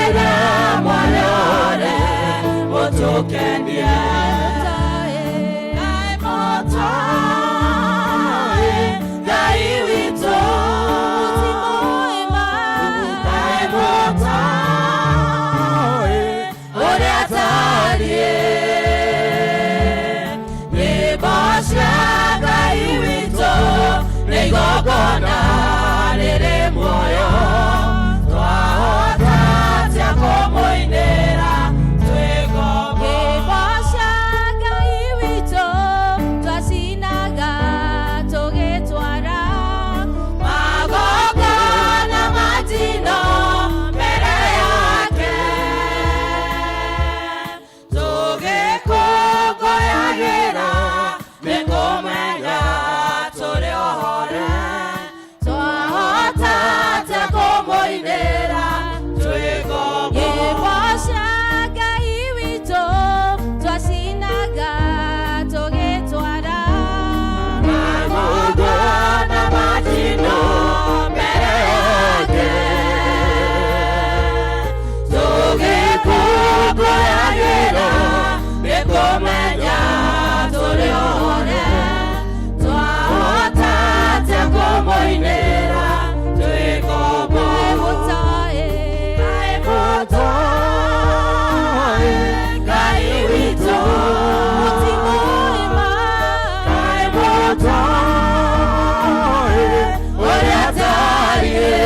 Mũinĩre mwarĩore mũtũkenie. Ngai mũtoĩ, Ngai witũ. Ngai mũtoĩ, ũrĩa atariĩ. Nyĩmbo cia Ngai witũ nĩ igongona rĩrĩ muoyo. Twahota atĩa kũmũinĩra twĩ ngombo? Nyĩmbo cia Ngai witũ twacinaga tũgĩtwara magongona ma njino mbere yake, tũgĩkũngũyagĩra nĩ kũmenya tũrĩ ohore. Twahota atĩa kũmũinĩra twĩ ngombo? Nyĩmbo cia Ngai witũ twacinaga tũgĩtwara magongona ma njino mbere yake, tũgĩkũngũyagĩra nĩ kũmenya tũrĩ ohore. Twahota atĩa kũmũinĩra twĩ ngombo? Mũtoĩ. Ngai mũtoĩ, Ngai witũ. Mũtimũĩma. Ngai mũtoĩ, ũrĩa atariĩ.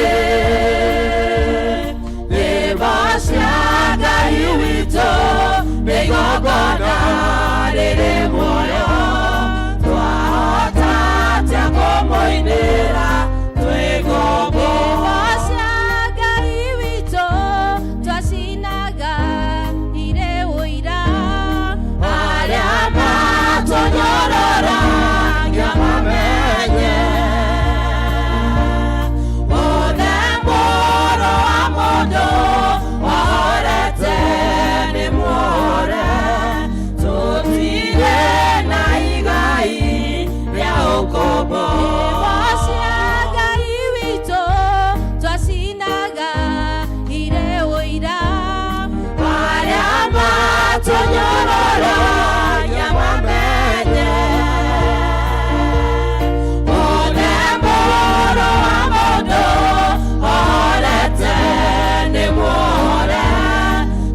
Nyĩmbo cia Ngai witũ nĩ igongona rĩrĩ muoyo. Twahota atĩa kũmũinĩra twĩ ngombo? Nyĩmbo cia Ngai witũ twacinaga irĩ ũira. Arĩa matũnyororagia mamenye wothe mũrũ wa mũndũ ohorete nĩ muohore. Tũtirĩ na igai rĩa ũkombo. Nyĩmbo cia Ngai witũ twacinaga irĩ ũira. Arĩa matũnyororagia mamenye wothe mũrũ wa mũndũ ohorete nĩ muohore.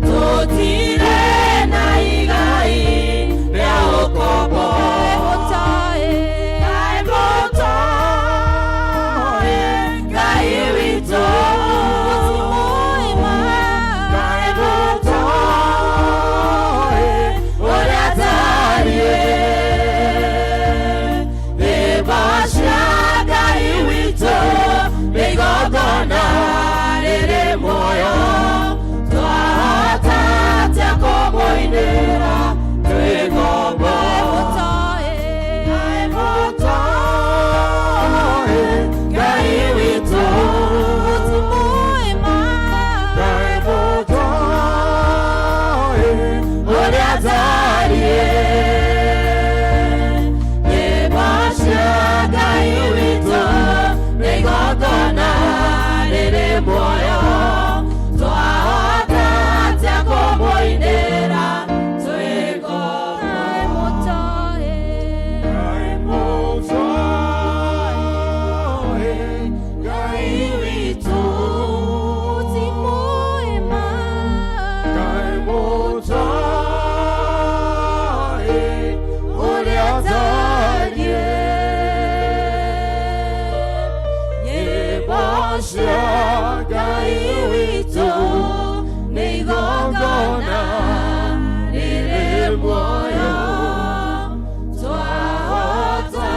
Tũtirĩ na igai rĩa ũkombo. Mũtoĩ. Ngai mũtoĩ, Ngai witũ. Mũtimũĩma. Ngai mũtoĩ, ũrĩa atariĩ. Nyĩmbo cia Ngai witũ nĩ igongona rĩrĩ muoyo. Twahota atĩa kũmũinĩra twĩ ngombo? Mũtoĩ. Ngai mũtoĩ, Ngai witũ. Mũtimũĩma. Ngai mũtoĩ, ũrĩa atariĩ. Nyĩmbo cia Ngai witũ nĩ igongona rĩrĩ muoyo. Twahota atĩa kũmũinĩra twĩ ngombo? Mũtoĩ. Ngai mũtoĩ, Ngai witũ. Mũtimũĩma. Ngai mũtoĩ, ũrĩa atariĩ. Nyĩmbo cia Ngai witũ nĩ igongona rĩrĩ muoyo. Twahota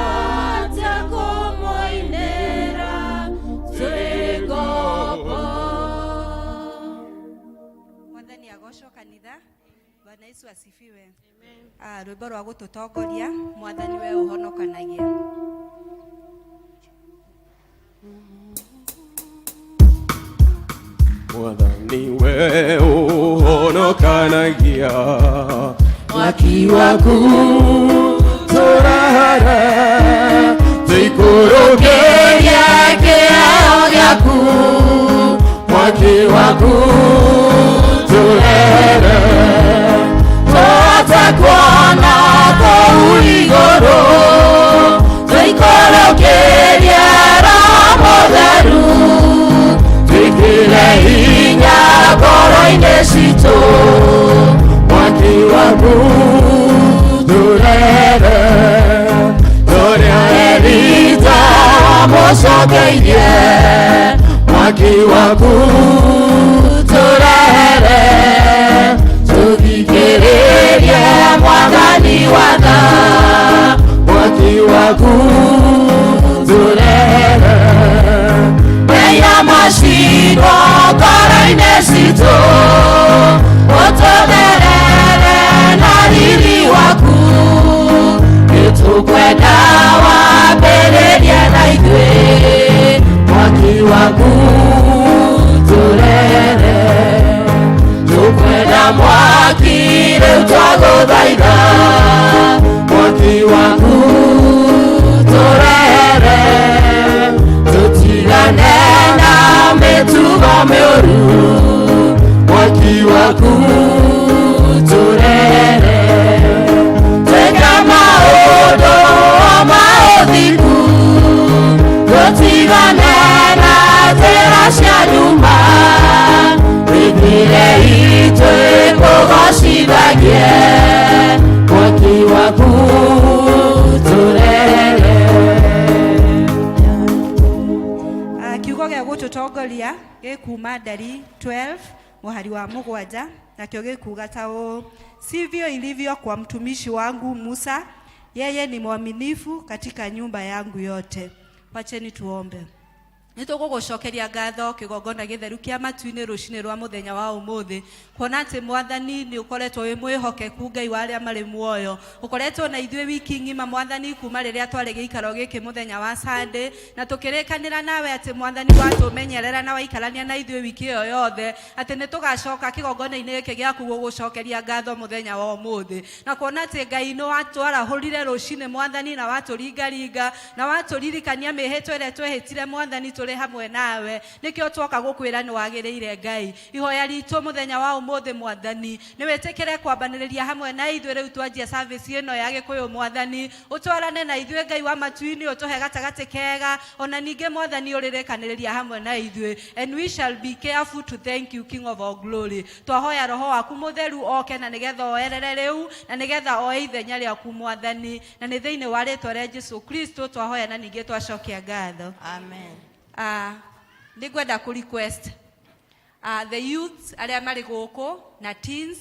atĩa kũmũinĩra twĩ ngombo? Mwathani agocwo, kanitha. Bwana Yesu asifiwe. Ah, rwĩmbo rwa gũtũtongoria, Mwathani we ũhonokanagia. Mwathani we ũhonokanagia, mwaki waku tũrahara tũikũrũkĩria kĩao gĩaku, mwaki waku. Tũgũcokeirie mwaki waku tũrehere tũthikĩrĩrie mwathani watha mwaki waku tũrehere Meya macindwo ngoro-inĩ citũ ũtũtherere na riri waku nĩtũkwenda wambĩrĩrie na ithuĩ mwaki waku tũrehere tũkwenda mwaki rĩu twagũthaitha mwaki waku tũrehere tũtigane na mĩtugo mĩũru mwaki waku tũrehere twĩka maũndũ ma ũthingu tũtigane na njĩra cia nyuma mĩthiĩre itũ ĩkũgocithagie mwaki waku tũrehere. Kiugo gĩa gũtũtongoria gĩkuma Ndari 12 mũhari wa 7 nakĩo gĩkuga ta ũũ: sivyo ilivyo kwa mtumishi wangu Musa, yeye ni mwaminifu katika nyumba yangu yote. Wacheni tuombe. Nĩtũgũgũcokeria ngatho kĩgongona gĩtheru kĩa matu-inĩ rũcinĩ rwa mũthenya wa ũmũthĩ, kuona atĩ mwathani nĩ ũkoretwo wĩ mwĩhokeku Ngai wa arĩa marĩ muoyo, ũkoretwo na ithuĩ wiki ng'ima mwathani kuma rĩrĩa twarĩ gĩikaro gĩkĩ mũthenya wa Sunday, na tũkĩrĩkanĩra nawe atĩ mwathani watũmenyerera na waikarania na ithuĩ wiki ĩyo yothe, atĩ nĩ tũgacoka kĩgongona-inĩ gĩkĩ gĩaku gũgũcokeria ngatho mũthenya wa ũmũthĩ, na kuona atĩ Ngai nĩ watwarahũrire rũcinĩ mwathani na watũringaringa na watũririkania mĩhĩtwa ĩrĩa twehĩtire mwathani tũrĩ hamwe nawe, nĩkĩo twoka gũkwĩra nĩ wagĩrĩire Ngai. Ihoya ritũ mũthenya wa ũmũthĩ mwathani nĩ wĩtĩkĩre kwambanĩrĩria hamwe na ithuĩ rĩu twanjia service ĩno ya Gĩkũyũ mwathani, ũtwarane na ithuĩ Ngai wa matu-inĩ, ũtũhe gatagatĩ kega, ona ningĩ mwathani ũrĩrĩkanĩrĩria hamwe na ithuĩ, and we shall be careful to thank you, King of all glory. Twahoya roho waku mũtheru oke na nĩgetha oerere rĩu na nĩgetha oe ithenya rĩaku mwathani, na nĩ thĩinĩ wa rĩtwa rĩa Jesu Kristo twahoya na ningĩ twacokia ngatho. Amen. Nĩngwenda kũ request the youths arĩa marĩ gũkũ na teens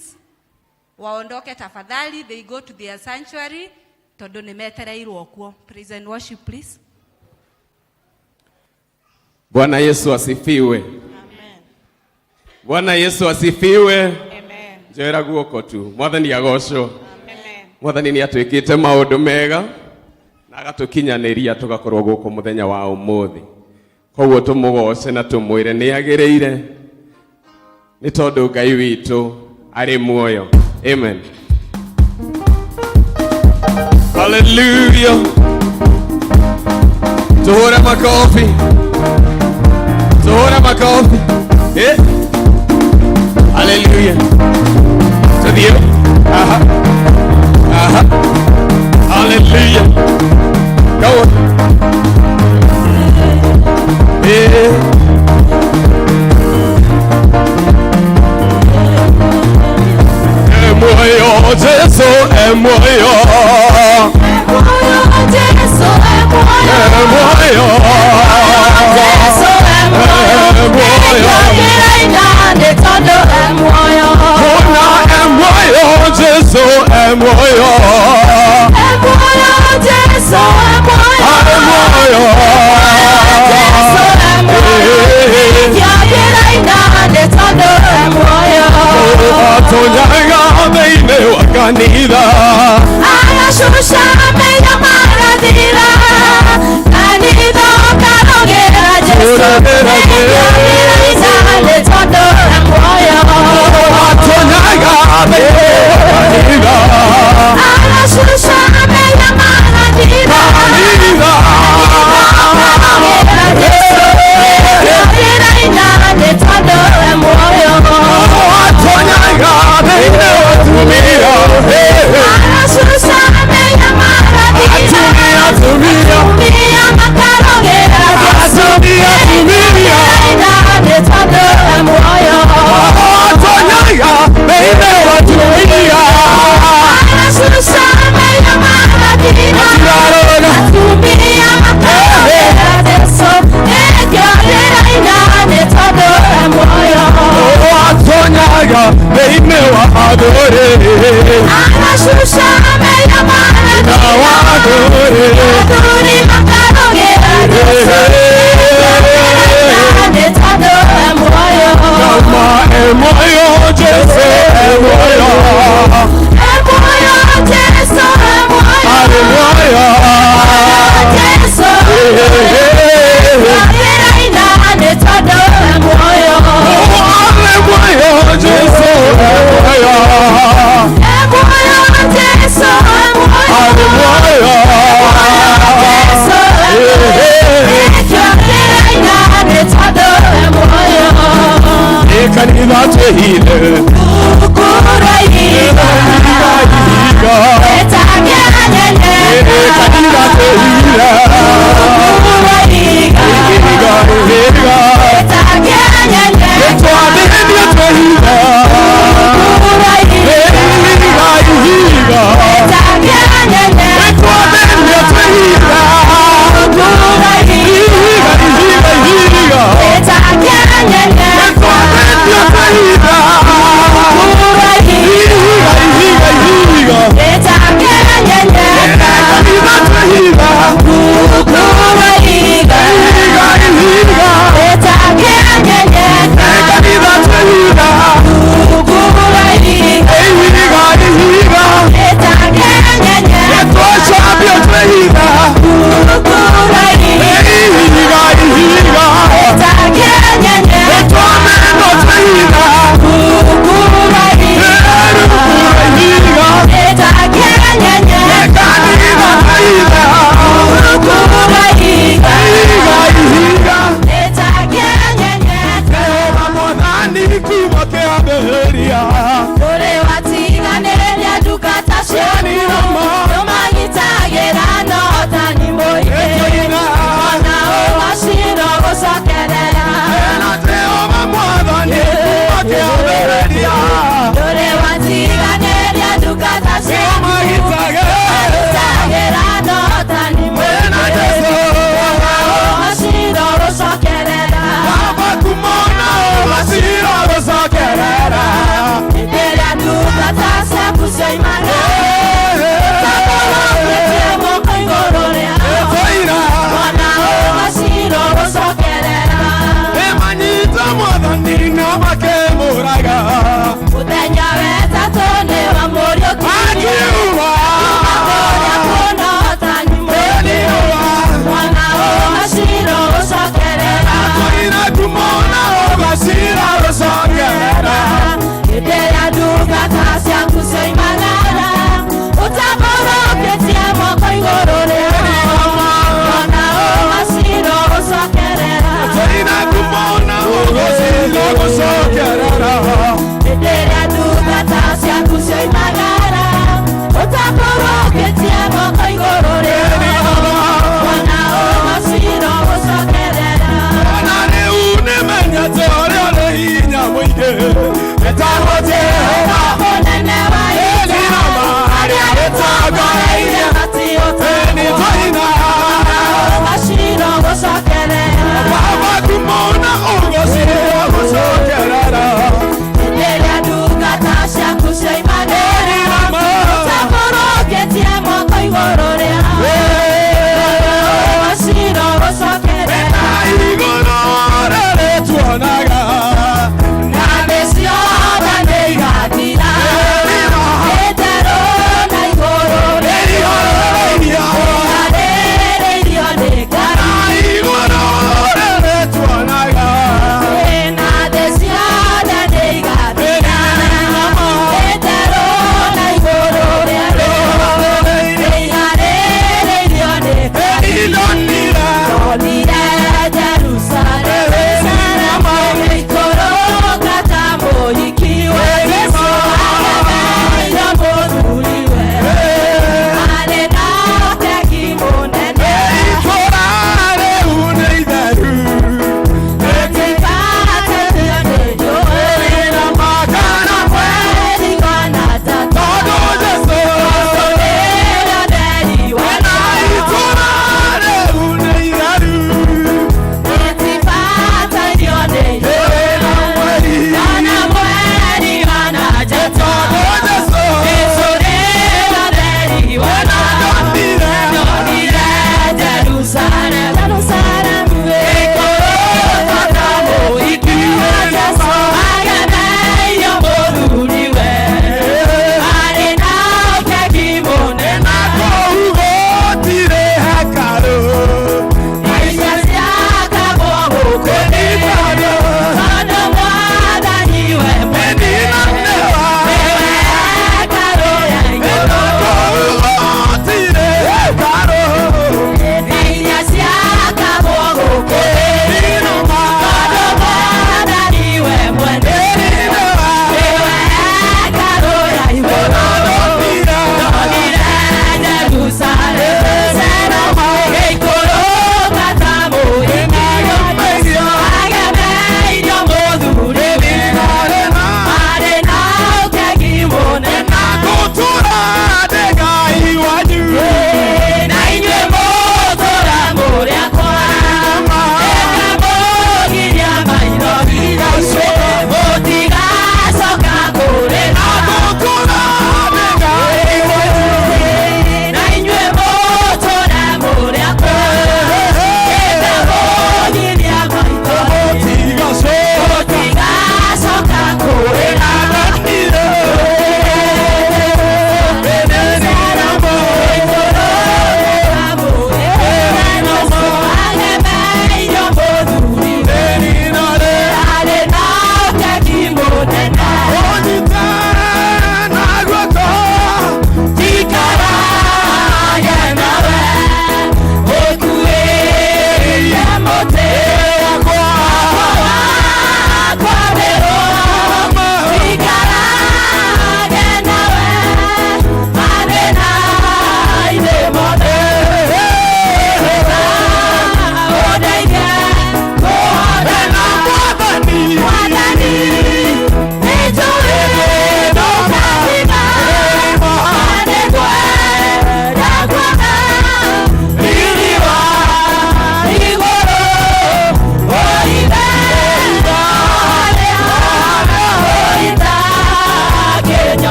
waondoke tafadhali, they go to their sanctuary tondũ nĩ metereirwo kuo. Praise and worship, please. Bwana Yesu asifiwe. Amen. Bwana Yesu asifiwe. Amen. Njoera guoko tu. Mwathani agocwo. Amen. Mwathani nĩ atwĩkĩte maũndũ mega na agatũkinyanĩria tũgakorwo gũkũ mũthenya wa ũmũthĩ. Koguo tũmũgoce na tũmwĩre nĩ agĩrĩire nĩ tondũ Ngai witũ arĩ muoyo. Amen. Hallelujah. Tuhũre makofi. Tuhũre makofi. Eh. Hallelujah. Tuthiĩ. Aha. Aha. Hallelujah. Go on. Eh. Emoyo Jesu, emoyo. Jesu Emoyo. Jesu nĩ tondũ e muoyo. Ona emoyo Jesu, emoyo. E muoyo Jesu e muoyo.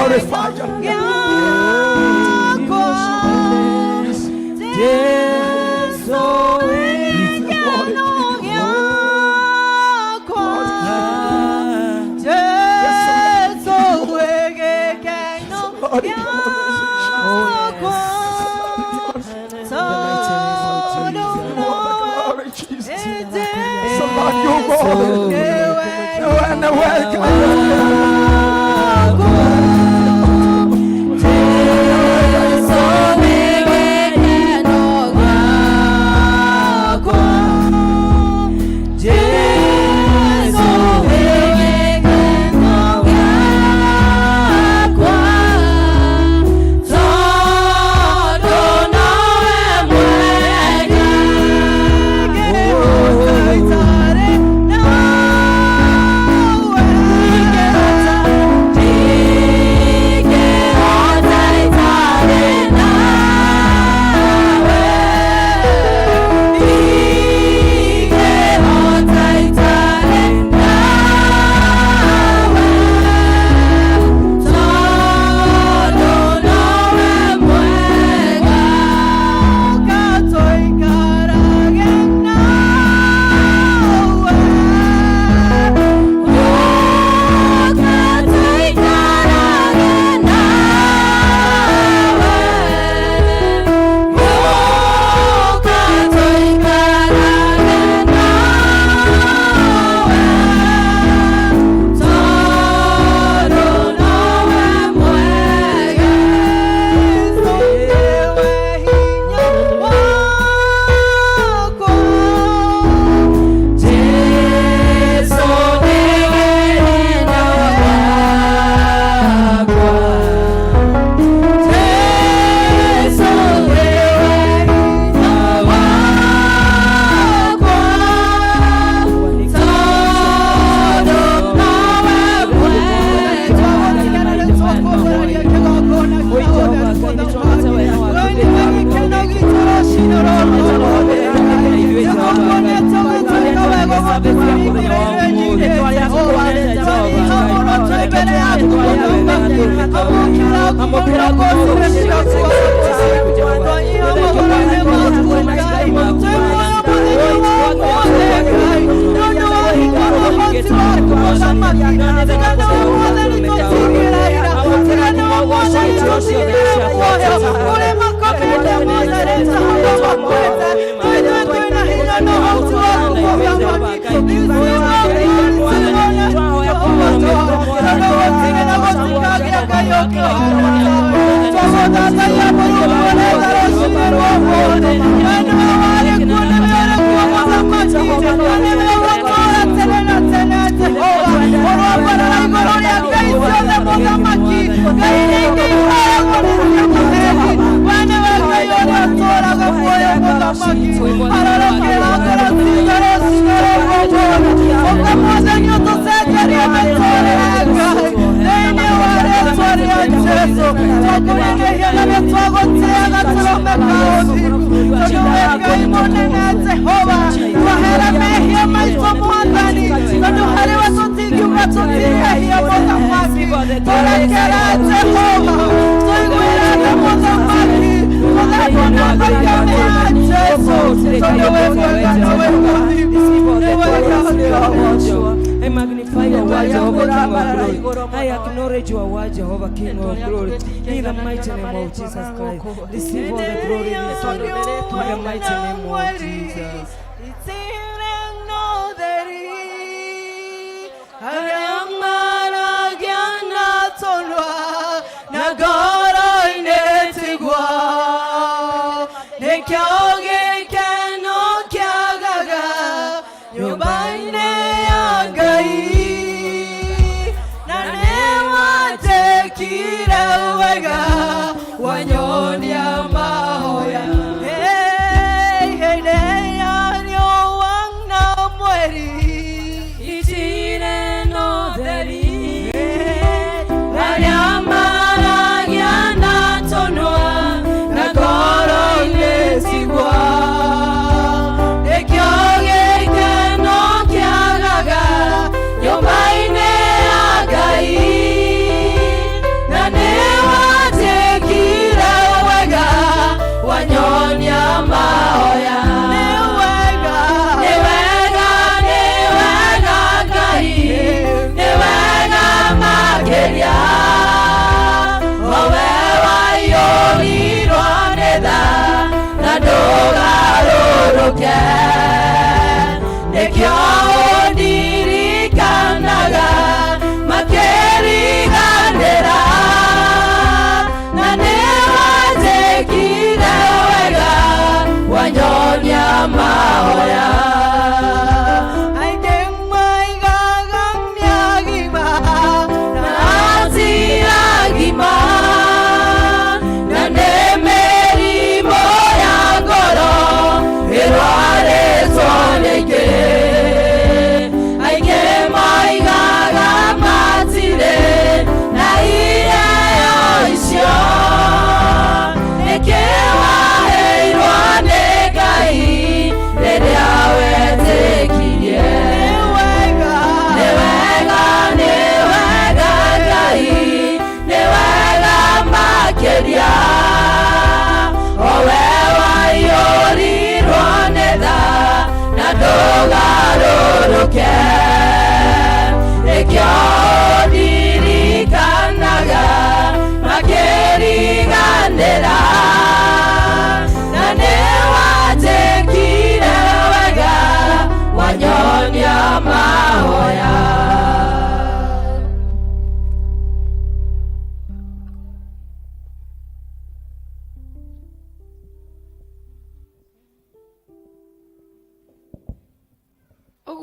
Glorify your name. Glory, Jesus. Somebody, you go. And welcome. I magnify your word, Jehovah King of glory. I acknowledge your word, Jehovah King of glory. In the mighty name of Jesus Christ, receive all the glory this morning. In the mighty name of Jesus. Na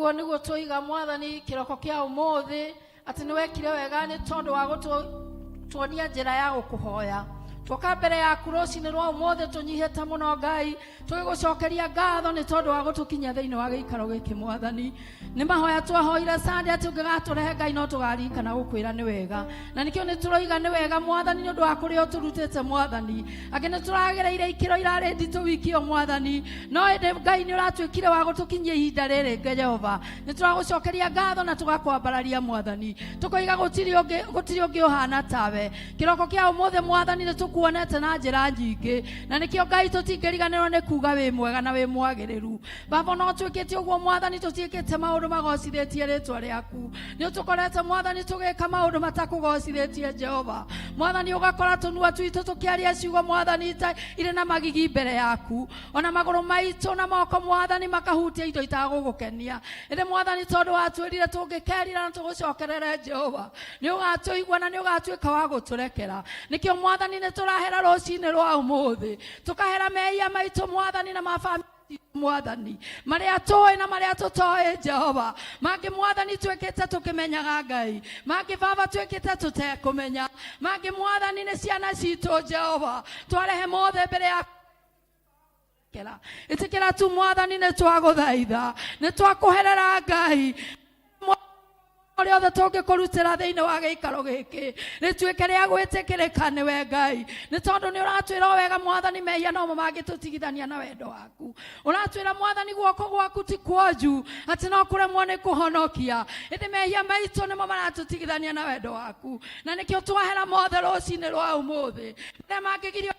Ũguo nĩguo twoiga Mwathani kĩroko kĩa ũmũthĩ atĩ nĩ wekire wega nĩ tondũ wa gũtuonia njĩra ya gũkũhoya. Twoka mbere yaku rũcinĩ rwa ũmũthĩ tũnyihĩte mũno Ngai, tũgĩgũcokeria ngatho nĩ tondũ wa gũtũkinyia thĩinĩ wa gĩikaro gĩkĩ Mwathani. Nĩ mahoya twahoire Sunday atĩ ũngĩgatũrehe Ngai no tũgaririkana gũkwĩra nĩ wega, na nĩkĩo nĩ tũroiga nĩ wega Mwathani nĩ ũndũ wa kũrĩa ũtũrutĩte Mwathani. Angĩ nĩ tũragereire ikĩro irarĩ nditũ wiki ĩyo Mwathani, no ĩndĩ Ngai nĩ ũratuĩkire wa gũtũkinyia ihinda rĩrĩ Jehova. Nĩ tũragũcokeria ngatho na tũgakwambararia Mwathani, tũkoiga gũtirĩ ũngĩ ũhana tawe. Kĩroko kĩa ũmũthĩ Mwathani nĩ tũkuonete na njĩra nyingĩ, na nĩkĩo Ngai tũtingĩriganĩrwo nĩ kuga wĩ mwega na wĩ mwagĩrĩru. Baba, no twĩkĩte ũguo Mwathani, tũtiĩkĩte maũndũ magocithĩtie rĩtwa rĩaku. Nĩ ũtũkorete Mwathani tũgĩka maũndũ matakũgocithĩtie Jehova. Mwathani, ũgakora tũnua twitũ tũkĩaria ciugo Mwathani irĩ na magigi mbere yaku, ona magũrũ maitũ na moko Mwathani makahutia indo itagũgũkenia. Ĩndĩ Mwathani, tondũ watwĩrire tũngĩkerira na tũgũcokerere Jehova, nĩ ũgatũigua na nĩ ũgatuĩka wa gũtũrekera. Nĩkĩo Mwathani nĩ tũrahera rũcinĩ rwa ũmũthĩ, tũkahera mehia maitũ Mwathani na mabamĩrĩ Mwathani, marĩa tũĩ na marĩa tũtoĩ Jehova. Mangĩ Mwathani twĩkĩte tũkĩmenyaga Ngai, mangĩ Baba twĩkĩte tũtekũmenya, mangĩ Mwathani nĩ ciana citũ Jehova, twarehe mothe mbere yaku. Ĩtĩkĩra tu Mwathani, nĩ twagũthaitha, nĩ twakũherera Ngai ũrĩa othe tũngĩkũrutĩra thĩinĩ wa gĩikaro gĩkĩ rĩtuĩke rĩa gwĩtĩkĩrĩka nĩwe Ngai, nĩ tondũ nĩ ũratwĩra o wega Mwathani, mehia nomo mangĩtũtigithania na wendo waku. Ũratwĩra Mwathani guoko gwaku ti kuonju atĩ no kũremwo nĩ kũhonokia, ĩndĩ mehia maitũ nĩmo maratũtigithania na wendo waku, na nĩkĩo twahera mothe rũcinĩ rwa ũmũthĩ marĩa mangĩgirio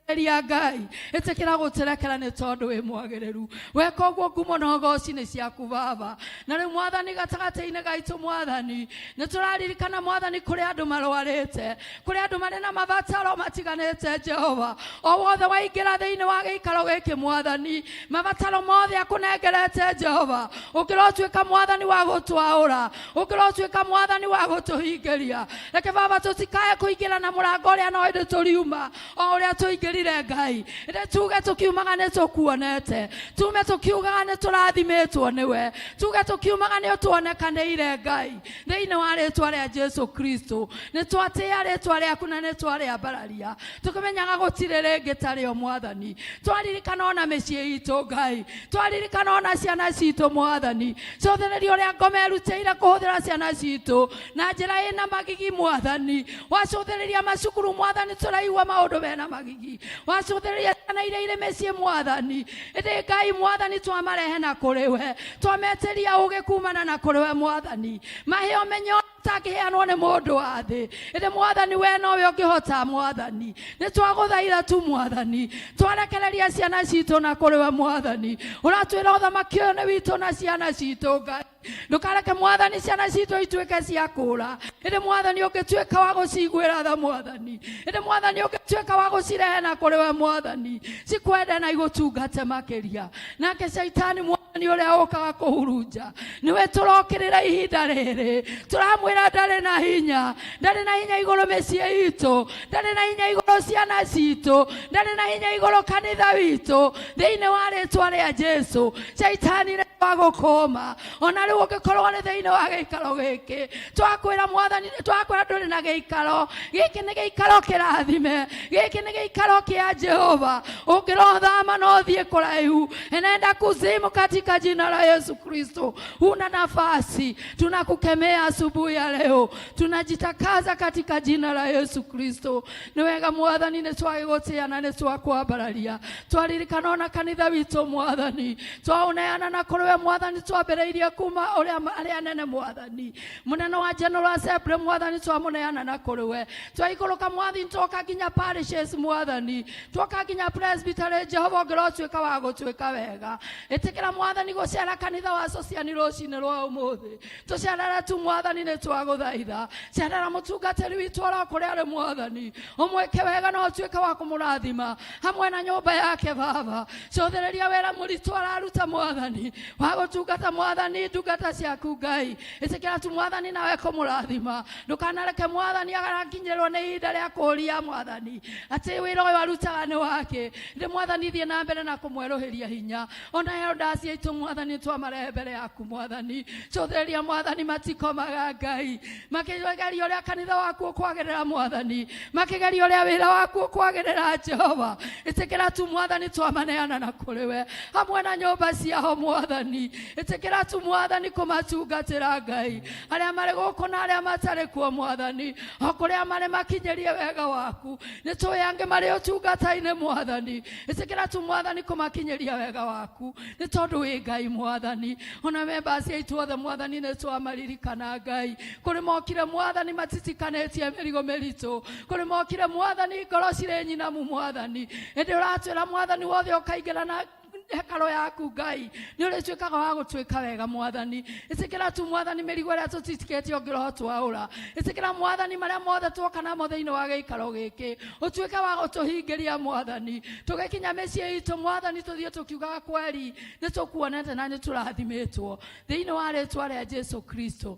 ria Ngai. Ĩtĩkĩra gũtũrekera nĩ tondũ wĩ mwagĩrĩru. Weka ũguo ngumo na ũgoci nĩ ciaku Baba. Na rĩu Mwathani gatagatĩ-inĩ gaitũ Mwathani nĩ tũraririkana Mwathani kũrĩ andũ marwarĩte, kũrĩ andũ marĩ na mabataro matiganĩte Jehova. O wothe waingĩra thĩinĩ wa gĩikaro gĩkĩ Mwathani, mabataro mothe akũnengerete Jehova, ũngĩrotuĩka Mwathani wa gũtwaũra, ũngĩrotuĩka Mwathani wa gũtũhingĩria. Reke Baba tũtikae kũingĩra na mũrango ũrĩa no ĩndĩ tũriuma o ũrĩa tũingĩrire Ngai. Ĩndĩ tuge tũkiumaga nĩ tũkuonete, tume tũkiugaga nĩ tũrathimĩtwo nĩwe, tuge tũkiumaga nĩ ũtuonekanĩire Ngai. Thĩinĩ wa rĩtwa rĩa Jesu Kristo nĩ twatĩĩa rĩtwa rĩaku na nĩ twarĩambararia, tũkĩmenyaga gũtirĩ rĩngĩ tarĩo Mwathani. Twaririkana ona mĩciĩ itũ Ngai, twaririkana ona ciana citũ Mwathani, cũthĩrĩria ũrĩa ngoma ĩrutĩire kũhũthĩra ciana citũ na njĩra ĩna magigi Mwathani. Wacũthĩrĩria macukuru Mwathani, tũraigua maũndũ mena magigi. Wacũthĩrĩria ciana iria irĩ mĩciĩ Mwathani, ĩndĩ Ngai Mwathani twamarehe na kũrĩ we, twametĩria ũgĩ kumana na kũrĩ we Mwathani, mahe ũmenyo ũtangĩheanwo nĩ mũndũ wa thĩ. Ĩndĩ Mwathani we nowe ũngĩhota Mwathani. Nĩ twagũthaitha tu Mwathani, twarekereria ciana citũ na kũrĩ we Mwathani. Ũratwĩra ũthamaki ũyũ nĩ witũ na ciana citũ Ngai. Ndũkareke Mwathani ciana citũ ituĩke cia kũũra, ĩndĩ Mwathani ũngĩtuĩka wa gũciguĩra tha Mwathani, ĩndĩ Mwathani ũngĩtuĩka wa gũcirehe na kũrĩ we Mwathani, cikwende na igũtungate makĩria. Nake Shaitani Mwathani ũrĩa ũkaga kũhurunja nĩwe tũrokĩrĩra ihinda rĩrĩ, tũramwĩra ndarĩ na hinya, ndarĩ na hinya igũrũ mĩciĩ itũ, ndarĩ na hinya igũrũ ciana citũ, ndarĩ na hinya igũrũ kanitha witũ. Thĩinĩ wa rĩtwa rĩa Jesu, Shaitani nĩ twagũkũma. Ona rĩu ũngĩkorwo ũrĩ thĩinĩ wa gĩikaro gĩkĩ, twakwĩra Mwathani, twakwĩra ndũrĩ na gĩikaro gĩkĩ, nĩ gĩikaro kĩrathime, gĩkĩ nĩ gĩikaro kĩa Jehova. Ũngĩrothama no ũthiĩ kũraihu, enenda kuzimu katika jina la Yesu Kristo. Huna nafasi, tunakukemea asubuhi ya leo, tunajitakaza katika jina la Yesu Kristo. Nĩ wega Mwathani, nĩ twagĩgũtĩa na nĩ twakwambararia, twaririkana ona kanitha witũ Mwathani, twaũneana na kũrĩ we Mwathani, twambĩrĩirie kuma ũrĩa arĩa anene Mwathani, mũnene wa General Assembly Mwathani, twamũneana na kũrĩ we, twaikũrũka Mwathani, twoka nginya parishes Mwathani, twoka nginya presbytery Jehova, ũngĩrotuĩka wa gũtuĩka wega. Ĩtĩkĩra Mwathani gũcera kanitha wa Sociani rũcinĩ rwa ũmũthĩ, tũcerere tu Mwathani, nĩ twagũthaitha. Cerera mũtungatĩri witũ oro kũrĩa arĩ Mwathani, ũmwĩke wega na ũtuĩke wa kũmũrathima hamwe na nyũmba yake Baba. Cũthĩrĩria wĩra mũritũ araruta Mwathani, Wa gũtungata mwathani ndungata ciaku Ngai. Ĩtĩkĩra tu mwathani nawe kũmũrathima. Ndũkanareke mwathani agakinyĩrwo nĩ ihinda rĩa kũũria mwathani atĩ wĩra ũyũ arutaga nĩ wake. Ndĩ mwathani thiĩ na mbere na kũmwerũhĩria hinya. Ona elders aitũ mwathani twamarehe mbere yaku mwathani. Cũthĩrĩria mwathani matikomaga Ngai. Makĩgeria ũrĩa kanitha waku ũkwagĩrĩra mwathani. Makĩgeria ũrĩa wĩra waku ũkwagĩrĩra Jehova. Ĩtĩkĩra tu mwathani twamaneana na kũrĩ we hamwe na nyũmba ciao mwathani. Ĩtĩkĩra tu mwathani kũmatungatĩra Ngai. Arĩa marĩ gũkũ na arĩa matarĩ kuo mwathani. O kũrĩa marĩ makinyĩrie wega waku. Nĩ tũĩ angĩ marĩ ũtungata-inĩ mwathani. Ĩtĩkĩra tu mwathani kũmakinyĩria wega waku. Nĩ tondũ wĩ Ngai mwathani. Ona members aitũ othe mwathani nĩ twamaririkana Ngai. Kũrĩ mokire mwathani matitikanĩtie mĩrigo mĩritũ. Kũrĩ mokire mwathani ngoro cirĩ nyinamu mwathani. Ĩndĩ ũratwĩra mwathani wothe ũkaingĩra na hekaro yaku Ngai nĩ ũrĩtuĩkaga wa gũtuĩka wega mwathani. Ĩtĩkĩra tu mwathani mĩrigo ĩrĩa tũtitikĩtie ũngĩroho twaũra. Ĩtĩkĩra mwathani marĩa mothe tuoka namo thĩinĩ wa gĩikaro gĩkĩ ũtuĩke wa gũtũhingĩria mwathani. Tũgĩkinya mĩciĩ itũ mwathani tũthiĩ tũkiugaga kweri nĩ tũkuonete na nĩ tũrathimĩtwo thĩinĩ wa rĩtwa rĩa Jesu Kristo.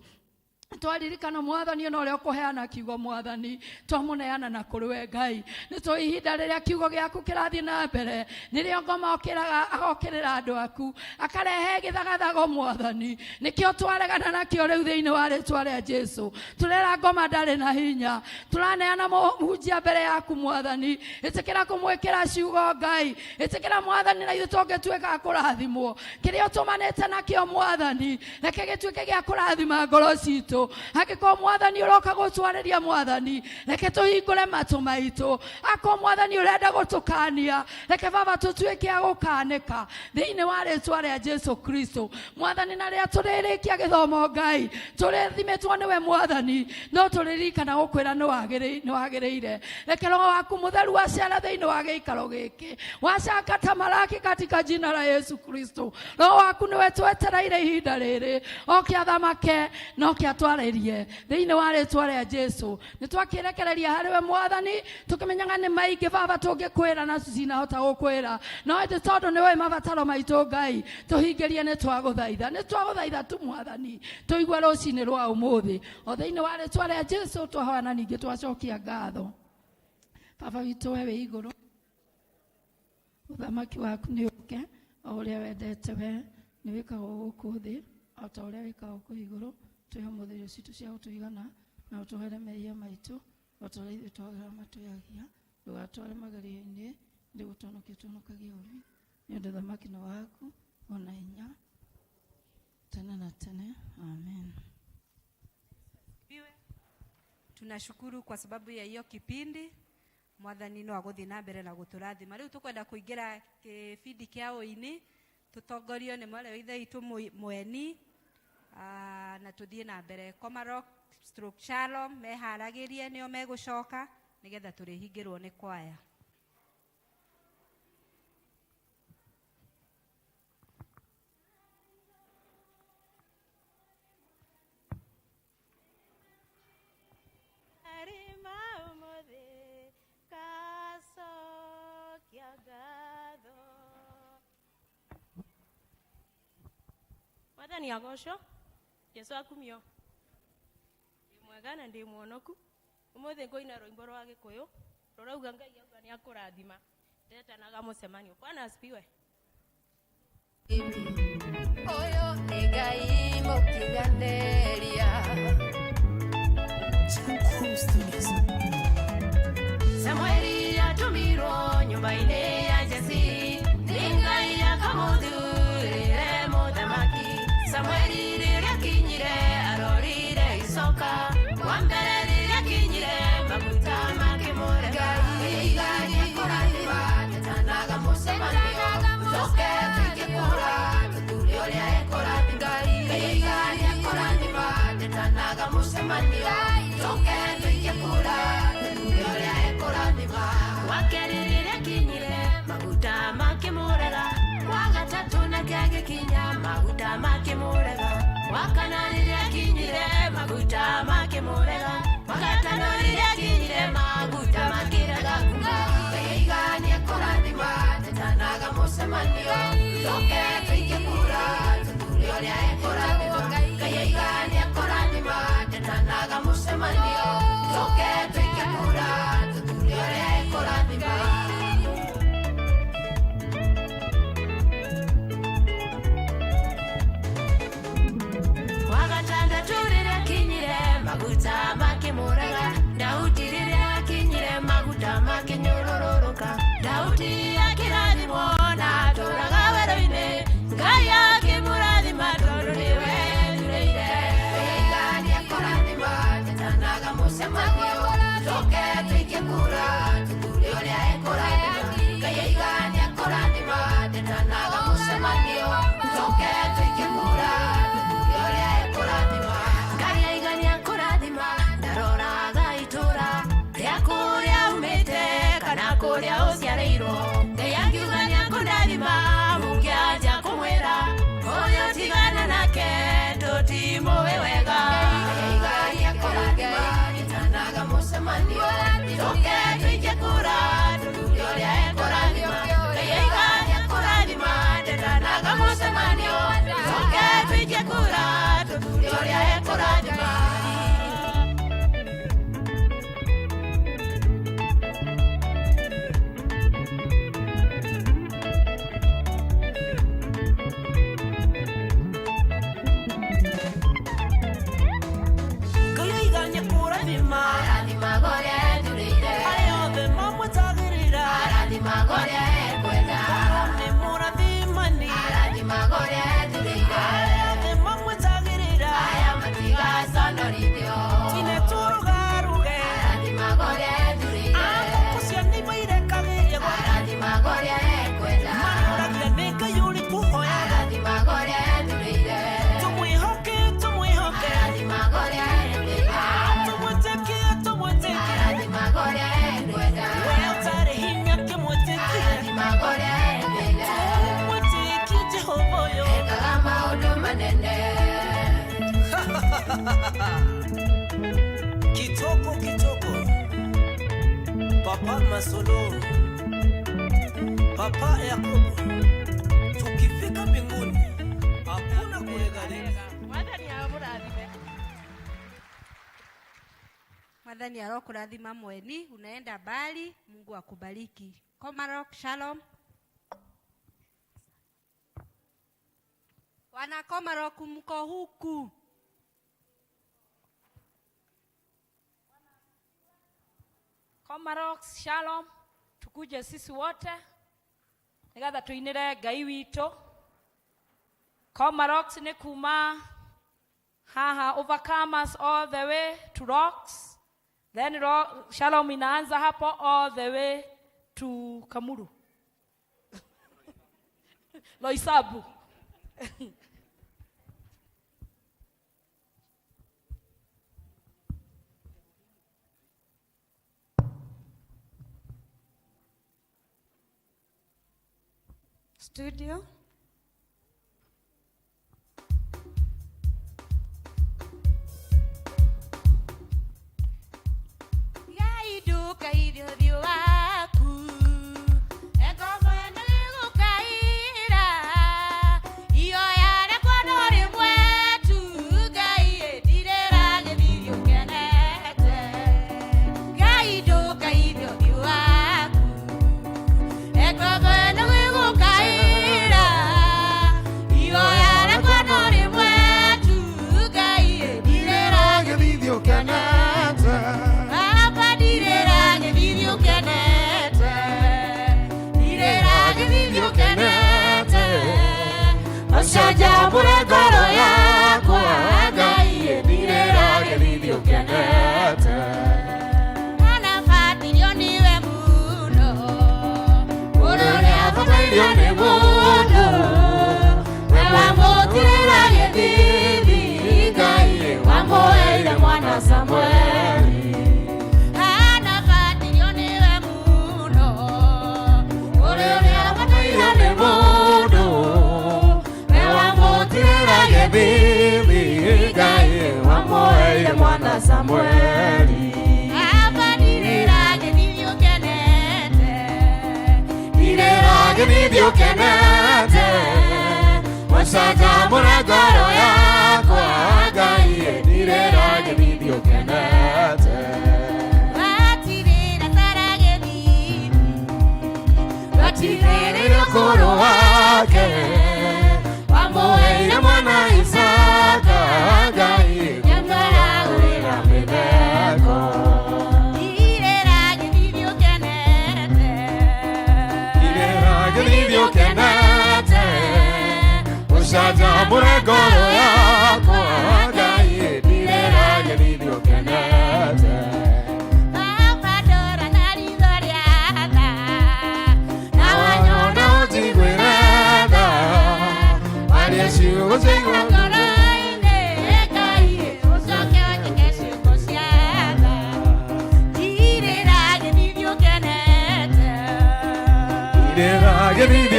Twaririkana mwathani ona ũrĩa ũkũheana kiugo mwathani twamũneana na kũrĩ we Ngai. Nĩ tũĩ ihinda rĩrĩa kiugo gĩaku kĩrathiĩ na mbere nĩrĩo ngoma okĩraga agokĩrĩra andũ aku akarehe gĩthagathago mwathani. Nĩkĩo twaregana nakĩo rĩu thĩinĩ wa rĩtwa rĩa Jesu. Tũrera ngoma ndarĩ na hinya. Tũraneana mũhunjia mbere yaku mwathani. Ĩtĩkĩra kũmwĩkĩra ciugo Ngai. Ĩtĩkĩra mwathani na ithuĩ tũngĩtuĩka a kũrathimwo. Kĩrĩa ũtũmanĩte nakĩo mwathani reke gĩtuĩke gĩa kũrathima ngoro citũ. Angĩkorwo mwathani ũroka gũtwarĩria mwathani reke tũhingũre matũ maitũ. Akorwo mwathani ũrenda gũtũkania reke baba tũtuĩke a gũkanĩka thĩinĩ wa rĩtwa rĩa Jesu Kristo. Mwathani na rĩrĩa tũrĩrĩkia gĩthomo Ngai tũrĩthimĩtwo nĩwe mwathani no tũrĩririkana gũkwĩra nĩ wagĩrĩire. Reke roho waku mũtheru acere thĩinĩ wa gĩikaro gĩkĩ wacanga ta maraki katika jina la Yesu Kristo. Roho waku nĩwe twetereire ihinda rĩrĩ oke athamake na oke atwarĩrie thĩinĩ wa rĩtwa rĩa Jesu. Nĩ twakĩrekereria harĩ we mwathani tũkĩmenyaga nĩ maingĩ baba tũngĩkwĩra na tutinahota gũkwĩra no ĩndĩ tondũ nĩ ũĩ mabataro maitũ Ngai tũhingĩrie nĩ twagũthaitha nĩ twagũthaitha tu mwathani tũigue rũcinĩ rwa ũmũthĩ o thĩinĩ wa rĩtwa rĩa Jesu twahoya na ningĩ twacokia ngatho. Baba witũ we wĩ igũrũ, ũthamaki waku nĩ ũke o ũrĩa wendete we nĩ wĩkagwo gũkũ thĩ o ta ũrĩa wĩkagwo kũu igũrũ. Tũhe ũmũthĩ irio citũ cia gũtũigana na ũtũhere mehia maitũ o ta ũrĩa ithuĩ twagĩra matwĩhagia. Ndũgatware magerio-inĩ ĩndĩ gũtũhonokia tũhonokagie ũũru nĩ ũndũ ũthamaki nĩ waku ona hinya tene na tene. Amen. Tunashukuru kwa sababu ya hiyo kipindi mwathani no agũthiĩ na mbere na gũtũrathima. Rĩu tũkwenda kũingĩra kĩbindi kĩa ũini tũtongorio nĩ mwarĩ wa ithe witũ Mweni na tũthiĩ na mbere. Komarok stroke Shalom meharagĩrie nĩo megũcoka nĩgetha tũrĩhingĩrwo nĩ kwaya. Mwathani agocwo Jesu akumio. Ndi mwega na ndi mwonoku. Umuthi ngũina rwĩmbo rwa Gĩkũyũ rũrauga Ngai auga nĩ akũrathima. Ndetanaga mũcemanio. Bwana asifiwe. Ũyũ nĩ Ngai mũkinyanĩria. Samueli atũmirwo nyũmba-inĩ ya Jesi, nĩ Ngai akamũthurĩre mũthamaki. Samueli rĩrĩa akinyire arorire icoka, wa mbere rĩrĩa akinyire maguta makĩmũrega. Ngai nĩekũrathima, ndetanaga mũcemanio, tũcoke tũikie kura tũthure ũrĩa ekũrathima. Ngai nĩekũrathima, ndetanaga mũcemanio, tũcoke tũikie kura tũthure ũrĩa ekũrathima. Wa kerĩ rĩrĩa akinyire maguta makĩmũrega, wa gatatũ nake agĩkinya maguta makĩmũrega, wa kana rĩrĩa akinyire maguta makĩmũrega, wa gatano rĩrĩa akinyire maguta makĩrega kuma. Ngai nĩekũrathima, ndetanaga mũcemanio, tũcoke tũikie kura. mũcemanio tũke tũikie kura tũthure ũrĩa ekũrathima Ngai aiga nĩekũrathima ndetanaga mũcemanio tũke tũikie kura tũthure ũrĩa ekũrathima Ngai aiga nĩekũrathima ndaroraga itũra rĩa kũrĩa umĩte kana kũrĩa ũciarĩirwo Ngai angiuga nĩekũndathima mũngĩanja kũmwĩra ũyũ tigana nake tũtimũĩ wega Ngai aiga nĩekũrathima ndetanaga mũcemanio tũke tũikie kura tũthure ũrĩa ekũrathima Ngai aiga nĩekũrathima ndetanaga mũcemanio tũke tũikie kura tũthure ũrĩa ekũrathima. Ngai aiga nĩekũrathima Arathimaga ũrĩa ethurĩire arĩa othe mamwetagĩrĩra arathimaga ũrĩa ekwenda Ũyũ nĩ mũrathimani arathimaga ũrĩa ethurĩire arĩa othe mamwetagĩrĩra aya matigaconorithio tine tũrũgaruge arathimaga ũrĩa ethurĩire ngũkũ cia nĩiba irekagĩria gwa arathimaga ũrĩa ekwenda marĩũragia nĩ Ngai ũrĩkũ oyaga arathimaga ũrĩa ethurĩire tũmwĩhoke tũmwĩhoke arathimaga ũrĩa ethurĩire tũmwĩtĩkie tũmwĩtĩkie arathimaga ũrĩa ekwenda we ũtarĩ hinya kĩmwĩtĩkie arathimaga ũrĩa ethurĩire tũmwĩtĩkie Jehova ũyũ ekaga maũndũ manene. Kitoko kitoko Papa Masolo Papa Yakobo tukifika mbinguni hakuna kulegalega. Mwathani amũrathime. Mwathani arokũrathima mweni, unaenda mbali, Mungu akubariki. Komarok, shalom. Wana Komarok mko huku. Komarox, shalom. Tukuje sisi wote nigetha tuinire Ngai witũ. Komarox nĩ kuma haha overcomers all the way to rocks, then shalom inaanza hapo all the way to Kamuru Loisabu. Studio. Ngai ndũkaithe ũthiũ waku engomba nĩgũkaira ioya rĩakwa no rĩmwe tu Ngai ndirĩra gĩthithi ũkenete Ngai ndũkaithe ũthiũ waku engomba nĩgũkaira ioya rĩakwa no rĩmwe tu Ngai ndirĩra gĩthithi ũkenete Baba ndirĩra gĩthithi ũkenete ndirĩra gĩthithi ũkenete ũcanjamũre ngoro yakwa Ngai ndirĩra gĩthithi ũkenete Mwana batirio nĩwe mũno mũndũ ũrĩa abatairio nĩ mũndũ we wamũtirĩra gĩthithi Ngai wamũheire mwana Samueli Hana batirio nĩwe mũno mũndũ ũrĩa abatairio nĩ mũndũ we wamũtirĩra gĩthithi Ngai wamũheire mwana Samueli Baba ndirĩra gĩthithi ũkenete ndirĩra gĩthithi ũkenete ũcanjamũre ngoro yakwa Ngai ndirĩra gĩthithi ũkenete Watirĩra Sara gĩthithi watirĩrĩire ũkũrũ wake wamũheire mwana Isaka Ngai nyamwaragũrĩra mĩtheko ndirĩra gĩthithi ũkenete ndirĩra gĩthithi ũkenete ũcanjamũre ngoro yakwa Ngai ndirĩra gĩthithi ũkenete.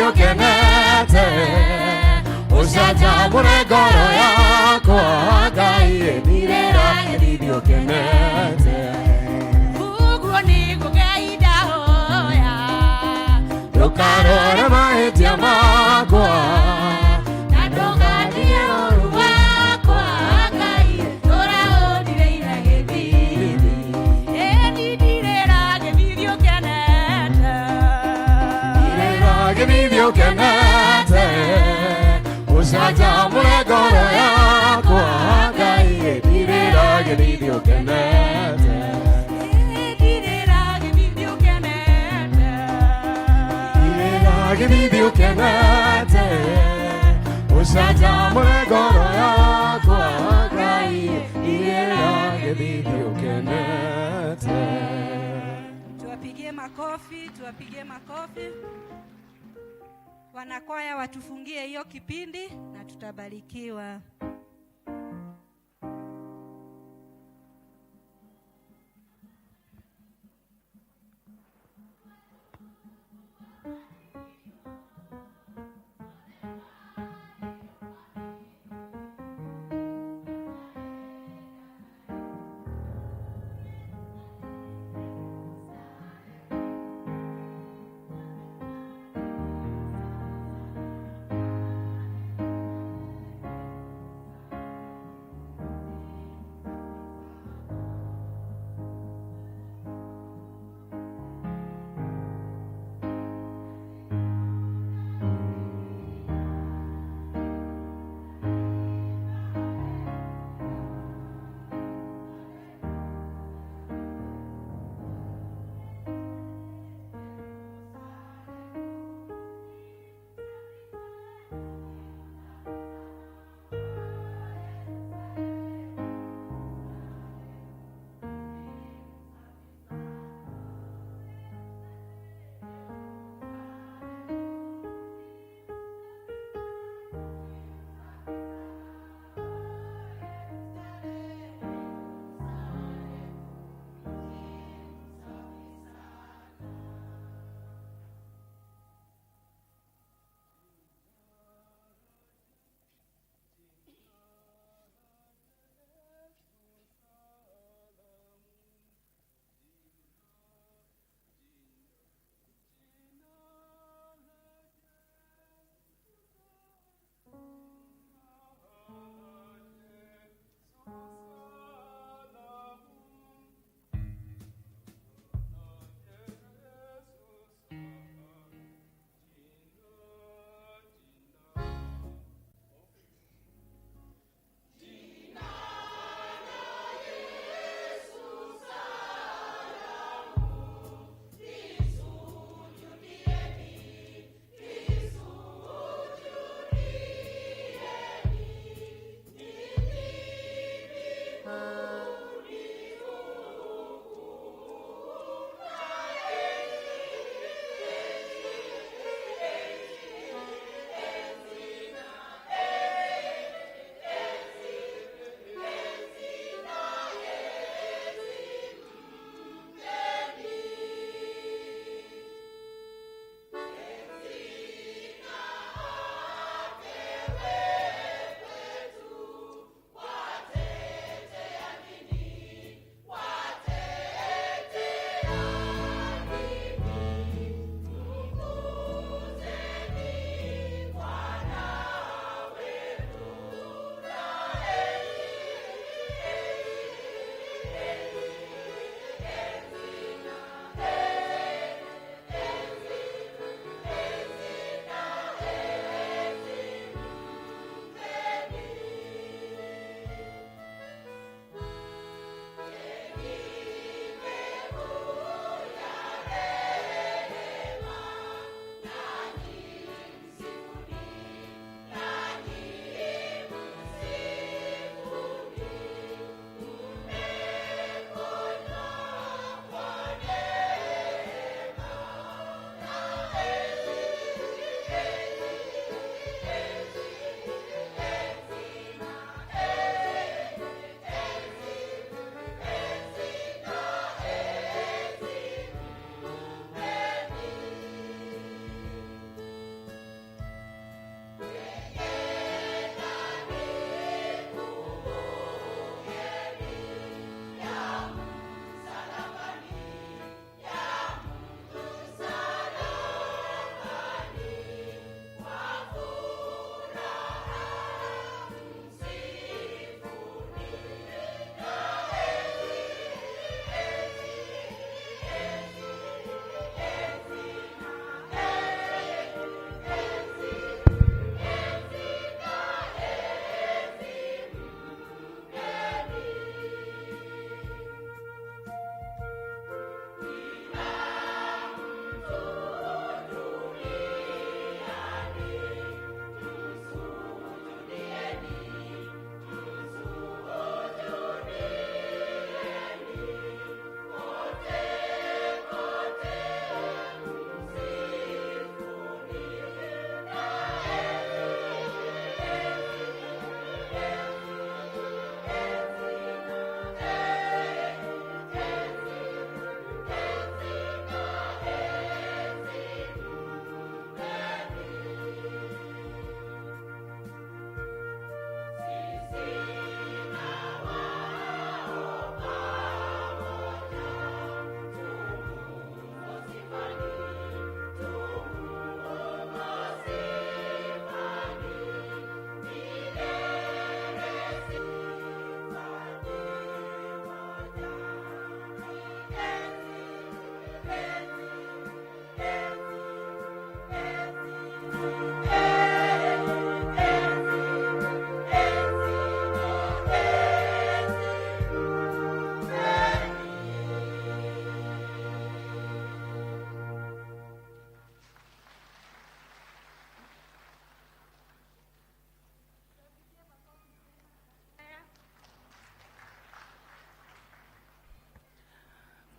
gĩthithi ũkenete ũcanjamũre ngoro yakwa Ngai ndirĩra gĩthithi ũkenete Uguo nĩguo Ngai ndahoya ndũkarore mahĩtia makwa na ndũgathiĩ ũũru wakwa Ngai ũraũndirĩire gĩthithi ĩni ndirĩra gĩthithi ũkenete ndirĩra gĩthithi ũkenete ũcanjamũre ngoro yakwa Ngai ndirĩra gĩthithi ũkenete ndirĩra gĩthithi ũkenete ndirĩra gĩthithi ũkenete ũcanjamũre ngoro yakwa Ngai ndirĩra gĩthithi ũkenete. Tuwapigie makofi, tuwapigie makofi. Wanakwaya watufungie hiyo kipindi na tutabarikiwa.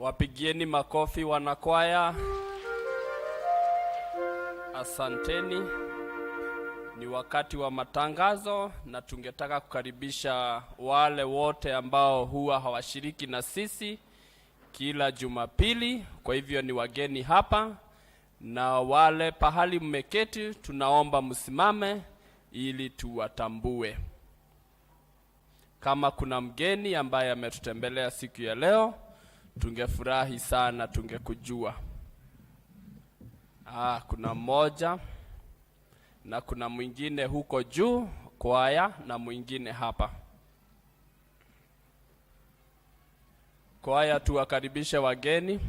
Wapigieni makofi wanakwaya. Asanteni. Ni wakati wa matangazo na tungetaka kukaribisha wale wote ambao huwa hawashiriki na sisi kila Jumapili, kwa hivyo ni wageni hapa, na wale pahali mmeketi, tunaomba msimame ili tuwatambue. Kama kuna mgeni ambaye ametutembelea siku ya leo, tungefurahi sana tungekujua. Ah, kuna mmoja na kuna mwingine huko juu kwaya na mwingine hapa kwaya. Tuwakaribishe wageni.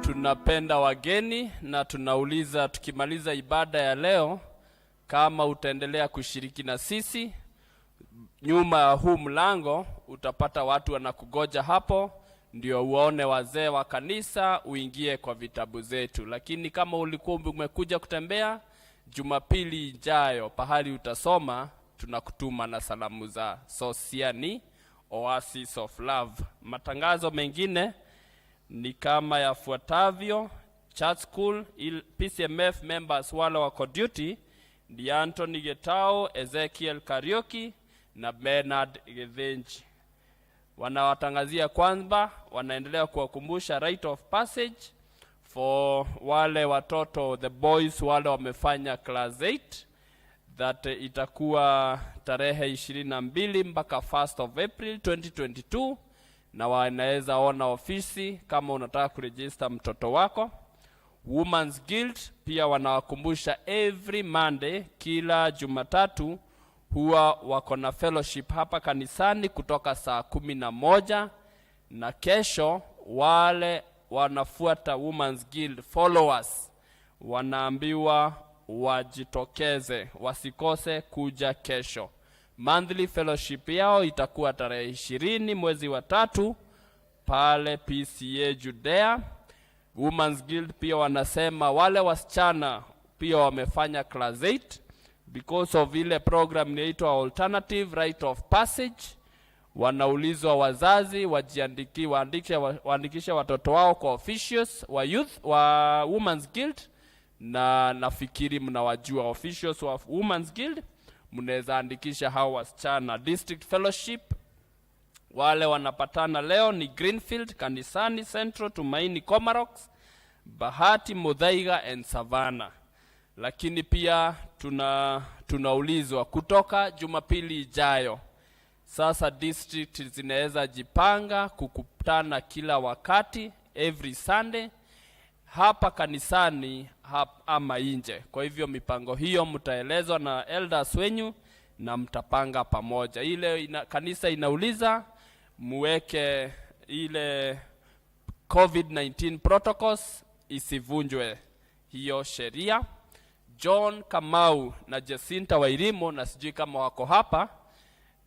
Tunapenda wageni na tunauliza tukimaliza ibada ya leo, kama utaendelea kushiriki na sisi, nyuma ya huu mlango utapata watu wanakugoja hapo, ndio uone wazee wa kanisa, uingie kwa vitabu zetu. Lakini kama ulikuwa umekuja kutembea, Jumapili ijayo pahali utasoma, tunakutuma na salamu za Sosiani Oasis of Love. Matangazo mengine ni kama yafuatavyo. Church School PCMF members wale wako duty ni Anthony Getao, Ezekiel Kariuki na Bernard Gethenji. Wanawatangazia kwamba wanaendelea kuwakumbusha rite of passage for wale watoto, the boys wale wamefanya class 8, that itakuwa tarehe 22 mpaka 1st of April 2022, na wanaweza ona ofisi kama unataka kuregister mtoto wako. Women's Guild pia wanawakumbusha every Monday, kila Jumatatu huwa wako na fellowship hapa kanisani kutoka saa 11, na kesho wale wanafuata Women's Guild followers wanaambiwa wajitokeze, wasikose kuja kesho. Monthly fellowship yao itakuwa tarehe 20 mwezi wa 3 pale PCA Judea. Women's Guild pia wanasema wale wasichana pia wamefanya class 8, because of ile program inaitwa alternative rite of passage, wanaulizwa wazazi wajiandiki, waandikishe watoto wao kwa officials wa youth wa Women's Guild, na nafikiri mnawajua officials wa Women's Guild, mnaweza andikisha hao wasichana. District Fellowship wale wanapatana leo ni Greenfield, Kanisani Central, Tumaini, Komarock, Bahati, Muthaiga and Savannah. Lakini pia tunaulizwa kutoka Jumapili ijayo. Sasa district zinaweza jipanga kukutana kila wakati every Sunday hapa kanisani ama nje. Kwa hivyo mipango hiyo mtaelezwa na elders wenyu na mtapanga pamoja. Ile kanisa inauliza muweke ile COVID-19 protocols isivunjwe hiyo sheria. John Kamau na Jacinta Wairimu, na sijui kama wako hapa,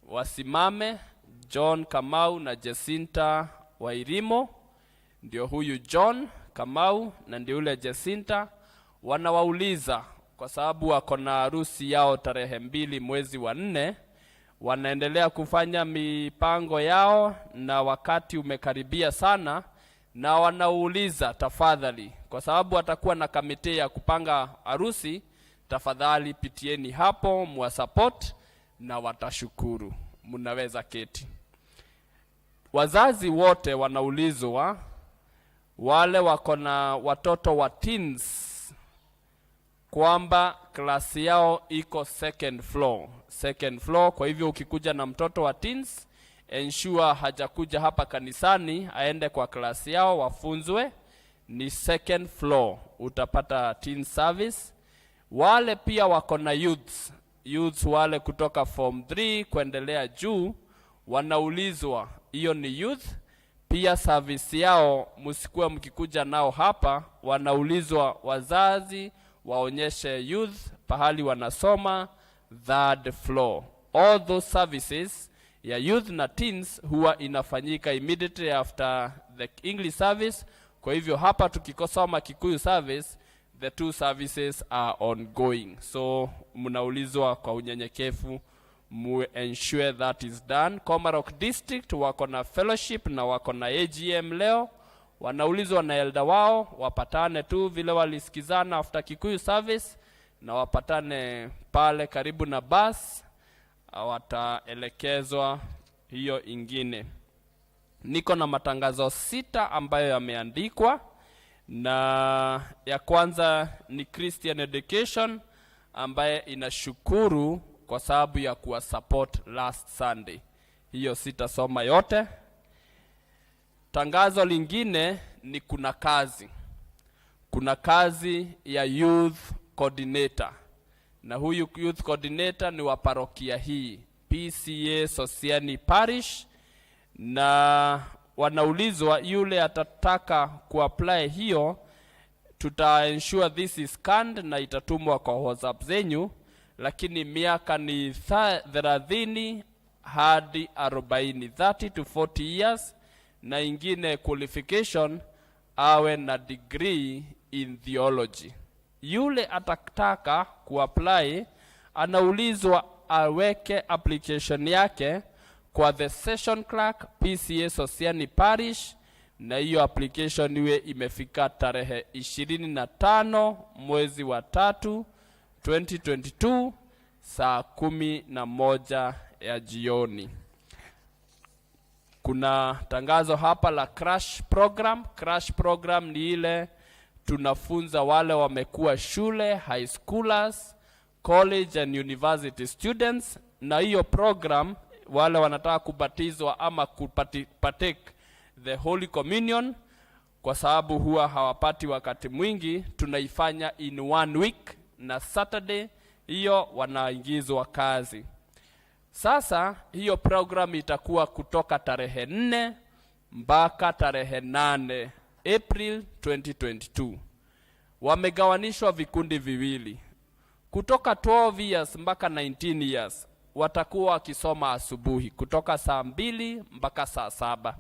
wasimame. John Kamau na Jacinta Wairimu, ndio huyu John Kamau na ndio yule Jacinta, wanawauliza kwa sababu wako na harusi yao tarehe 2 mwezi wa 4, wanaendelea kufanya mipango yao na wakati umekaribia sana, na wanauliza tafadhali, kwa sababu watakuwa na kamiti ya kupanga harusi, tafadhali pitieni hapo mwasupport na watashukuru. Mnaweza keti. Wazazi wote wanaulizwa Wale wako na watoto wa teens kwamba klasi yao iko second floor, second floor. Kwa hivyo ukikuja na mtoto wa teens, ensure hajakuja hapa kanisani, aende kwa klasi yao wafunzwe. Ni second floor, utapata teen service. Wale pia wako na youths, youths wale kutoka form 3 kuendelea juu, wanaulizwa, hiyo ni youth pia service yao, msikuwe mkikuja nao hapa, wanaulizwa wazazi waonyeshe youth pahali wanasoma third floor. All those services ya youth na teens huwa inafanyika immediately after the English service. Kwa hivyo hapa tukikosoma Kikuyu service, the two services are ongoing, so mnaulizwa kwa unyenyekevu mu ensure that is done. Komarok District wako na fellowship na wako na AGM leo, wanaulizwa na elder wao wapatane tu vile walisikizana after Kikuyu service, na wapatane pale karibu na bus, wataelekezwa hiyo ingine. Niko na matangazo 6 ambayo yameandikwa, na ya kwanza ni Christian Education ambaye inashukuru kwa sababu ya kuwa support last Sunday. Hiyo sitasoma yote. Tangazo lingine ni kuna kazi. Kuna kazi ya youth coordinator, na huyu youth coordinator ni wa parokia hii PCA Sosiani Parish, na wanaulizwa yule atataka kuapply hiyo, tuta ensure this is scanned na itatumwa kwa WhatsApp zenyu, lakini miaka ni 30 hadi 40, 30 to 40 years, na ingine qualification awe na degree in theology. Yule atataka kuapply anaulizwa aweke application yake kwa the session clerk PCA Sosiani Parish, na hiyo application iwe imefika tarehe 25 mwezi wa 3 2022 saa 11 ya jioni. Kuna tangazo hapa la crash program. Crash program ni ile tunafunza wale wamekuwa shule, high schoolers, college and university students, na hiyo program wale wanataka kubatizwa ama partake the Holy Communion, kwa sababu huwa hawapati wakati mwingi, tunaifanya in 1 week, na Saturday hiyo wanaingizwa kazi. Sasa hiyo program itakuwa kutoka tarehe 4 mpaka tarehe 8 April 2022. Wamegawanishwa vikundi viwili. Kutoka 12 years mpaka 19 years watakuwa wakisoma asubuhi kutoka saa 2 mpaka saa 7.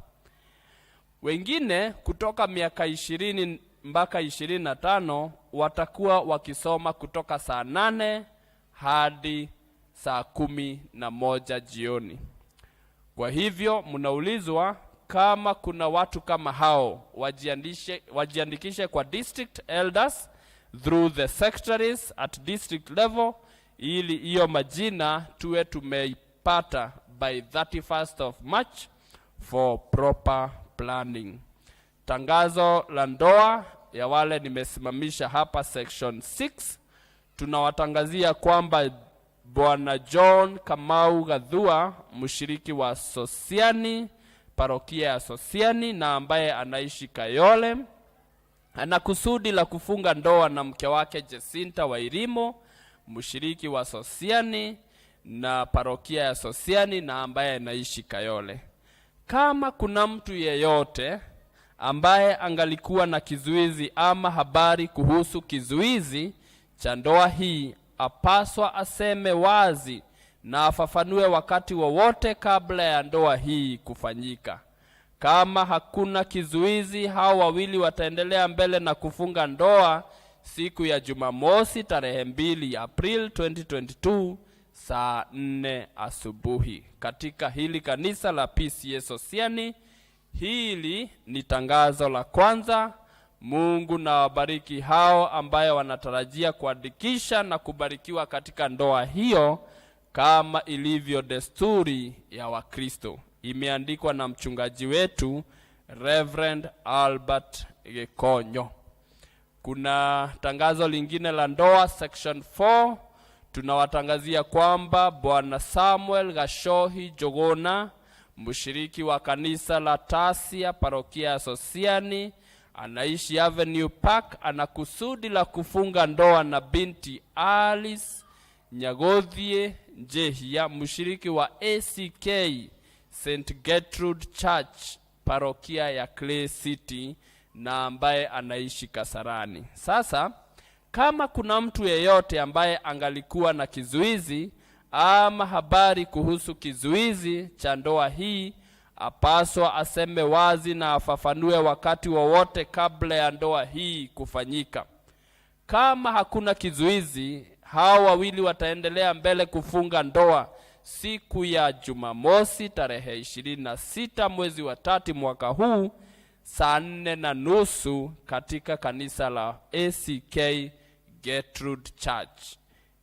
Wengine kutoka miaka 20 mpaka 25 watakuwa wakisoma kutoka saa 8 hadi saa 11 jioni. Kwa hivyo mnaulizwa kama kuna watu kama hao wajiandikishe kwa district elders through the secretaries at district level, ili hiyo majina tuwe tumeipata by 31st of March for proper planning. Tangazo la ndoa ya wale nimesimamisha hapa section 6, tunawatangazia kwamba Bwana John Kamau Gathua, mshiriki wa Sosiani, parokia ya Sosiani na ambaye anaishi Kayole, ana kusudi la kufunga ndoa na mke wake Jacinta Wairimo, mshiriki wa Sosiani na parokia ya Sosiani na ambaye anaishi Kayole. Kama kuna mtu yeyote ambaye angalikuwa na kizuizi ama habari kuhusu kizuizi cha ndoa hii, apaswa aseme wazi na afafanue wakati wowote kabla ya ndoa hii kufanyika. Kama hakuna kizuizi, hao wawili wataendelea mbele na kufunga ndoa siku ya Jumamosi tarehe 2 April 2022 saa 4 asubuhi katika hili kanisa la PCA Sosiani. Hili ni tangazo la kwanza. Mungu na wabariki hao ambayo wanatarajia kuandikisha na kubarikiwa katika ndoa hiyo kama ilivyo desturi ya Wakristo. Imeandikwa na mchungaji wetu Reverend Albert Gikonyo. Kuna tangazo lingine la ndoa section 4. Tunawatangazia kwamba Bwana Samuel Gashohi Jogona, mshiriki wa kanisa la Tasia parokia ya Sosiani, anaishi Avenue Park, ana kusudi la kufunga ndoa na binti Alice Nyagothie Njehia, mshiriki wa ACK St Gertrude Church parokia ya Clay City na ambaye anaishi Kasarani. Sasa kama kuna mtu yeyote ambaye angalikuwa na kizuizi ama habari kuhusu kizuizi cha ndoa hii, apaswa aseme wazi na afafanue wakati wowote kabla ya ndoa hii kufanyika. Kama hakuna kizuizi, hawa wawili wataendelea mbele kufunga ndoa siku ya Jumamosi tarehe 26 mwezi wa 3 mwaka huu saa 4:30 katika kanisa la ACK Gertrude Church.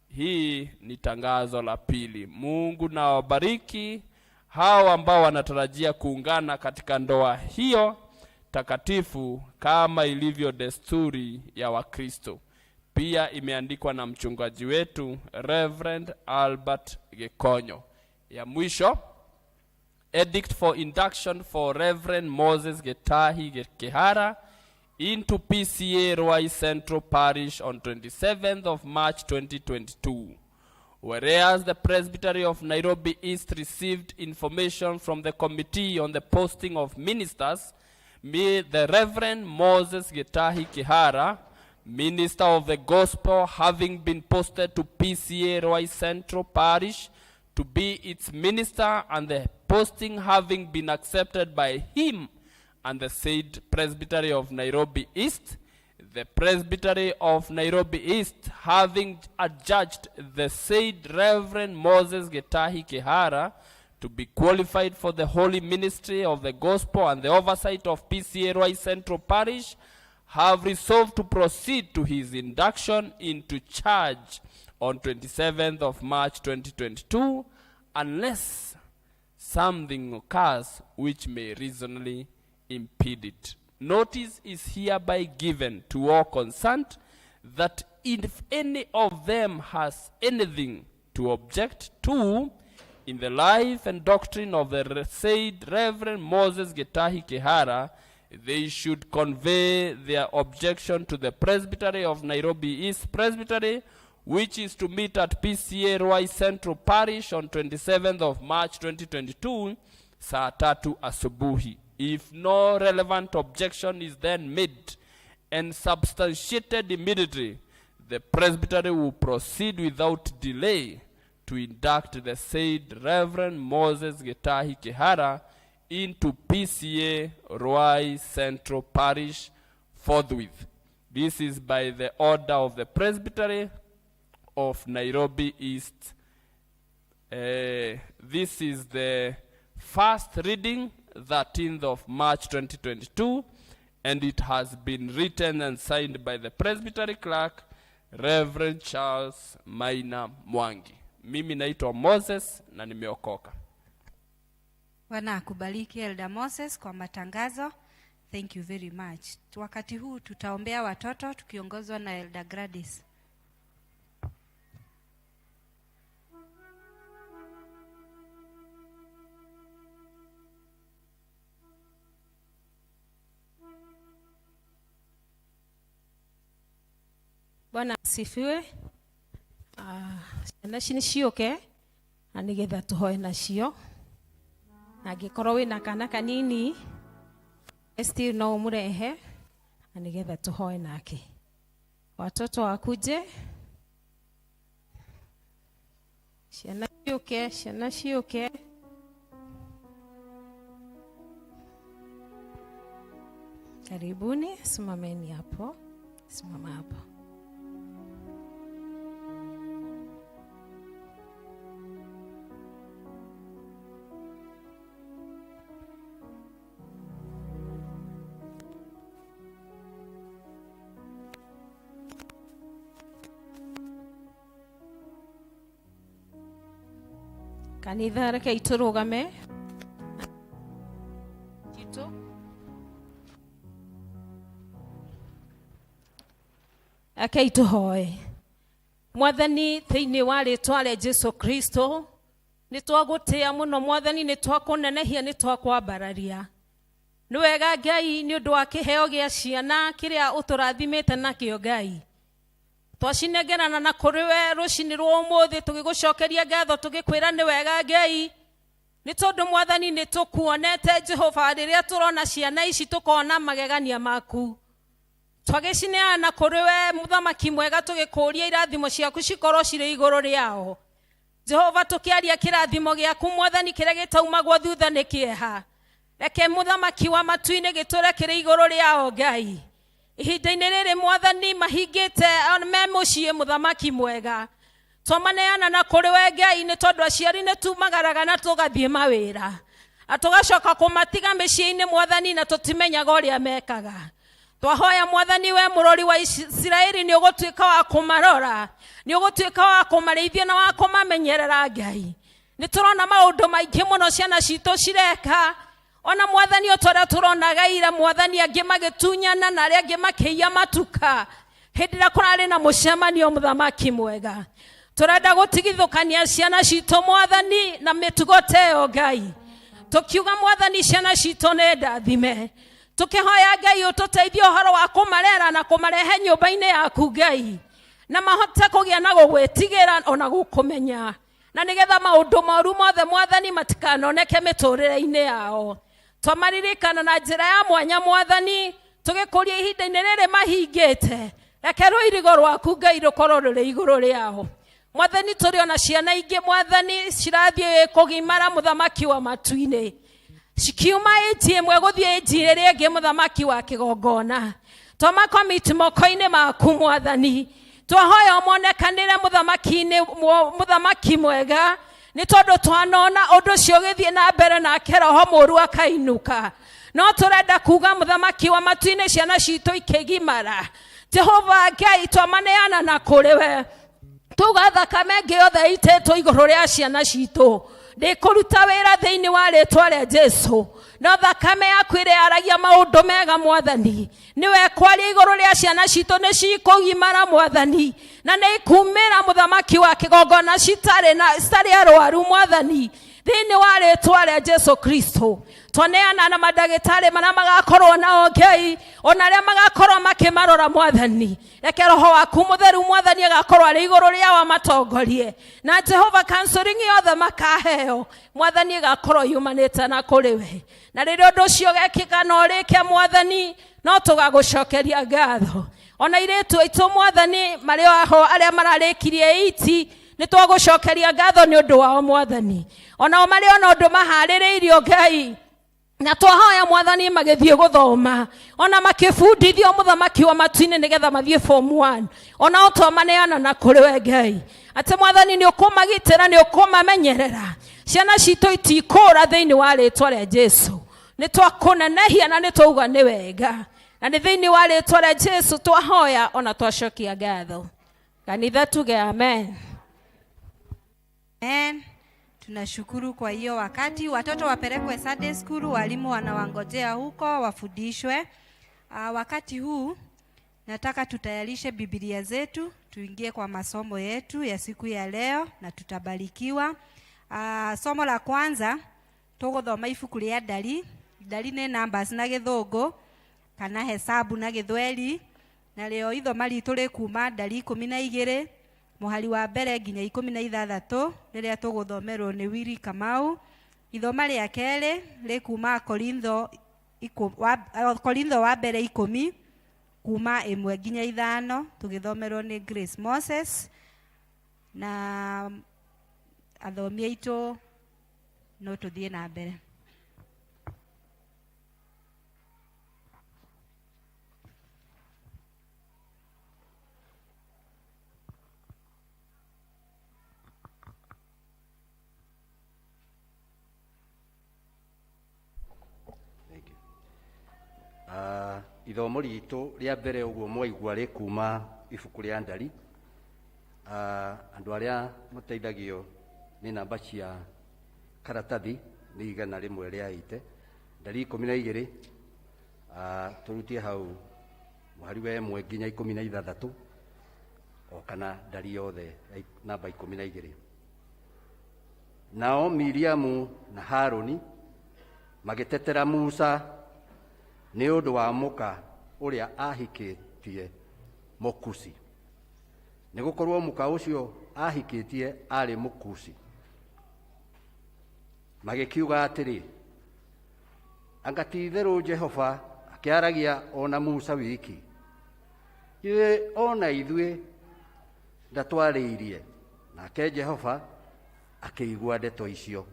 Hii ni tangazo la pili. Mungu na wabariki hao ambao wanatarajia kuungana katika ndoa hiyo takatifu kama ilivyo desturi ya Wakristo. Pia imeandikwa na mchungaji wetu Reverend Albert Gikonyo. Ya mwisho, edict for induction for Reverend Moses Gitahi Kihara into PCA Ruai Central Parish on 27th of March 2022. Whereas the Presbytery of Nairobi East received information from the Committee on the Posting of Ministers, me, the Reverend Moses Gitahi Kihara, Minister of the Gospel, having been posted to PCA Ruai Central Parish to be its minister, and the posting having been accepted by him and the said Presbytery of Nairobi East, the Presbytery of Nairobi East having adjudged the said Reverend Moses Gitahi Kihara to be qualified for the holy ministry of the gospel and the oversight of PCA Ruai Central Parish, have resolved to proceed to his induction into charge on 27th of March 2022, unless something occurs which may reasonably impede it. Notice is hereby given to all concerned that if any of them has anything to object to in the life and doctrine of the said Reverend Moses Gitahi Kihara, they should convey their objection to the Presbytery of Nairobi East Presbytery, which is to meet at PCA Ruai Central Parish on 27th of March 2022, saa 3 asubuhi. If no relevant objection is then made and substantiated immediately, the Presbytery will proceed without delay to induct the said Reverend Moses Gitahi Kihara into PCA Ruai Central Parish forthwith. This is by the order of the Presbytery of Nairobi East. This is the first reading, 13th of March 2022, and it has been written and signed by the Presbytery Clerk, Reverend Charles Maina Mwangi. Mimi naitwa Moses na nimeokoka. Bwana akubariki Elder Moses kwa matangazo. Thank you very much. Wakati huu tutaombea watoto tukiongozwa na Elder Gladys. Bwana asifiwe. Ciana ici nĩ ciũke na nĩgetha tũhoe nacio. Na angĩkorwo wĩna kana kanini, still no ũmũrehe na nĩgetha tũhoe nake. Watoto wakuje. Ciana ciũke, ciana ciũke. Karibuni, simameni hapo. Simama hapo. Kanitha reke itũrũgame. Tito. Rekei tũhoe. Mwathani, thĩinĩ wa rĩtwa rĩa Jesu Kristo, nĩ twagũtĩa mũno Mwathani, nĩ twakũnenehia, nĩ twakwambararia. Nĩ wega Ngai nĩ ũndũ wa kĩheo gĩa ciana kĩrĩa ũtũrathimĩte nakĩo Ngai. Twacinengerana na kũrĩ we rũcinĩ rwa ũmũthĩ tũgĩgũcokeria ngatho tũgĩkwĩra nĩ wega Ngai. Nĩ tondũ Mwathani nĩ tũkuonete Jehova rĩrĩa tũrona ciana ici tũkona magegania maku. Twagĩcineana kũrĩ we mũthamaki mwega tũgĩkũria irathimo ciaku cikorwo cirĩ igũrũ rĩao. Jehova tũkĩaria kĩrathimo gĩaku Mwathani kĩrĩa gĩtaumagwo thutha nĩ kĩeha. Reke mũthamaki wa matu-inĩ gĩtũre kĩrĩ igũrũ rĩao Ngai. Ihinda-inĩ rĩrĩ Mwathani mahingĩte me mũciĩ mũthamaki mwega. Twamaneana na kũrĩ we Ngai nĩ tondũ aciari nĩ tumagaraga na tũgathiĩ mawĩra. Na tũgacoka kũmatiga mĩciĩ-inĩ Mwathani na tũtimenyaga ũrĩa mekaga. Twahoya Mwathani we mũrori wa Isiraeli nĩ ũgũtuĩka wa kũmarora, nĩ ũgũtuĩka wa kũmarĩithia na wa kũmamenyerera Ngai. Nĩ tũrona maũndũ maingĩ mũno ciana citũ cireka, ona Mwathani o ta ũrĩa tũronaga ira Mwathani angĩ magĩtunyana na arĩa angĩ makĩiya matuka hĩndĩ ĩrĩa kũrarĩ na mũcemanio mũthamaki mwega. Tũrenda gũtigithũkania ciana citũ Mwathani na mĩtugo ta ĩyo Ngai. Tũkiuga Mwathani ciana citũ nĩ ndathime. Tũkĩhoya Ngai ũtũteithie ũhoro wa kũmarera na kũmarehe nyũmba-inĩ yaku Ngai, na mahote kũgĩa na gũgwĩtigĩra ona gũkũmenya, na nĩgetha maũndũ moru mothe Mwathani matikanoneke mĩtũrĩre-inĩ yao. Twamaririkana na njĩra ya mwanya Mwathani, tũgĩkũria ihinda-inĩ rĩrĩ mahingĩte, reke rũirigo rwaku Ngai rũkorwo rũrĩ igũrũ rĩao. Mwathani tũrĩ ona ciana ingĩ Mwathani cirathiĩ kũgimara mũthamaki wa matu-inĩ, cikiuma ĩnji ĩmwe gũthiĩ ĩnji ĩrĩa ĩngĩ mũthamaki wa kĩgongona. Twamakomiti moko-inĩ maku Mwathani, twahoya ũmonekanĩre mũthamaki-inĩ, mũthamaki mwega, nĩ tondũ twanona ũndũ ũcio ũgĩthiĩ na mbere nake roho mũũru akainũka. No tũrenda kuga mũthamaki wa matu-inĩ ciana citũ ikĩgimara, Jehova Ngai twamaneana na kũrĩ we. Tuga thakame ĩngĩ yothe ĩitĩtwo igũrũ rĩa ciana citũ ndĩkũruta wĩra thĩinĩ wa rĩtwa rĩa Jesu, no thakame yaku ĩrĩa yaragia maũndũ mega Mwathani nĩwe kwaria igũrũ rĩa ciana citũ nĩ cikũgimara Mwathani, na nĩ ikumĩra mũthamaki wa kĩgongona citarĩ arwaru Mwathani thĩinĩ wa rĩtwa rĩa Jesu Kristo. Twaneana na mandagĩtarĩ marĩa magakorwo nao Ngai, ona arĩa magakorwo makĩmarora Mwathani, reke roho waku mũtheru Mwathani agakorwo arĩ igũrũ rĩao amatongorie, na Jehova counseling yothe makaheo Mwathani ĩgakorwo yumanĩte na kũrĩ we. Na rĩrĩa ũndũ ũcio ũgekĩka na ũrĩke Mwathani, no tũgagũcokeria ngatho. Ona airĩtu aitũ Mwathani marĩ aho arĩa mararĩkirie iti, nĩ twagũcokeria ngatho nĩ ũndũ wao Mwathani. Onao marĩ ona ũndũ maharĩrĩirio Ngai, na twahoya Mwathani magĩthiĩ gũthoma ona makĩbundithio mũthamaki wa matu-inĩ nĩgetha mathiĩ form 1, onao twamaneana na kũrĩ we Ngai atĩ Mwathani nĩ ũkũmagitĩra, nĩ ũkũmamenyerera, ciana citũ itikũra thĩinĩ wa rĩtwa rĩa Jesu. Nĩ twakũnenehia na nĩ twauga nĩ wega, na nĩ thĩinĩ wa rĩtwa rĩa Jesu twahoya ona twacokia ngatho. Kanitha tuge amen. Amen. Tunashukuru kwa hiyo wakati. Watoto wapelekwe Sunday school, walimu wanawangojea huko wafundishwe. Wakati huu nataka tutayarishe Biblia zetu, tuingie kwa masomo yetu ya siku ya leo na tutabarikiwa. Somo la kwanza tuguthoma ibuku rĩa Ndari. Ndari nĩ numbers na gĩthũngũ kana hesabu na gĩthweri, na rĩo ithoma ritũ rĩkuma Ndari 12 mũhari wa mbere nginya 16 rĩrĩa tũgũthomerwo nĩ Willy Kamau. Ithoma rĩa kerĩ rĩkuma Korintho wa mbere 10 kuma 1 nginya 5 tũgĩthomerwo nĩ Grace Moses, na athomi aitũ no tũthiĩ na mbere. Ithomo ritũ rĩa mbere ũguo mwaigua rĩkuma ibuku rĩa Ndari. Andũ arĩa mateithagio nĩ namba cia karatathi nĩ igana rĩmwe rĩa ite. Ndari 12, tũrutie hau mũhari wa 1 nginya 16. O kana ndari yothe ya namba 12. Nao Miriamu na Haruni magĩtetera Musa nĩ ũndũ wa mũka ũrĩa ahikĩtie Mũkusi, nĩ gũkorwo mũka ũcio ahikĩtie aarĩ Mũkusi. Magĩkiuga atĩrĩ, anga ti-itherũ Jehova akĩaragia o na Musa wiki? Githĩ o na ithuĩ ndatwarĩirie? Nake Jehova akĩigua ndeto icio.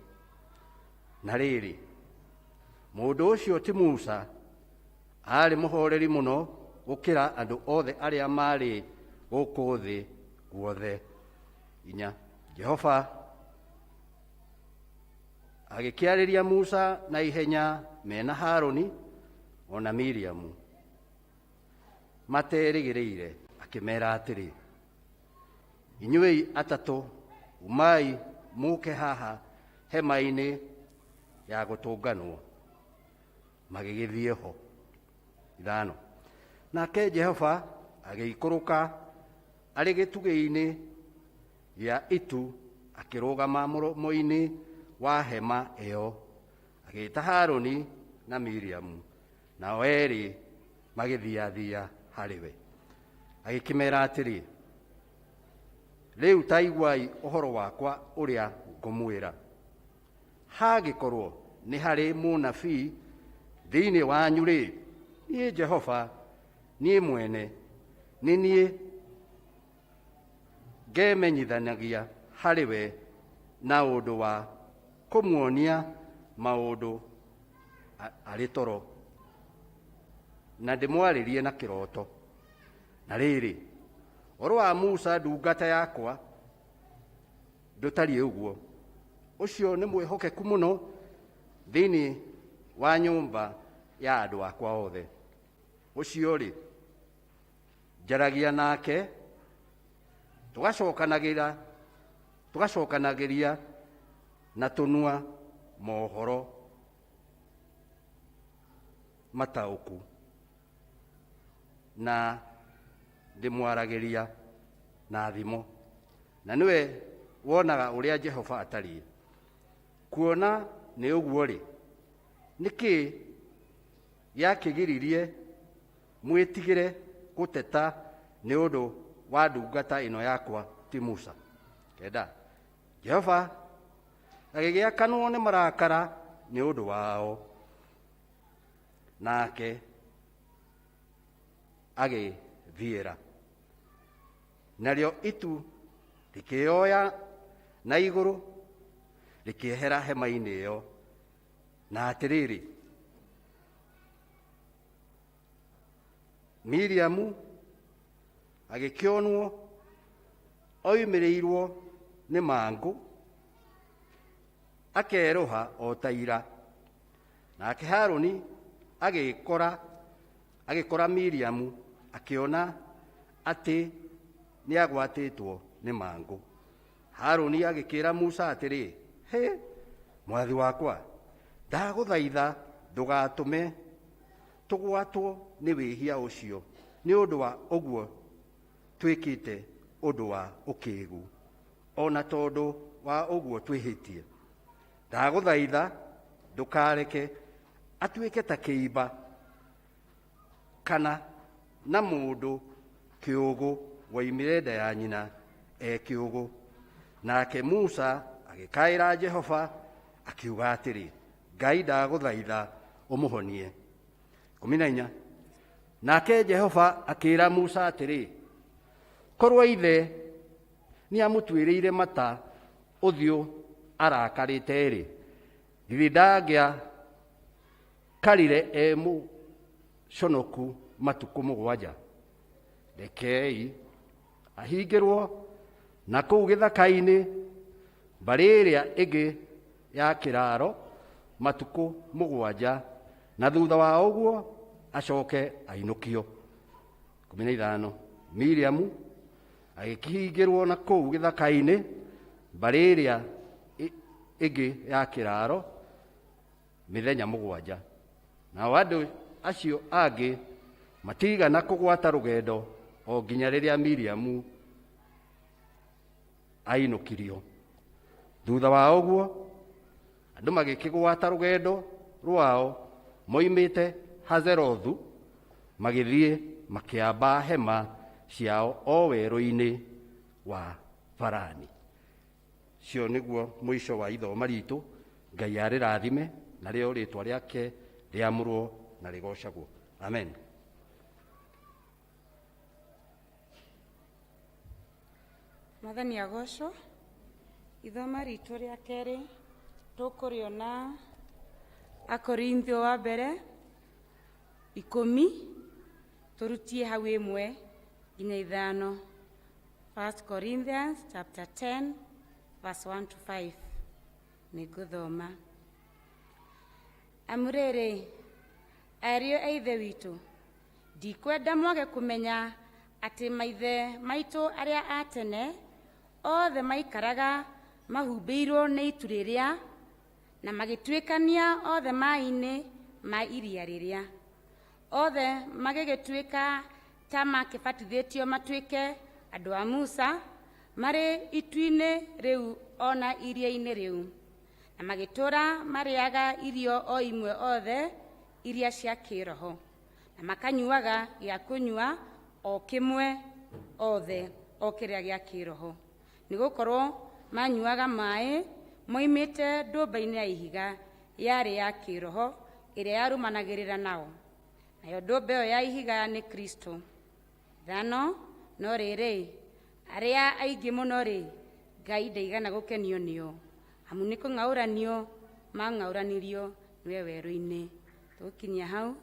Na rĩrĩ, mũndũ ũcio ti Musa aarĩ mũhoreri mũno gũkĩra andũ othe arĩa maarĩ gũkũ thĩ guothe. 4. Jehova agĩkĩarĩria Musa na ihenya mena Haruni o na Miriamu materĩgĩrĩire, akĩmera atĩrĩ, inyuĩ atatũ umai mũke haha hema-inĩ ya gũtũnganwo. Magĩgĩthiĩ ho. 5. Nake Jehova agĩikũrũka arĩ gĩtugĩ-inĩ gĩa itu, akĩrũgama mũromo-inĩ wa hema ĩyo, agĩĩta Haruni na Miriamu, nao eerĩ magĩthiathia harĩ we. Agĩkĩmera atĩrĩ, rĩu ta iguai ũhoro wakwa ũrĩa ngũmwĩra. Hagĩkorwo nĩ harĩ mũnabii thĩinĩ wanyu rĩ, niĩ Jehova, niĩ mwene, nĩ niĩ ngemenyithanagia harĩ we na ũndũ wa kũmuonia maũndũ arĩ toro, na ndĩmwarĩrie na kĩroto. Na rĩrĩ, ũhoro wa Musa ndungata yakwa ndũtariĩ ũguo, ũcio nĩ mwĩhokeku mũno thĩinĩ wa nyũmba ya andũ akwa othe. Ũcio rĩ, njaragia nake, tũgacokanagĩria na tũnua mohoro mataũku, na ndĩmwaragĩria na thimo, na nĩwe wonaga ũrĩa Jehova atariĩ. Kuona nĩ ũguo rĩ, nĩkĩ gĩakĩgiririe mwĩtigĩre gũteta nĩ ũndũ wa ndungata ĩno yakwa ti Musa? 9. Jehova agĩgĩakanwo nĩ marakara nĩ ũndũ wao, nake agĩthiĩra. Narĩo itu rĩkĩoya na igũrũ rĩkĩehera hema-inĩ ĩyo. Na atĩrĩrĩ, Miriamu agĩkĩonwo oimĩrĩirwo nĩ mangũ, akerũha o ta ira. Nake Haruni agĩkora Miriamu, akĩona atĩ nĩagwatĩtwo nĩ mangũ. Haruni agĩkĩra Musa atĩrĩ, hĩ, mwathi wakwa, ndagũthaitha ndũgatũme tũgwatwo nĩ wĩhia ũcio nĩ ũndũ wa ũguo twĩkĩte ũndũ wa ũkĩgu, o na tondũ wa ũguo twĩhĩtie. Ndagũthaitha ndũkareke atuĩke ta kĩimba kana na mũndũ kĩũgũ woimire nda ya nyina e kĩũgũ. Nake Musa agĩkaĩra Jehova akiuga atĩrĩ, Ngai ndagũthaitha ũmũhonie. 14. Nake Jehova akĩĩra Musa atĩrĩ, korwo ithe nĩamũtuĩrĩire mata ũthiũ arakarĩte rĩ, githĩ ndangĩakarire e mũconoku matukũ 7? Rekei ahingĩrwo na kũu gĩthaka-inĩ mbarĩ ĩrĩa ĩngĩ ya kĩraro matukũ 7, na thutha wa ũguo acoke ainũkio. 15. Miriamu agĩkĩhingĩrwo na kũu gĩthaka-inĩ mbarĩ ĩrĩa ĩngĩ ya kĩraro mĩthenya 7. Nao andũ acio angĩ matigana kũgwata rũgendo o nginya rĩrĩa Miriamu Ainũkirio. Thutha wa ũguo andũ magĩkĩgwata rũgendo rwao moimĩte Hazerothu, magĩthiĩ makĩamba hema ciao o werũ-inĩ wa Parani. Cio nĩguo mũico wa ithoma ritũ. Ngai arĩrathime, narĩo rĩtwa rĩake rĩamũrwo na rĩgocagwo. Amen. Mwathani agocwo. Ithoma ritũ rĩa kerĩ tũkũrĩona Akorinthio wa mbere 10, tũrutie hau 1 nginya 5. First Corinthians chapter 10 verse 1 to 5. Nĩngũthoma. Amu rĩrĩ, ariũ a Ithe witũ, ndikwenda mwage kũmenya atĩ maithe maitũ arĩa a tene othe maikaraga mahumbĩirwo nĩ itu rĩrĩa, na magĩtuĩkania othe maĩ-inĩ ma iria rĩrĩa. Othe magĩgĩtuĩka ta makĩbatithĩtio matuĩke andũ a Musa marĩ itu-inĩ rĩu ona iria-inĩ rĩu, na magĩtũũra marĩaga irio o imwe othe iria cia kĩĩroho, na makanyuaga gĩa kũnyua o kĩmwe othe o kĩrĩa gĩa kĩĩroho, nĩgũkorwo manyuaga maĩ moimĩte ndũmba-inĩ ya ihiga yarĩ ya kĩĩroho ĩrĩa yarũmanagĩrĩra nao, nayo ndũmba ĩyo ya ihiga nĩ Kristo. 5. No rĩrĩ, arĩa aingĩ mũno rĩ, Ngai ndaigana gũkenio nĩo, amu nĩ kũng'aũranio mang'aũranirio nĩwe werũ-inĩ. Tũgũkinyia hau.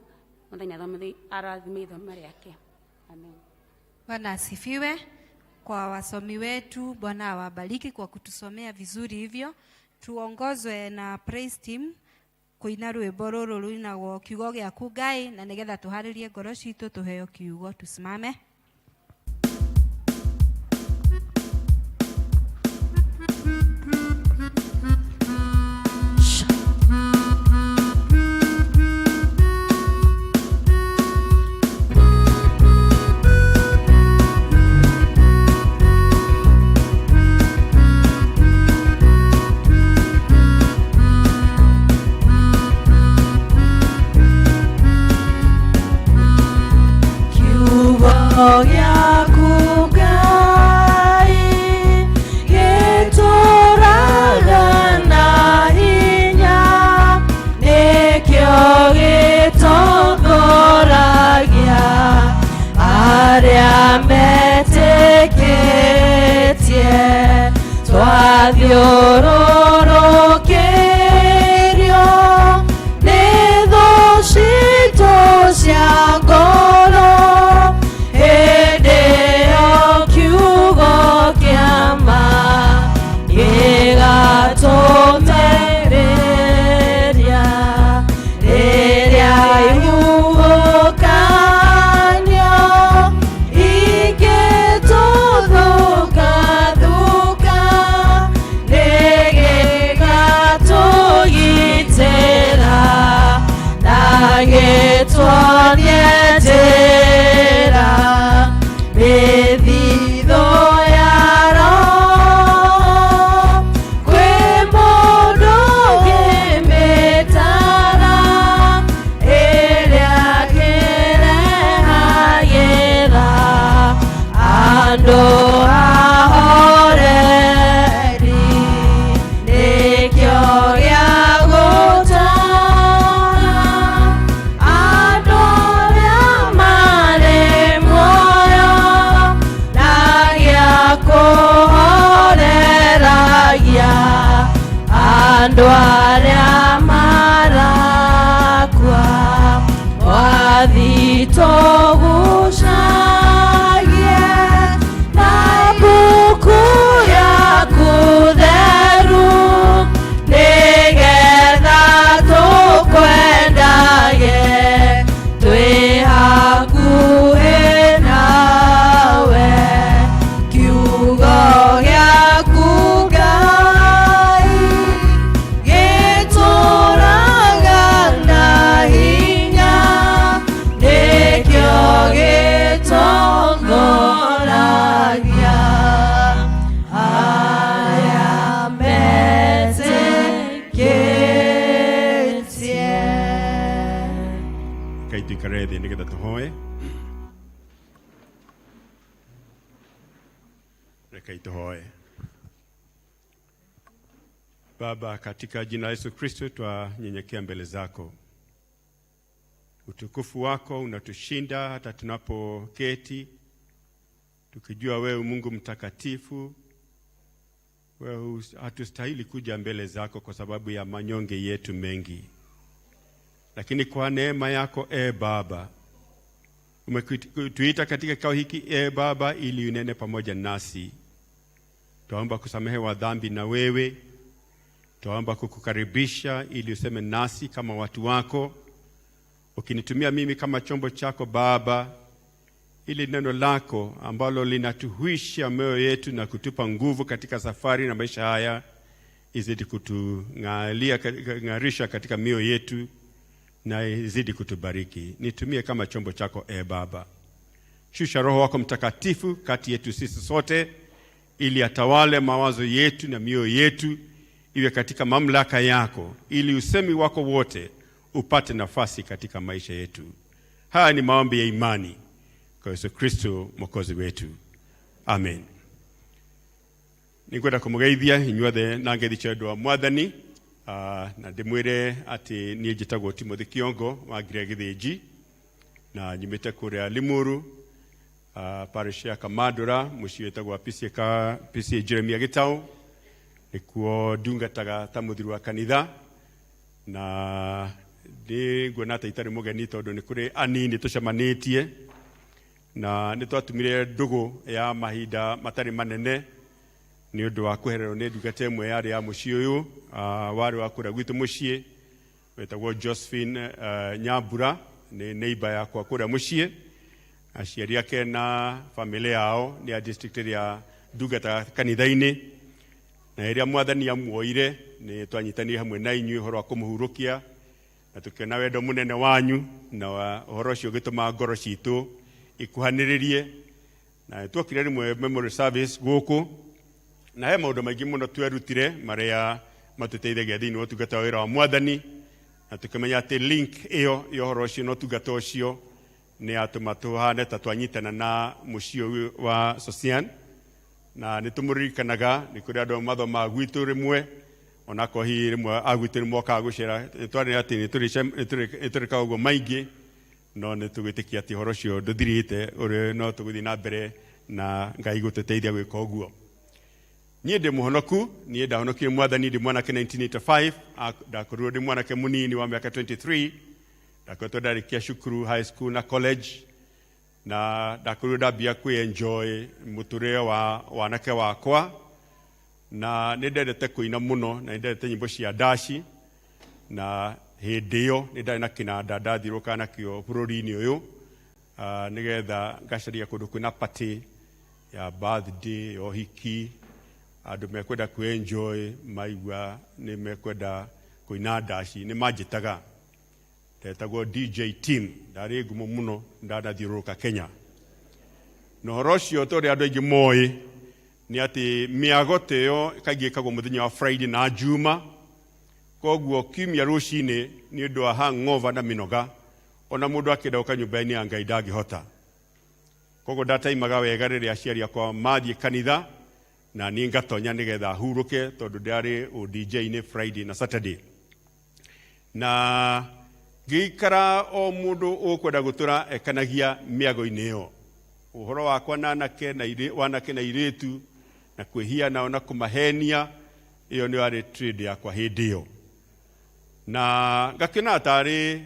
Mwathani arathime ithoma rĩake. Amen. Bwana asifiwe. Kwa wasomi wetu, Bwana awabariki kwa kutusomea vizuri hivyo. Tuongozwe na praise team kuina rwĩmbo rũrũ rũinagwo kiugo gĩaku Ngai, na nĩgetha tũharĩrie ngoro citũ tũheo kiugo. Tusimame. Kiugo gĩaku Ngai gĩtũũraga na hinya, nĩkĩo gĩtongoragia arĩa metĩkĩtie. Twathiũrũrũkĩrio nĩ thũ citũ cia ngoro, hĩndĩ ĩyo kiugo kĩa ma gĩgatũteithĩrĩria. Rĩrĩa ihuhũkanio ingĩtũthũka-thũka, nĩgĩgatũgitĩra na gĩtuonie njĩra. Mĩthithũ ya Roho kwĩ mũndũ ũngĩmĩtara, ĩrĩa kĩrehagĩra andũ ahoreri, nĩkĩo gĩa gũtara andũ arĩa marĩ muoyo, na gĩa kũhoreragia andũ arĩa marakua. Mwathi, tũgucagie na Tũikare thĩ nĩgetha tũhoe. Rekei tũhoe. Baba, katika jina la Yesu Kristo twanyenyekea mbele zako. Utukufu wako unatushinda hata tunapoketi, tukijua wewe Mungu mtakatifu, wewe hatustahili kuja mbele zako kwa sababu ya manyonge yetu mengi, lakini kwa neema yako e Baba umetuita katika kikao hiki e Baba, ili unene pamoja nasi. Twaomba kusamehewa dhambi na wewe, twaomba kukukaribisha ili useme nasi kama watu wako, ukinitumia mimi kama chombo chako Baba, ili neno lako ambalo linatuhuisha mioyo yetu na kutupa nguvu katika safari na maisha haya izidi kutung'arisha katika mioyo yetu na izidi kutubariki. Nitumie kama chombo chako e Baba. Shusha Roho wako Mtakatifu kati yetu sisi sote, ili atawale mawazo yetu na mioyo yetu iwe katika mamlaka yako, ili usemi wako wote upate nafasi katika maisha yetu. Haya ni maombi ya imani kwa Yesu Kristo mwokozi wetu, amen. Ningwenda kumugeithia inyuothe na ngeithi cia ũndũ wa Mwathani, na ndĩmwĩre atĩ niĩ njĩtagwo Timothy Kiongo wa Ngiria Gĩthĩnji na nyumĩte kũrĩa Limuru, parish ya Kamandũra, mũciĩ wĩtagwo PCA, PCA Jeremia Gĩtaũ, nĩkuo ndungataga ta mũthuri wa kanitha, na nĩ nguona ta itarĩ mũgeni tondũ nĩ kũrĩ anini tũcemanĩtie na nĩ twatumire ndũgũ ya mahinda matarĩ manene nĩ ũndũ wa kwehererwo nĩ ndungata ĩmwe yarĩ ya mũciĩ ũyũ, warĩ wa kũrĩa gwitũ mũciĩ wetagwo Josephine Nyambura, nĩ neighbor yakwa kũrĩa mũciĩ. Aciari ake na famĩlĩ yao nĩ a district ĩrĩa ndungataga kanitha-inĩ, na rĩrĩa Mwathani amuoire nĩ twanyitanire hamwe na inyuĩ ũhoro wa kũmũhurũkia na tũkĩona wendo mũnene wanyu, na ũhoro ũcio ũgĩtũma ngoro citũ ikuhanĩrĩrie, na tuokire rĩmwe memorial service gũkũ, na he maũndũ maingĩ mũno twerutire marĩa matũteithagia thĩinĩ wa ũtungata wa wĩra wa Mwathani, na tũkĩmenya atĩ link ĩyo ya ũhoro ũcio na ũtungata ũcio nĩ yatũma tũhane ta twanyitana na mũciĩ ũyũ wa Sosian, na nĩ tũmũririkanaga. Nĩ kũrĩ andũ mathomaga gwitũ rĩmwe, onakorwo hihi rĩmwe agwitũ nĩ mokaga gũcera, twarĩ atĩ nĩ tũrĩkaga ũguo maingĩ, no nĩ tũgwĩtĩkia atĩ ũhoro ũcio ndũthirĩte, ũrĩ no tũgũthiĩ na mbere na Ngai gũtũteithia gwĩka ũguo. Niĩ ndĩ mũhonoku, niĩ ndahonokire Mwathani ndĩ mwanake 1985, ndakorirwo ndĩ mwanake mũnini wa mĩaka 23, ndakoretwo ndarĩkia cukuru high school na college, na ndakorirwo ndambia kwĩ enjoy mũtũrĩre wa wanake wakwa, na nĩ ndendete kũina mũno, na nĩ ndendete nyĩmbo cia ndaci, na hĩndĩ ĩyo nĩ ndarĩ na kĩnanda ndathiũrũrũkaga nakĩo bũrũri-inĩ ũyũ, nĩgetha ngacaria kũndũ kwĩna party ya birthday, ya ũhiki, andũ mekwenda kwĩ enjoy, maigua nĩ mekwenda kũina ndaci, nĩ manjĩtaga. Ndetagwo DJ Team, ndarĩ ngumo mũno ndanathiũrũrũka Kenya. Na ũhoro ũcio ta ũrĩa andũ aingĩ moĩ nĩ atĩ mĩago ta ĩyo kaingĩ ĩkagwo mũthenya wa Friday na Juma, koguo kiumia rũcinĩ nĩ ũndũ wa hangover na mĩnoga, ona mũndũ akĩenda gũka nyũmba-inĩ ya Ngai ndangĩhota. Koguo ndataimaga wega rĩrĩa aciari akwa mathiĩ kanitha, na niĩ ngatonya nĩgetha hurũke tondũ ndarĩ o DJ-inĩ Friday na Saturday. Na ngĩikara o mũndũ ũkwenda gũtũra ekanagia mĩago-inĩ ĩyo. Ũhoro wakwa na anake na wanake na irĩtu na kwĩhia nao na kũmahenia, ĩyo nĩyo yarĩ trade yakwa hĩndĩ ĩyo. Na ngakĩona tarĩ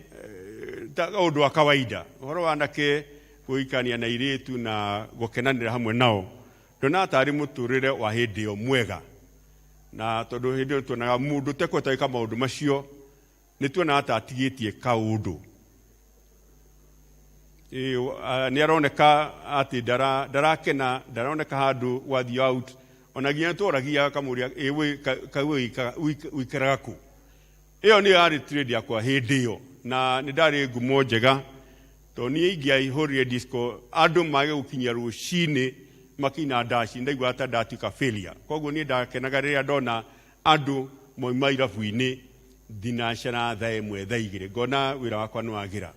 ũndũ wa kawaida ũhoro wa anake gũikania na irĩtu na gũkenanĩra hamwe nao, ndonaga tarĩ mũtũrĩre wa hĩndĩ ĩyo mwega. Na tondũ hĩndĩ ĩyo tuonaga mũndũ ũtekũhota gwĩka maũndũ macio, nĩ tuonaga ta atigĩtie kaũndũ. Nĩ aroneka atĩ ndarakena, ndaroneka handũ gwathiĩ out, ona nginya tworagia kamũria, wĩikaraga kũ? Ĩyo nĩyo yarĩ trade yakwa hĩndĩ ĩyo, na nĩ ndarĩ ngumo njega tondũ niĩ ingĩaihũrire disco andũ mage gũkinyia rũcinĩ makĩina ndaci, ndaiguaga ta ndatuĩka failure. Koguo niĩ ndakenaga rĩrĩa ndona andũ mauma irabu-inĩ thinacara thaa 1 thaa 2, ngona wĩra wakwa nĩ wagĩra.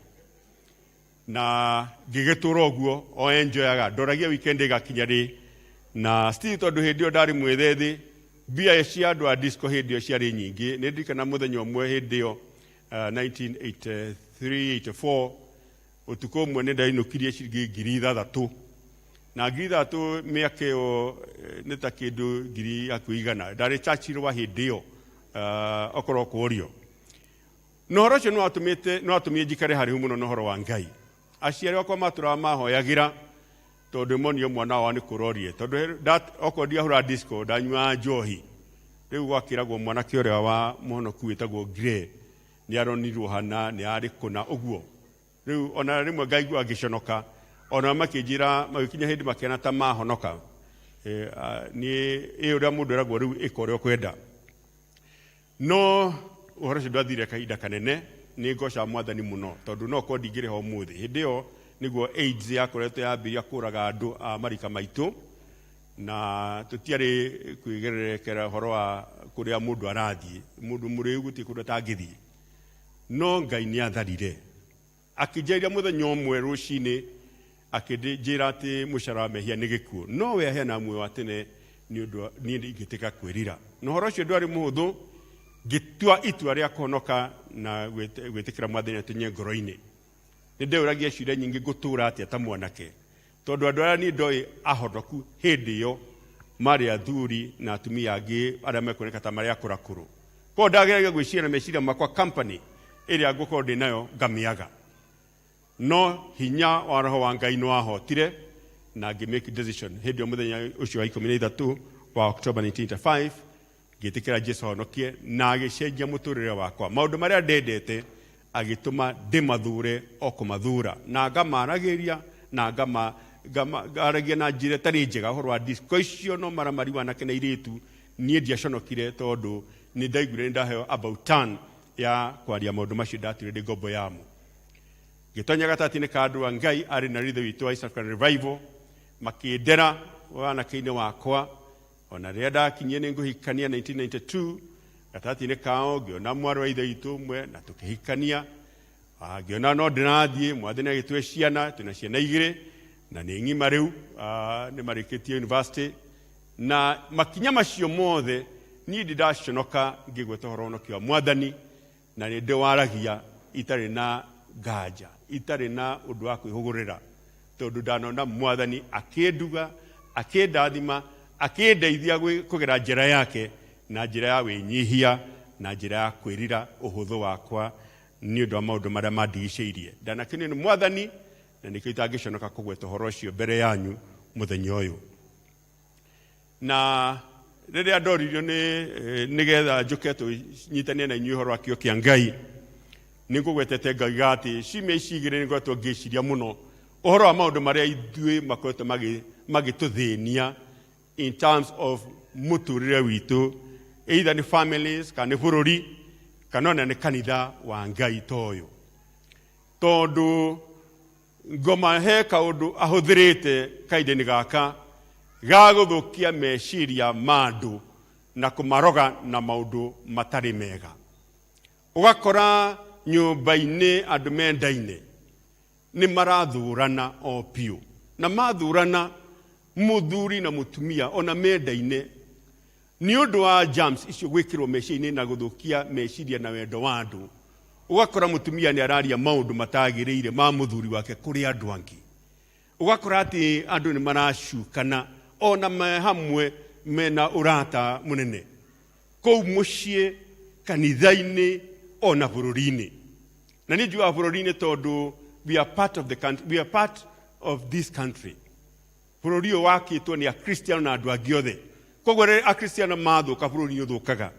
Na ngĩgĩtũra ũguo o enjoyaga, ndoragia weekend ĩgakinya rĩ. Na still tondũ hĩndĩ ĩyo ndarĩ mwĩthĩ, mbia cia andũ a disco hĩndĩ ĩyo ciarĩ nyingĩ. Nĩ ndirikana mũthenya ũmwe hĩndĩ ĩyo, 1983 84, ũtukũ ũmwe nĩ ndainũkirie ciringi 6,000. Na 6,000 mĩaka ĩyo nĩ ta kĩndũ ngiri hakuhĩ 100. Ndarĩ Churchill wa hĩndĩ ĩyo, okorwo kũrio. Na ũhoro ũcio nĩwatũmire njikare haraihu mũno na ũhoro wa Ngai. Aciari akwa matũraga mahoyagĩra tondũ monio mwana wao nĩ kũrorie. Tondũ okorwo ndiahũra disco, ndanyuaga njohi. Rĩu gwakĩragwo mwanake ũrĩa wa mũhonoku wĩtagwo Grey, nĩ aronirwo hana, nĩ arĩ kũna ũguo. Rĩu ona rĩmwe ngaigua ngĩconoka, ona makĩnjĩra, magĩkinya hĩndĩ makĩona ta mahonoka. Niĩ ĩ ũrĩa mũndũ eragwo rĩu ĩka ũrĩa ũkwenda. No ũhoro ũcio ndwathire kahinda kanene, nĩ ngocaga Mwathani mũno tondũ no korwo ndingĩrĩha ũmũthĩ. Hĩndĩ ĩyo nĩguo AIDS yakoretwo yambĩrĩria kũraga andũ a marika maitũ, na tũtiarĩ kwĩgererekera ũhoro wa kũrĩa mũndũ arathiĩ. Mũndũ mũrĩu gũtirĩ kũndũ atangĩthiĩ. No Ngai nĩ atharire. Akĩnjarĩria mũthenya ũmwe rũcinĩ, akĩnjĩra atĩ mũcara wa mehia nĩ gĩkuũ. No we aheanaga muoyo wa tene nĩ ũndũ niĩ ingĩtĩka kwĩrira. Na ũhoro ũcio ndwarĩ mũhũthũ, ngĩtua itua rĩa kũhonoka na gwĩtĩkĩra Mwathani atonye ngoro-inĩ. Nĩ ndeyũragia ciũria nyingĩ, ngũtũũra atĩa ta mwanake? Tondũ andũ arĩa niĩ ndoĩ ahonoku hĩndĩ ĩyo marĩ athuri na atumia angĩ arĩa mekuoneka ta marĩ akũrakũrũ. Koguo ndageragia gwĩciria na meciria makwa company ĩrĩa ngũkorwo ndĩ nayo ngamĩaga. No hinya wa roho wa Ngai nĩ wahotire na ngĩ make decision. Hĩndĩ ĩyo mũthenya ũcio wa 13 wa October 1985 ngĩtĩkĩra Jesu ahonokie na agĩcenjia mũtũrĩre wakwa. Maũndũ marĩa ndendete agĩtũma ndĩmathure o kũmathura, na ngamaragĩria na ngaragia na njĩra ĩtarĩ njega ũhoro wa disco icio no maramari wanake na irĩtu. Niĩ ndiaconokire tondũ nĩ ndaiguire nĩ ndaheo about turn ya kwaria maũndũ macio, ndatuire ndĩ ngombo yamo. Ngĩtonya gatagatĩ-inĩ ka andũ a Ngai arĩ na rithe witũ wa East African Revival, makĩndera wanake-inĩ wakwa. Ona rĩrĩa ndakinyie nĩ ngũhikania 1992, gatagatĩ-inĩ kao ngĩona mwarĩ wa ithe witũ ũmwe na tũkĩhikania. Ngĩona no ndĩrathiĩ, Mwathani agĩtũhe ciana, twĩna ciana igĩrĩ na nĩ ng'ima rĩu, nĩ marĩkĩtie university. Na makinya macio mothe niĩ ndĩ ndaconoka ngĩgweta ũhoro ũhonokio wa Mwathani, na nĩ ndĩwaragia itarĩ na nganja, itarĩ na ũndũ wa kwĩhũgũrĩra, tondũ ndanona Mwathani akĩnduga, akĩndathima, akĩndeithia kũgera njĩra yake, na njĩra ya wĩnyihia, na njĩra ya kwĩrira ũhũthũ wakwa nĩ ũndũ wa maũndũ marĩa mandigicĩirie. Ndanakenio nĩ Mwathani, na nĩkĩo itangĩconoka kũgweta ũhoro ũcio mbere yanyu mũthenya ũyũ. Na rĩrĩa ndoririo nĩ nĩgetha njũke tũnyitanie na inyuĩ ũhoro wa kĩo kĩa Ngai, nĩ ngũgwetete ngauga atĩ ciumia ici igĩrĩ nĩ ngoretwo ngĩciria mũno ũhoro wa maũndũ marĩa ithuĩ makoretwo magĩtũthĩnia in terms of mũtũrĩre witũ, either nĩ families kana nĩ bũrũri kana ona nĩ kanitha wa Ngai ta ũyũ. Tondũ ngoma he kaũndũ ahũthĩrĩte kahinda-inĩ gaka ga gũthũkia meciria ma andũ na kũmaroga na maũndũ matarĩ mega. Ũgakora nyũmba-inĩ andũ mendaine nĩ marathũrana o biũ, na mathũrana mũthuri na mũtumia ona mendaine nĩ ũndũ wa germs icio gwĩkĩrwo meciria-inĩ na gũthũkia meciria na wendo wa andũ. Ũgakora mũtumia nĩ araria maũndũ matagĩrĩire ma mũthuri wake kũrĩ andũ angĩ. Ũgakora atĩ andũ nĩ maracukana ona me hamwe mena ũrata mũnene kũu mũciĩ, kanitha-inĩ, ona bũrũri-inĩ. Na niĩ njugaga bũrũri-inĩ tondũ we are part of the country, we are part of this country. Bũrũri ũyũ wakĩtwo nĩ Akristiano na andũ angĩ othe. Koguo rĩrĩa Akristiano mathũka, bũrũri nĩ ũthũkaga.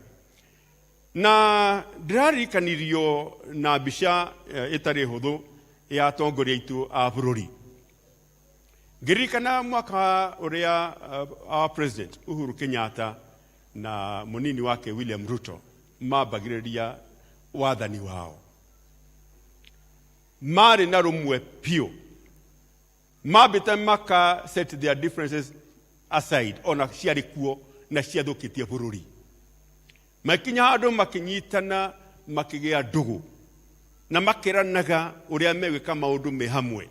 Na ndĩraririkanirio na mbica ĩtarĩ hũthũ ya atongoria aitũ a bũrũri. Ngĩririkana mwaka ũrĩa our president Uhuru Kenyatta na mũnini wake William Ruto mambagĩrĩria wathani wao, marĩ na rũmwe biũ. Mambĩte maka set their differences aside, ona ciarĩ kuo na ciathũkĩtie bũrũri. Makinya handũ makĩnyitana, makĩgĩa ndũgũ. Na makĩranaga ũrĩa megwĩka maũndũ me hamwe.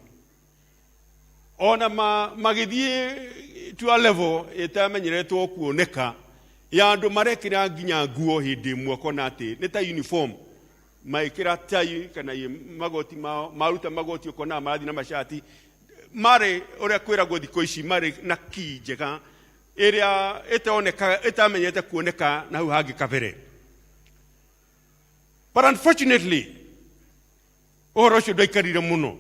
Ona magĩthiĩ to a level ĩtamenyeretwo kuoneka ya andũ marekĩra nginya nguo hĩndĩ ĩmwe, kona atĩ nĩ ta uniform, magĩkĩra tai kana magoti mao, maruta magoti ũkona marathiĩ na macati marĩ ũrĩa kwĩragwo thikũ ici marĩ na kii njega ĩrĩa ĩtoneka ĩtamenyete kuoneka na hau hangĩ kabere. But unfortunately ũhoro ũcio ndwaikarire mũno.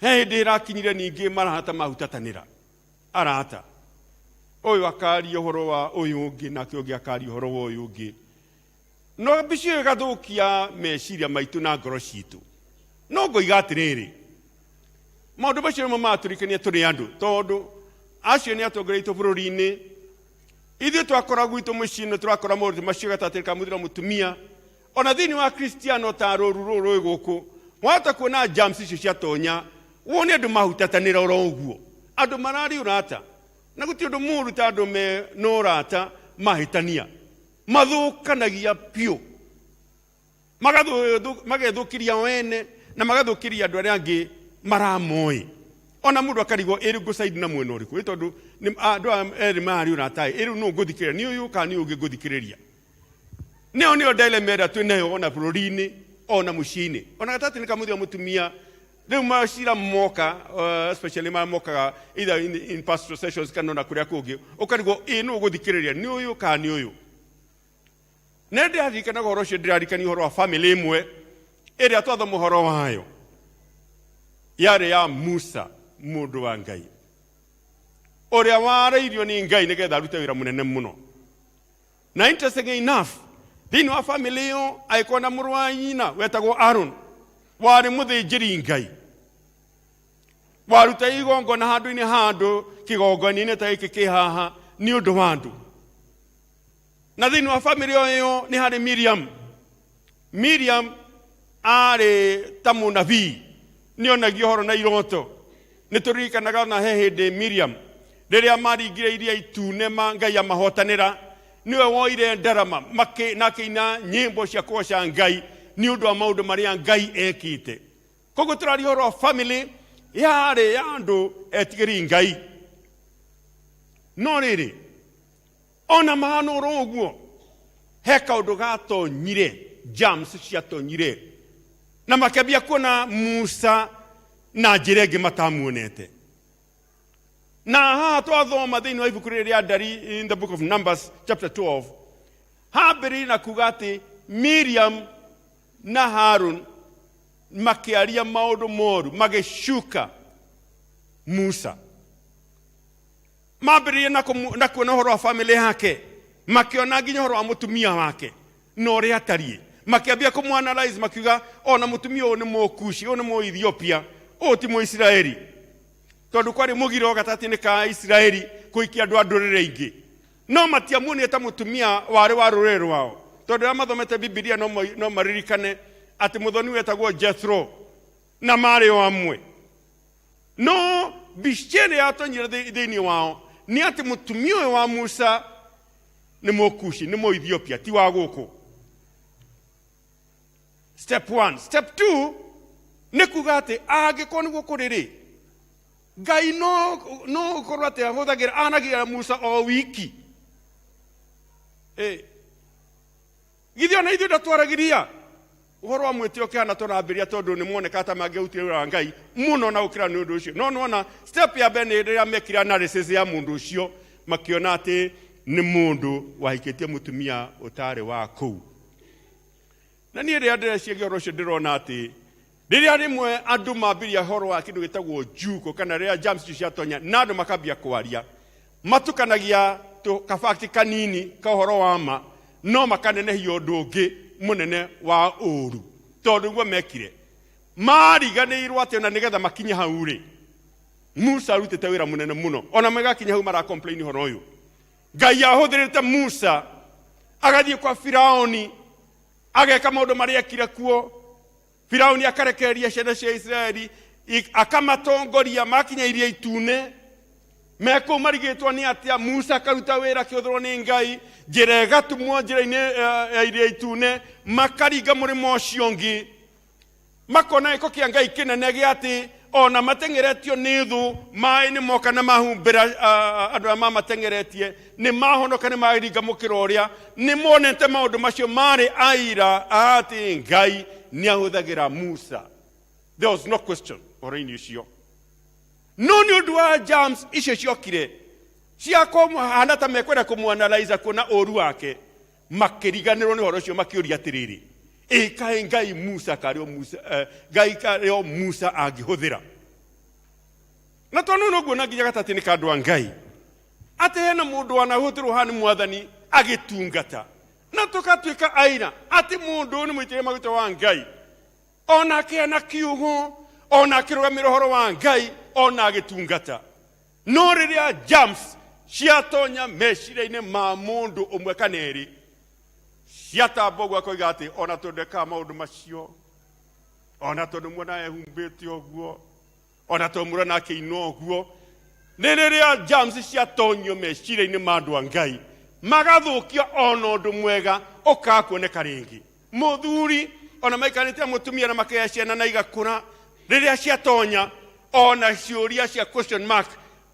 He hĩndĩ ĩrakinyire ningĩ marahata mahutatanĩra arata, ũyũ akaria ũhoro wa ũyũ ũngĩ nake ũngĩ akaria ũhoro wa ũyũ ũngĩ, no mbica ĩyo ĩgathũkia meciria maitũ na ngoro citũ. No ngoiga atĩrĩrĩ, maũndũ macio nĩmo matũrikania tũrĩ andũ, tondũ acio nĩ atongoria aitũ bũrũri-inĩ. Ithuĩ twakora gwitũ mũciĩ-inĩ tũrakora maũndũ macio gatagatĩ ka mũthuri na mũtumia, ona thĩinĩ wa Kristiano ta rũru rũrũ rwĩ gũkũ, wahota kuona jams icio ciatonya wone andũ mahutatanĩra oro ũguo, andũ mararĩ ũrata, na gũtirĩ ũndũ mũũru ta andũ me na ũrata mahĩtania, mathũkanagia biũ, magethũkĩria o ene na magathũkĩria andũ arĩa angĩ maramoĩ. Ona mũndũ akarigwo ĩ rĩu ngũcaidi na mwena ũrĩkũ, ĩ tondũ andũ aya erĩ mararĩ ũrata, ĩ rĩu nũ ngũthikĩrĩria, nĩ ũyũ kana nĩ ũyũ ũngĩ ngũthikĩrĩria? Nĩyo nĩyo dilemma ĩrĩa twĩ nayo ona bũrũri-inĩ ona mũciĩ-inĩ, ona gatagatĩ-inĩ ka mũthuri na mũtumia. Rĩu macira moka, especially marĩa mokaga either in pastoral sessions kana ona kũrĩa kũngĩ, ũkarigwo ĩ nũ ũgũthikĩrĩria, nĩ ũyũ kana nĩ ũyũ? Na ndĩraririkanaga ũhoro ũcio, ndĩrarikania ũhoro wa family ĩmwe ĩrĩa twathoma ũhoro wayo, yarĩ ya Musa, mũndũ wa Ngai ũrĩa warĩirio nĩ Ngai nĩgetha arute wĩra mũnene mũno. Na interesting enough, thĩinĩ wa family ĩyo agĩkorwo na mũrũ wa nyina wetagwo Aaron, warĩ mũthĩnjĩri Ngai, waruta igongona handũ-inĩ handũ kĩgongona-inĩ ta gĩkĩ kĩ haha nĩ ũndũ wa andũ. Na thĩinĩ wa family ĩyo nĩ harĩ Miriam. Miriam arĩ ta mũnabii, nĩ onagio ũhoro na iroto. Nĩ tũririkanaga ona he hĩndĩ Miriam rĩrĩa maringire iria itune ma Ngai amahotanĩra, nĩwe woire ndarama na akĩina nyĩmbo cia kũgoca Ngai nĩ ũndũ wa maũndũ marĩa Ngai ekĩte. Koguo tũraria ũhoro wa family yarĩ ya andũ etigĩri Ngai. No rĩrĩ, ona mahana oro ũguo, he kaũndũ gatonyire, jams ciatonyire, na makĩambia kuona Musa na njĩra ĩngĩ matamuonete. Na haha twathoma thĩinĩ wa ibuku rĩrĩ rĩa Ndari, in the book of Numbers chapter 12, hambĩrĩirie na kuga atĩ Miriam na Harun makĩaria maũndũ moru, magĩcuka Musa. Mambĩrĩirie na kuona ũhoro wa famĩlĩ yake, makĩona nginya ũhoro wa mũtumia wake na ũrĩa atariĩ, makĩambia kũmũ-analyze, makiuga ona mũtumia ũyũ nĩ Mũkushi, ũyũ nĩ Mũethiopia, ũyũ ti Mũisiraeli, tondũ kwarĩ mũgiro gatagatĩ-inĩ ka Isiraeli kũhikia andũ a ndũrĩrĩ ingĩ. No matiamuonire ta mũtumia warĩ wa rũrĩrĩ rwao, tondũ arĩa mathomete Bibilia no maririkane atĩ mũthoni wetagwo Jethro na marĩ o amwe. No mbica ĩrĩa yatonyire thĩinĩ wao nĩ atĩ mũtumia ũyũ wa Musa nĩ Mũkushi, nĩ Mũethiopia, ti wa gũkũ. Step one. Step two nĩ kuga atĩ angĩkorwo nĩguo kũrĩ rĩ, Ngai no gũkorwo atĩ ahũthagĩra anagia Musa o wiki. Githĩ ona ithuĩ ndatwaragĩria ũhoro wa mwĩtĩo ũkĩhana tũrambĩrĩria, tondũ nĩ moneka ta mangĩarutire wĩra wa Ngai mũno na gũkĩra nĩ ũndũ ũcio. No nĩwona step ya mbere nĩ rĩrĩa mekire analysis ya mũndũ ũcio, makĩona atĩ nĩ mũndũ wahikĩtie mũtumia ũtarĩ wa kũu. Na niĩ rĩrĩa ndĩreciria ũhoro ũcio, ndĩrona atĩ rĩrĩa rĩmwe andũ mambĩrĩria ũhoro wa kĩndũ gĩtagwo njuko, kana rĩrĩa jams icio ciatonya na andũ makambia kwaria, matukanagia kabakti kanini ka ũhoro wa ma, no makanenehia ũndũ ũngĩ mũnene wa ũru. Tondũ nĩguo mekire, mariganĩirwo atĩ ona nĩgetha makinye hau rĩ, Musa arutĩte wĩra mũnene mũno. Ona magakinya hau mara complain ũhoro ũyũ, Ngai ahũthĩrĩte Musa agathiĩ kwa Firauni, ageka maũndũ marĩa ekire kuo. Firauni akarekereria ciana cia Isiraeli, akamatongoria makinya iria itune. Me kũu marigĩtwo nĩ atĩa Musa akaruta wĩra akĩhũthĩrwo nĩ Ngai, njĩra ĩgatumwo njĩra-inĩ ya iria itune, makaringa mũrĩmo ũcio ũngĩ. Makona gĩko kĩa Ngai kĩnene gĩa atĩ ona mateng'eretio nĩ thũ, maĩ nĩ moka na mahumbĩra andũ arĩa mamateng'eretie, nĩ mahonoka, nĩ maringa mũkĩra ũrĩa, nĩ monete maũndũ macio, marĩ aira a atĩ Ngai nĩ ahũthagĩra Musa. There was no question ũhoro-inĩ ũcio. No nĩ ũndũ wa jams icio ciokire cia kũhana ta mekwenda kũmũanalyze kuona ũru wake, makĩriganĩrwo nĩ ũhoro ũcio, makĩũria atĩrĩrĩ, ĩ kaĩ Ngai Musa karĩ o Musa, Ngai karĩ o Musa angĩhũthĩra? Na tondũ noguo na nginya gatagatĩ-inĩ ka andũ a Ngai, atĩ hena mũndũ wanahũthĩrwo haha nĩ Mwathani agĩtungata, na tũgatuĩka aira atĩ mũndũ ũyũ nĩ mũitĩrĩrie maguta wa Ngai, ona akĩheana kiugo, ona akĩrũgamĩra ũhoro wa Ngai, ona agĩtungata. No rĩrĩa jams ciatonya meciria-inĩ ma mũndũ ũmwe kana erĩ, ciatamba ũguo akoiga atĩ ona tondũ ndekaga maũndũ macio, ona tondũ muona ehumbĩte ũguo, ona tondũ muona akĩina ũguo. Nĩ rĩrĩa jams ciatonyio meciria-inĩ ma andũ a Ngai, magathũkia ona ũndũ mwega ũkaga kuoneka rĩngĩ. Mũthuri ona maikarĩte na mũtumia na makagĩa ciana na igakũra, rĩrĩa ciatonya ona ciũria cia question mark,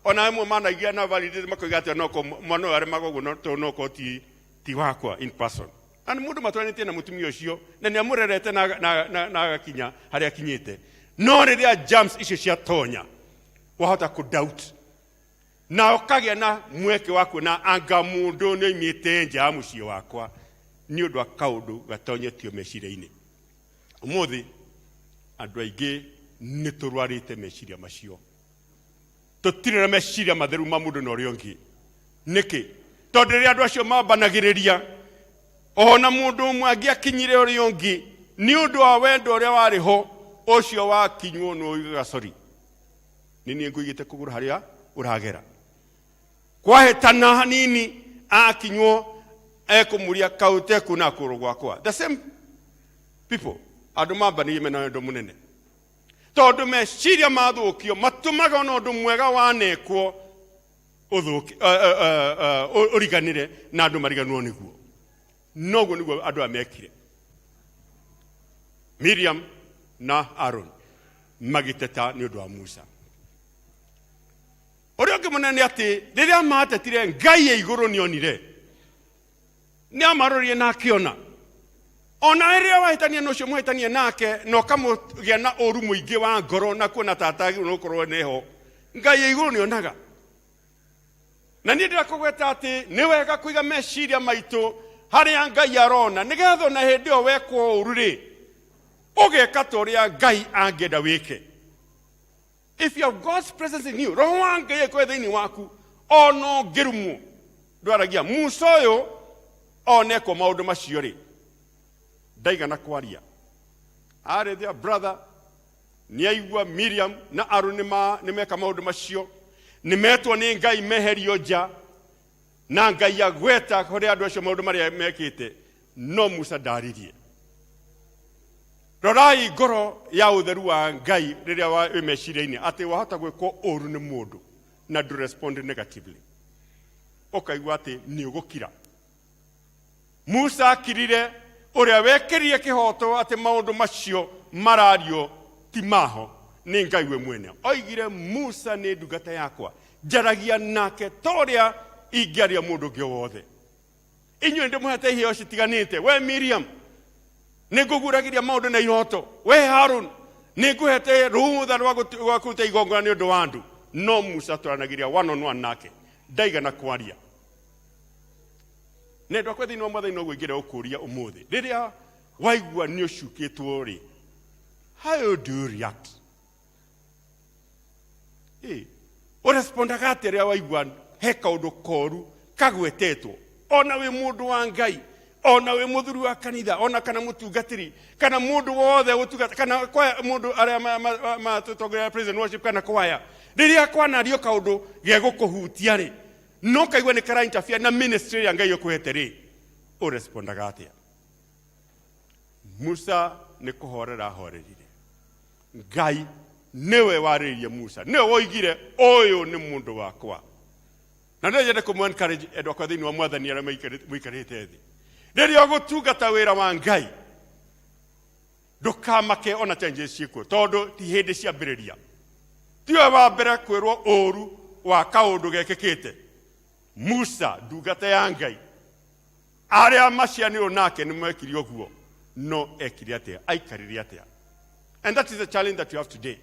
ona amwe manaigĩa na validity makoiga atĩ onoko mwana ũyũ aremaga ũguo tondũ noko ti wakwa in person. Na nĩ mũndũ matwaranĩtie na mũtumia ũcio na nĩ amũrerete na agakinya harĩa akinyĩte. No rĩrĩa jams icio ciatonya, wahota kũ doubt na ũkagĩa na mweke wa kuona anga mũndũ nĩ oimĩte nja ya mũciĩ wakwa nĩ ũndũ wa kaũndũ gatonyetio meciria-inĩ. Ũmũthĩ andũ aingĩ nĩ tũrwarĩte meciria macio, tũtirĩ na meciria matheru ma mũndũ na ũrĩa ũngĩ. Nĩkĩ? Tondũ rĩrĩa andũ acio mambanagĩrĩria, ona mũndũ ũmwe angĩakinyire ũrĩa ũngĩ nĩ ũndũ wa wendo ũrĩa warĩ ho, ũcio wakinywo nĩ ũigaga sorry, nĩ niĩ ngũigĩte kũgũrũ harĩa ũragera. Kwahĩtana hanini, akinywo ekũmũria kaũte kuna kũgũrũ gwakwa. The same people, andũ mambanĩirie mena wendo mũnene, tondũ meciria mathũkio matũmaga ona ũndũ mwega wanekwo ũthũke, ũriganĩre na andũ mariganĩrwo nĩguo. Noguo nĩguo andũ aya mekire. Miriam na Aaron magĩteta nĩ ũndũ wa Musa. Ũrĩa ũngĩ mũnene nĩ atĩ rĩrĩa matetire, Ngai e igũrũ nĩonire, nĩ amarorire na akĩona. Ona rĩrĩa wahĩtania na ũcio mũhĩtania nake na ũkamũgĩa na ũru mũingĩ wa ngoro na kuona ta atagĩrĩirwo nĩ gũkorwo neho, Ngai e igũrũ nĩonaga. Na niĩ ndĩrakũgweta atĩ nĩ wega kũiga meciria maitũ harĩa Ngai arona, nĩgetha ona hĩndĩ ĩyo wekwo ũru rĩ, ũgeka ta ũrĩa Ngai angĩenda wĩke. If you have God's presence in you, roho wa Ngai angĩkorwo thĩinĩ waku, ona ũngĩrumwo ndwaragia. Musa ũyũ onekwo maũndũ macio rĩ, ndaigana kwaria. Arĩ their brother, nĩaigua Miriam na Aaron nĩmeka maũndũ macio, nĩmetwo nĩ Ngai meherio nja, na Ngai agweta kũrĩ andũ acio maũndũ marĩa mekĩte, no Musa ndaririe. Rorai ngoro ya ũtheru wa Ngai rĩrĩa wĩ meciria-inĩ atĩ wahota gwĩkwo ũru nĩ mũndũ na ndũ respond negatively, ũkaigua atĩ nĩ ũgũkira. Musa akirire ũrĩa wekĩrire kĩhoto atĩ maũndũ macio marario ti maho, nĩ Ngai we mwene. Oigire, Musa nĩ ndungata yakwa, njaragia nake ta ũrĩa ingĩaria mũndũ ũngĩ o wothe. Inyuĩ ndĩmũhete iheo citiganĩte. We Miriam, nĩ ngũguũragĩria maũndũ na ihoto. We Harun, nĩ ngũhete rũtha rwa kũruta igongona nĩ ũndũ wa andũ. No Musa twaranagĩria one on one nake, ndaigana kwaria. Na endwa akwa thĩinĩ wa Mwathani, noguo ingĩenda gũkũria ũmũthĩ, rĩrĩa waigua nĩ ũcukĩtwo rĩ, how do you react? Ũrespondaga atĩa rĩrĩa waigua he kaũndũ koru kagwetetwo, ona wĩ mũndũ wa Ngai, ona wĩ mũthuri wa kanitha, ona kana mũtungatĩri, kana mũndũ wothe ũtungata, kana kwaya, mũndũ arĩa matũtongoria praise and worship kana kwaya, rĩrĩa kwanario kaũndũ gegũkũhutia rĩ, no kaigua nĩ kara interfere na ministry ĩrĩa Ngai ũkũhete rĩ, ũrespondaga atĩa? Musa nĩ kũhorera ahorerire. Ngai nĩwe warĩirie Musa, nĩwe woigire ũyũ nĩ mũndũ wakwa. Na no nyende kũmũ encourage endwa akwa thĩinĩ wa Mwathani arĩa mũikarĩte thĩ, rĩrĩa ũgũtungata wĩra wa Ngai, Ndũkamake ona challenges ciĩkuo, tondũ ti hĩndĩ ciambĩrĩria. Tiwe wa mbere kwĩrwo ũru wa kaũndũ gekĩkĩte. Musa, ndungata ya Ngai, arĩa macianĩrwo nake nĩ mekire ũguo, no ekire atĩa? Aikarire atĩa? And that is the challenge that you have today.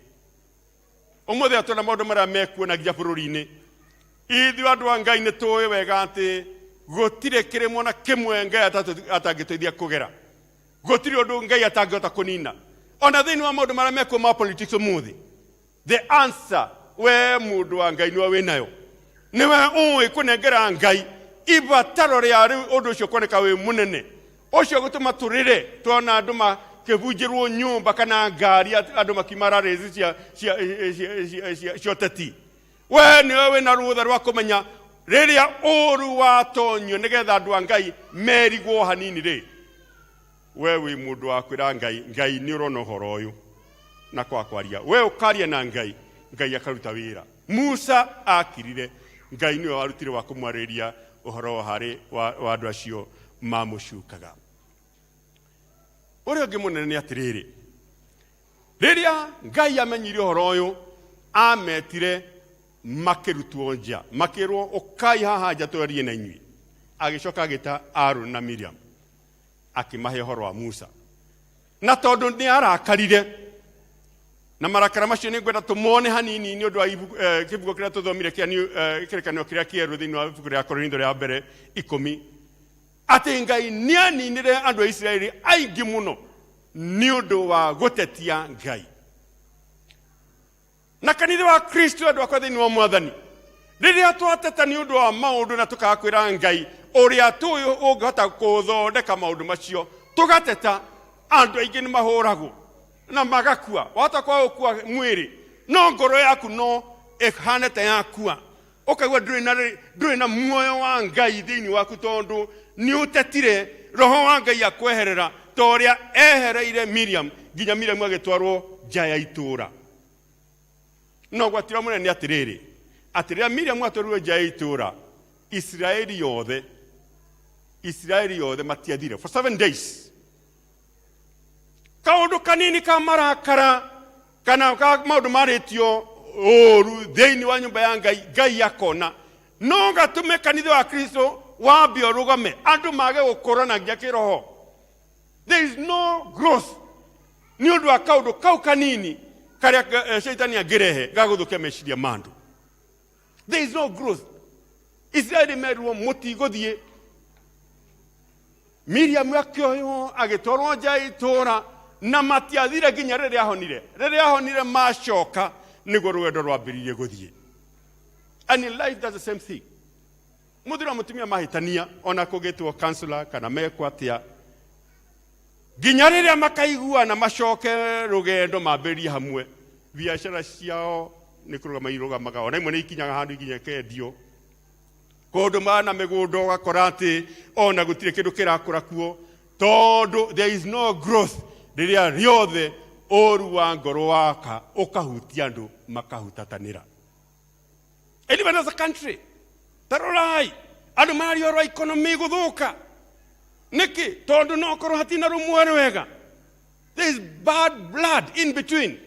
Ũmũthĩ atwena maũndũ marĩa mekuo na nginya bũrũri-inĩ, ithuĩ andũ a Ngai nĩ tũĩ wega atĩ gũtirĩ kĩrĩmo na kĩmwe Ngai atangĩteithia kũgera. Gũtirĩ ũndũ Ngai atangĩhota kũnina. Ona thĩinĩ wa maũndũ marĩa mekuo ma politics ũmũthĩ, the answer we mũndũ wa Ngai nĩwe wĩnayo, nĩwe ũĩ kũnengera Ngai ibataro rĩa rĩu ũndũ ũcio kuoneka wĩ mũnene ũcio gũtũma tũrĩre tuona andũ makĩbunjĩrwo nyũmba kana ngari, andũ makiuma rarĩci cia ũteti. We nĩwe wĩna rũtha rwa kũmenya rĩrĩa ũru watonyio nĩgetha andũ a Ngai merigwo hanini rĩ, we wĩ mũndũ wa kwĩra Ngai, Ngai nĩ ũrona ũhoro ũyũ na kwa kwaria. We ũkaria na Ngai, Ngai akaruta wĩra. Musa akirire, Ngai nĩwe warutire wa kũmwarĩria ũhoro harĩ wa andũ acio mamũcukaga. Ũrĩa ũngĩ mũnene nĩ atĩrĩrĩ, rĩrĩa Ngai amenyire ũhoro ũyũ, ametire makĩrutwo nja, makĩrwo ũkai haha nja twarie na inyuĩ. Agĩcoka agĩta Aaron na Miriam, akĩmahe ũhoro wa Musa. Na tondũ nĩ arakarire, na marakara macio nĩ ngwenda tũmone hanini nĩ ũndũ wa kĩbugo kĩrĩa tũthomire kĩa kĩrĩkanĩro kĩrĩa kĩerũ thĩinĩ wa ibuku rĩa Korintho rĩa mbere 10, atĩ Ngai nĩ aninire andũ a Isiraeli aingĩ mũno nĩ ũndũ wa gũtetia Ngai. Na kanitha wa Kristo, andũ akwa thĩinĩ wa Mwathani, rĩrĩa twateta nĩ ũndũ wa maũndũ na tũkaga kwĩra Ngai ũrĩa tũĩ ũngĩhota kũthondeka maũndũ macio, tũgateta, andũ aingĩ nĩ mahũragwo na magakua. Wahota kwaga gũkua mwĩrĩ, no ngoro yaku no ĩhane ta yakua, ũkaigua ndũrĩ na muoyo wa Ngai thĩinĩ waku, tondũ nĩ ũtetire roho wa Ngai akweherera ta ũrĩa ehereire Miriam, nginya Miriam agĩtwarwo nja ya itũũra. No ũgwati ũrĩa mũnene nĩ atĩrĩrĩ, atĩ rĩrĩa Miriam atwarirwo nja ya itũũra, Isiraeli yothe matiathire for 7 days. Kaũndũ kanini ka marakara kana ka maũndũ marĩtio ũru thĩinĩ wa nyũmba ya Ngai, Ngai akona no gatũme kanitha wa Kristo wambe ũrũgame, andũ mage gũkũrana nginya kĩroho. There is no growth nĩ ũndũ wa kaũndũ kau kanini karĩa shaitani angĩrehe ga gũthũkia meciria ma andũ. There is no growth. Isiraeli merirwo mũtigũthiĩ. Miriam akĩoywo agĩtwarwo nja ya itũũra na matiathire nginya rĩrĩa ahonire. Rĩrĩa ahonire macoka nĩguo rũgendo rwambĩrĩirie gũthiĩ. And in life that's the same thing. Mũthuri na mũtumia mahĩtania ona kũgĩtwo counselor kana mekwo atĩa, nginya rĩrĩa makaiguana macoke rũgendo mambĩrĩrie hamwe, biacara ciao nĩ kũrũgama irũgamaga, ona imwe nĩ ikinyaga handũ nginya ikendio. Kũndũ mana mĩgũnda ũgakora atĩ ona gũtirĩ kĩndũ kĩrakũra kuo, tondũ there is no growth. Rĩrĩa rĩothe ũru wa ngoro waka ũkahutia andũ makahutatanĩra. And even as a country, tarorai andũ mararia ũhoro wa economy gũthũka nĩkĩ? Tondũ no korwo hatina rũmwe rwega. There is bad blood in between.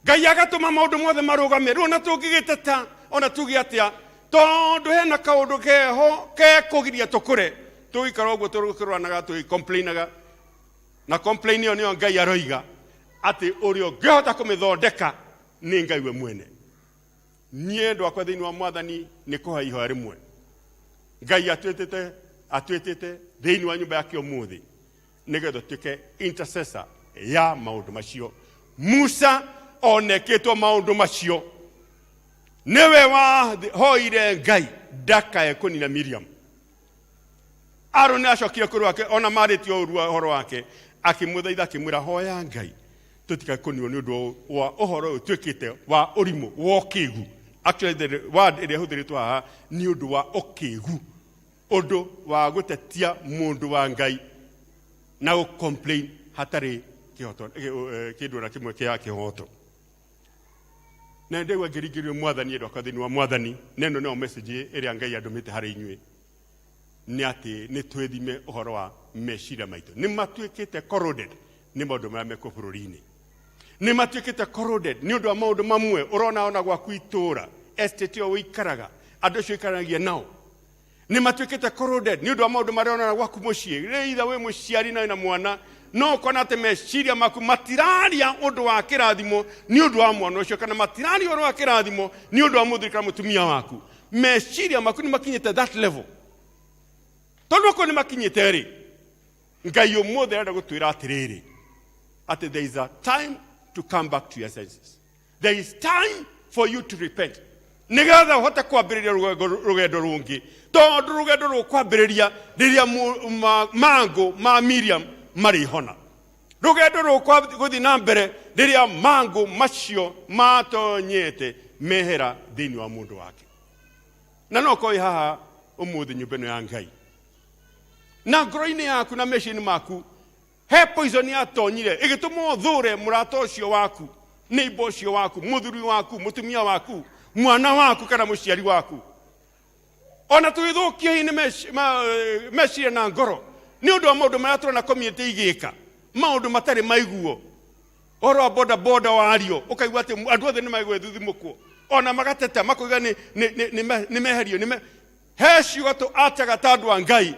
Ngai agatũma maũndũ mothe marũgame. Rĩu ona tũngĩgĩteta ona tuge atĩa, tondũ hena kaũndũ keho kekũgiria tũkũre, tũgĩikara ũguo tũkĩroranaga tũgĩcomplainaga, na complain ĩyo nĩyo Ngai aroiga atĩ ũrĩa ũngĩhota kũmĩthondeka nĩ Ngai we mwene. Niĩ andũ akwa thĩinĩ wa Mwathani nĩ kũhoya ihoya rĩmwe. Ngai atwĩtĩte thĩinĩ wa nyũmba yake ũmũthĩ nĩgetha tuĩke intercessor ya maũndũ macio. Musa onekĩtwo maũndũ macio, nĩwe wahoire Ngai ndakae kũnina Miriam. Aaron acokire kũrĩ wake ona marĩtie ũru wa ũhoro wake, akĩmũthaitha akĩmwĩra, hoya Ngai tũtikae kũninwo nĩ ũndũ wa ũhoro ũyũ twĩkĩte wa ũrimũ wa ũkĩgu. Actually the word ĩrĩa ĩhũthĩrĩtwo haha nĩ ũndũ wa ũkĩgu, ũndũ wa gũtetia mũndũ wa Ngai na gũ-complain hatarĩ kĩndũ ona kĩmwe kĩa kĩhoto. Na ndĩgua ngĩringĩrĩrio Mwathani, andũ akwa thĩinĩ wa Mwathani, na ĩno nĩyo message ĩrĩa Ngai andũmĩte harĩ inyuĩ, nĩ atĩ nĩ twĩthime ũhoro wa meciria maitũ. Nĩ matuĩkĩte corroded Nĩ maũndũ marĩa mekwo bũrũri-inĩ. Nĩ matuĩkĩte corroded nĩ ũndũ wa maũndũ mamwe ũrona ona gwaku itũũra, estate ĩyo ũikaraga, andũ acio ũikaranagia nao. Nĩ matuĩkĩte corroded nĩ ũndũ wa maũndũ marĩa ũrona gwaku mũciĩ. Rĩrĩa either wĩ mũciari na wĩna mwana, no ũkona atĩ meciria maku matiraria ũndũ wa kĩrathimo nĩ ũndũ wa mwana ũcio, kana matiraria ũndũ wa kĩrathimo nĩ ũndũ wa mũthuri kana mũtumia waku. Meciria maku nĩ makinyĩte that level. Tondũ okorwo nĩ makinyĩte rĩ, Ngai ũmũthĩ arenda gũtwĩra atĩrĩrĩ, atĩ there is a time to come back to your senses. There is time for you to repent. Nĩgetha ũhote kwambĩrĩria rũgendo rũngĩ, tondũ rũgendo rũkwambĩrĩria rĩrĩa mangũ ma Miriam marĩhona. Rũgendo rũgũthiĩ na mbere rĩrĩa mangũ macio matonyete mehera thĩinĩ wa mũndũ wake. Na no ũkorwo wĩ haha ũmũthĩ nyũmba ĩno ya Ngai, na ngoro-inĩ yaku na meciria-inĩ maku he poison yatonyire ĩgĩtũma ũthũre mũrata ũcio waku, neighbor ũcio waku, mũthuri waku, mũtumia waku, mwana waku kana mũciari waku. Ona tũgĩthũkia hihi nĩ meciria na ngoro nĩ ũndũ wa maũndũ marĩa tũrona community igĩka, maũndũ matarĩ maiguo. Ũhoro wa boda boda wario ũkaigua atĩ andũ othe nĩ magwĩthuthimũkwo, ona magateta makoiga nĩ meherio, he ciugo tũataga ta andũ a Ngai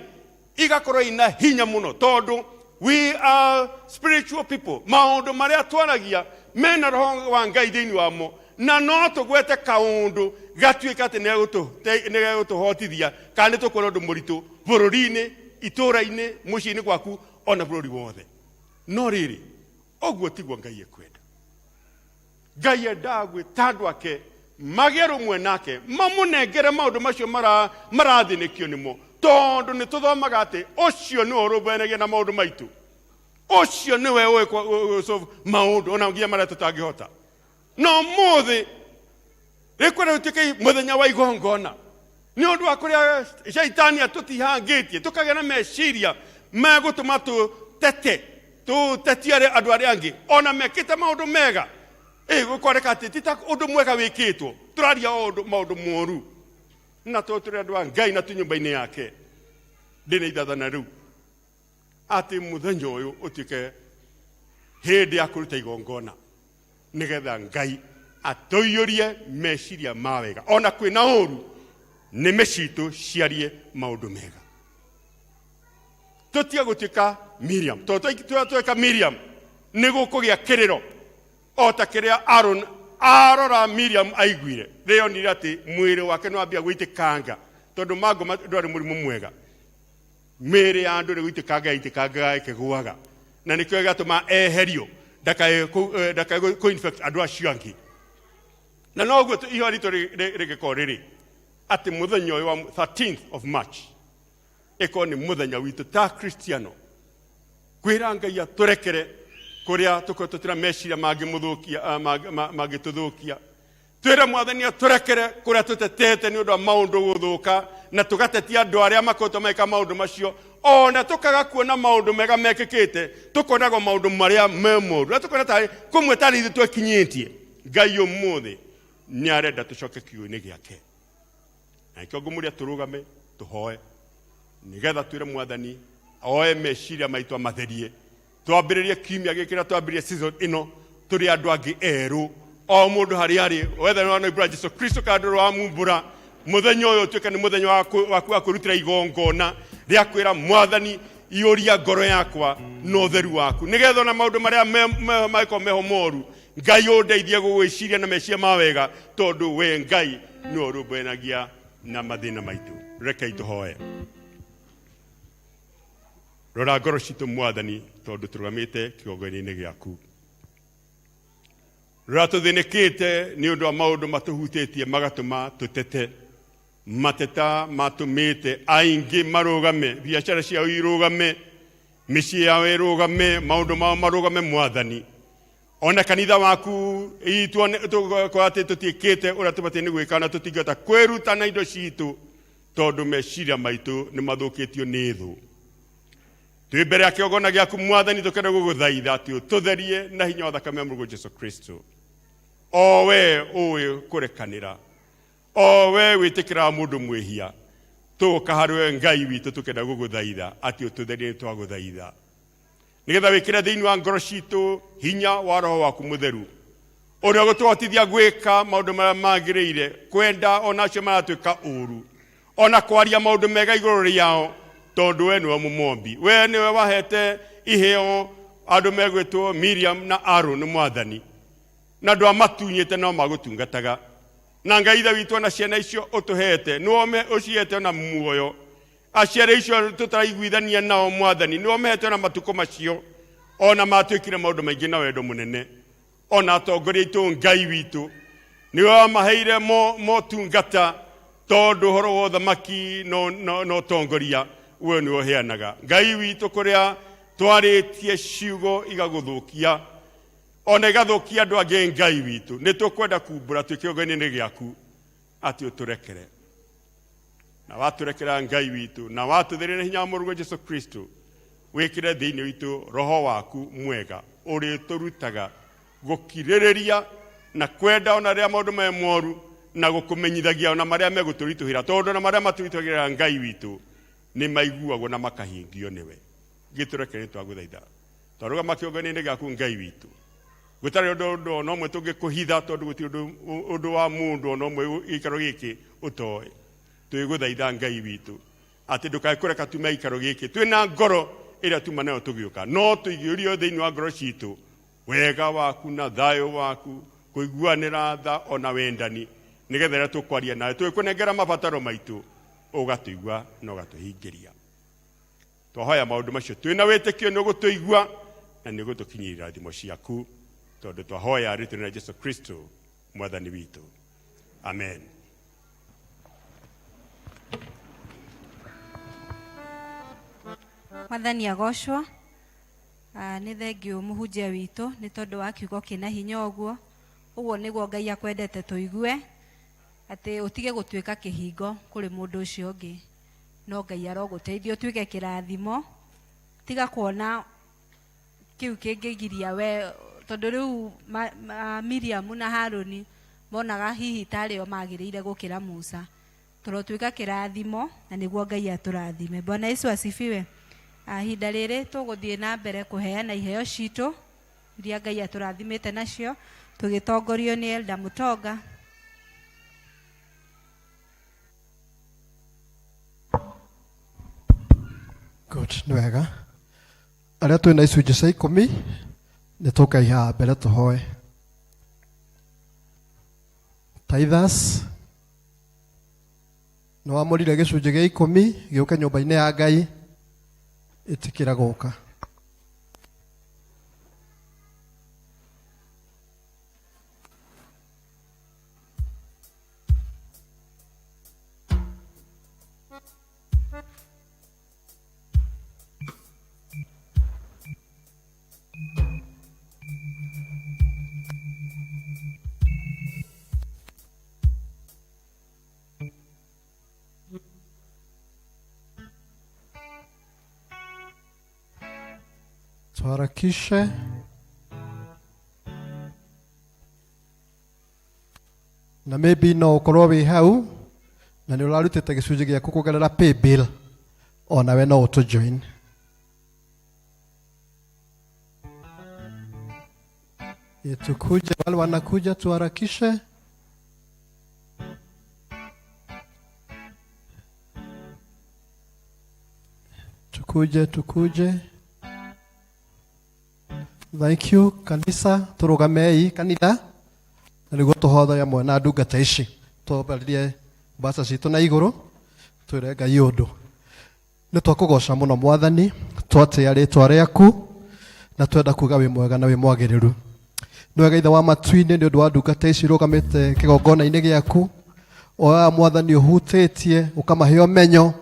igakorwo ina hinya mũno, tondũ we are spiritual people. Maũndũ marĩa twaragia mena roho wa Ngai thĩinĩ wamo, na no tũgwete kaũndũ gatuĩke atĩ nĩgegũtũhotithia kana nĩ tũkuona ũndũ mũritũ bũrũri-inĩ, itũũra-inĩ, mũciĩ-inĩ gwaku, ona bũrũri wothe. No rĩrĩ, ũguo tiguo Ngai ekwenda. Ngai endaga gwĩta andũ ake magĩe rũmwe nake, mamũnengere maũndũ macio marathĩnĩkio nĩmo, tondũ nĩ tũthomaga atĩ ũcio nĩwe ũrũmbũyanagia na maũndũ maitũ, ũcio nĩwe ũĩ solve maũndũ ona nginya marĩa tũtangĩhota. No ũmũthĩ rĩkwenda gũtuĩke mũthenya wa igongona nĩ ũndũ wa kũrĩa shaitani atũtihangĩtie, tũkagĩa na meciria megũtũma tũtete, tũtetie andũ arĩa angĩ ona mekĩte maũndũ mega. Gũkoneka atĩ ti ta ũndũ mwega wĩkĩtwo, tũraria o maũndũ moru, na tondũ tũrĩ andũ a Ngai na twĩ nyũmba-inĩ yake. Ndĩ na ithathana rĩu atĩ mũthenya ũyũ ũtuĩke hĩndĩ ya kũruta igongona, nĩgetha Ngai atũiyũrie meciria ma wega, ona kwĩna ũru nĩmĩ citũ ciarie maũndũ mega. Tũtige gũtuĩka Miriam, tondũ tweka Miriam nĩ gũkũgĩa kĩrĩro o ta kĩrĩa Aaron arora Miriam aiguire rĩrĩa onire atĩ mwĩrĩ wake nĩ wambia gũitĩkanga, tondũ mangũ ndwarĩ mũrimũ mwega. Mĩĩrĩ ya andũ nĩ gũitĩkanga yaitĩkangaga ĩkĩgũaga, na nĩkĩo gĩgatũma eherio ndakae kũ-infect andũ acio angĩ. Na noguo ihoya ritũ rĩgĩkorwo rĩrĩ atĩ mũthenya ũyũ wa 13th of March ĩkorwo nĩ mũthenya witũ ta Kristiano kwĩra Ngai atũrekere kũrĩa tũkoretwo twĩna meciria mangĩtũthũkia. Twĩre Mwathani atũrekere kũrĩa tũtetete nĩ ũndũ wa maũndũ gũthũka, na tũgatetia andũ arĩa makoretwo magĩka maũndũ macio, ona tũkaga kuona maũndũ mega mekĩkĩte, tũkonaga maũndũ marĩa me moru, na tũkona tarĩ kũmwe tarĩ ithuĩ twekinyĩtie. Ngai ũmũthĩ nĩ arenda tũcoke kiugo-inĩ gĩake, na nĩkĩo ngũmũria tũrũgame tũhoe, nĩgetha twĩre Mwathani oe meciria maitũ amatherie, twambĩrĩrie kiumia gĩkĩ na twambĩrĩrie season ĩno tũrĩ andũ angĩ erũ, o mũndũ harĩa arĩ, wetha nĩ wanoimbũra Jesu Kristo kana ndũrĩ wamumbũra. Mũthenya ũyũ ũtuĩke nĩ mũthenya waku wa kwĩrutĩra igongona rĩa kwĩra Mwathani, iyũria ngoro yakwa na ũtheru waku, nĩgetha ona maũndũ marĩa mangĩkorwo meho moru, Ngai ũndeithie gũgwĩciria na meciria ma wega, tondũ we Ngai nĩwe ũrũmbũyanagia na mathĩna maitũ. Rekei tũhoe. Rora ngoro citũ Mwathani, tondũ tũrũgamĩte kĩgongona-inĩ gĩaku. Rora tũthĩnĩkĩte nĩ ũndũ wa maũndũ matũhutĩtie magatũma tũtete. Mateta matũmĩte aingĩ marũgame, biacara ciao irũgame, mĩciĩ yao ĩrũgame, maũndũ mao marũgame Mwathani. Ona kanitha waku tũkorwo atĩ tũtiĩkĩte ũrĩa tũbatiĩ nĩ gwĩka, na tũtingĩhota kwĩruta na indo citũ, tondũ meciria maitũ nĩ mathũkĩtio nĩ thũ. Twĩ mbere ya kĩgongona gĩaku Mwathani, tũkenda gũgũthaitha atĩ ũtũtherie na hinya wa thakame ya Mũrũguo Jesu Kristo, o we ũĩ kũrekanĩra, o we wĩtĩkĩraga mũndũ mwĩhia. Tũgũka harĩ we Ngai witũ, tũkenda gũgũthaitha atĩ ũtũtherie, nĩ twagũthaitha. Nĩgetha wĩkĩre thĩinĩ wa ngoro citũ hinya wa roho waku mũtheru ũrĩa ũgũtũhotithia gwĩka maũndũ marĩa magĩrĩire, kwenda ona acio maratwĩka ũru, ona kwaria maũndũ mega igũrũ rĩao, tondũ we nĩwe mũmombi, we nĩwe wahete iheo andũ megwĩtwo Miriam na Aaron mwathani, na andũ amatunyĩte no magũtungataga. Na Ngai ithe witũ, ona ciana icio ũtũhete nĩwe ũcihete ona muoyo, aciari icio tũtaraiguithania nao mwathani nĩwe ũmehete ona matukũ macio, ona matuĩkire maũndũ maingĩ na wendo mũnene. Ona atongoria aitũ Ngai witũ nĩwe wamaheire motungata, tondũ ũhoro wa ũthamaki no ũtongoria we nĩwe ũheanaga. Ngai witũ, kũrĩa twarĩtie ciugo igagũthũkia ona igathũkia andũ angĩ, Ngai witũ nĩ tũkwenda kumbũra twĩ kĩgongoinĩ gĩaku atĩ ũtũrekere, na watũrekera Ngai witũ, na watũtheria na hinya wa Mũrũguo Jesu Kristo, wĩkĩre thĩinĩ witũ roho waku mwega ũrĩtũrutaga gũkirĩrĩria na kwenda ona rĩrĩa maũndũ me moru, na gũkũmenyithagia ona marĩa megũtũritũhĩra, tondũ ona marĩa matũritũhagĩra Ngai witũ nĩ maiguagwo na makahingio nĩwe. Gĩtũrekere, twagũthaitha, twarũgama kĩũngano-inĩ gĩaku Ngai witũ, gũtarĩ ũndũ ona ũmwe tũngĩkũhitha, tondũ gũtirĩ ũndũ wa mũndũ ona ũmwe gĩikaro gĩkĩ ũtoĩ. Twĩgũthaitha Ngai witũ atĩ ndũkae kũreka tume gĩikaro gĩkĩ twĩna ngoro ĩrĩa tuma nayo tũgĩũka, no tũigĩrio thĩinĩ wa ngoro citũ wega waku na thayũ waku, kũiguanĩra tha ona wendani, nĩgetha rĩrĩa tũkwaria nawe tũgĩkũnengera mabataro maitũ ũgatũigua na ũgatũhingĩria. Twahoya maũndũ macio twĩna wĩtĩkio nĩ ũgũtũigua na nĩ ũgũtũkinyĩria irathimo ciaku, tondũ twahoya rĩtwa rĩa Jesu Kristo mwathani witũ, amen. Mwathani agocwo. Nĩ thengiũ mũhunjia witũ nĩ tondũ wa kiugo kĩna hinya ũguo. Ũguo nĩguo Ngai akwendete tũigue, atĩ ũtige gũtuĩka kĩhingo kũrĩ mũndũ ũcio ũngĩ, no Ngai arogũteithia ũtuĩke kĩrathimo. Tiga kuona kĩu kĩngĩgiria we, tondũ rĩu Miriam na Harũni monaga hihi tarĩ o magĩrĩire gũkĩra Musa. Tũrotuĩka kĩrathimo na nĩguo Ngai atũrathime. Bwana Yesu asifiwe. Ihinda rĩrĩ tũgũthiĩ na mbere kũheana iheo citũ iria Ngai atũrathimĩte nacio, tũgĩtongorio nĩ Elda Mũtonga. Good, nĩ wega. Arĩa twĩna icunjĩ cia ikũmi nĩ tũkaiha mbere tũhoe. Tithers, nĩ wamũrire gĩcunjĩ gĩa ikũmi gĩũke nyũmba-inĩ ya Ngai, ĩtĩkĩra gũka. Tuharakishe. Na maybe no ũkorwo wĩ hau na nĩ ũrarutĩte gĩcunjĩ gĩaku kũgerera paybill, onawe no ũtũ join. Tukuje, wale wanakuja tuharakishe. Tukuje, tukuje. Thank you kanisa, turugamei kanitha na nĩguo tũhothoe amwe na ndungata ici, twambaririe mbaca citũ na igũrũ twĩre Ngai ũndũ. Nĩ twakũgoca mũno mwathani, twatĩa rĩtwa rĩaku na twenda kuga wĩ mwega na wĩ mwagĩrĩru. Nĩ wega Ithe wa matu-inĩ nĩ ũndũ wa ndungata ici irũgamĩte kĩgongona-inĩ gĩaku, oya mwathani ũhutĩtie ũkamahe ũmenyo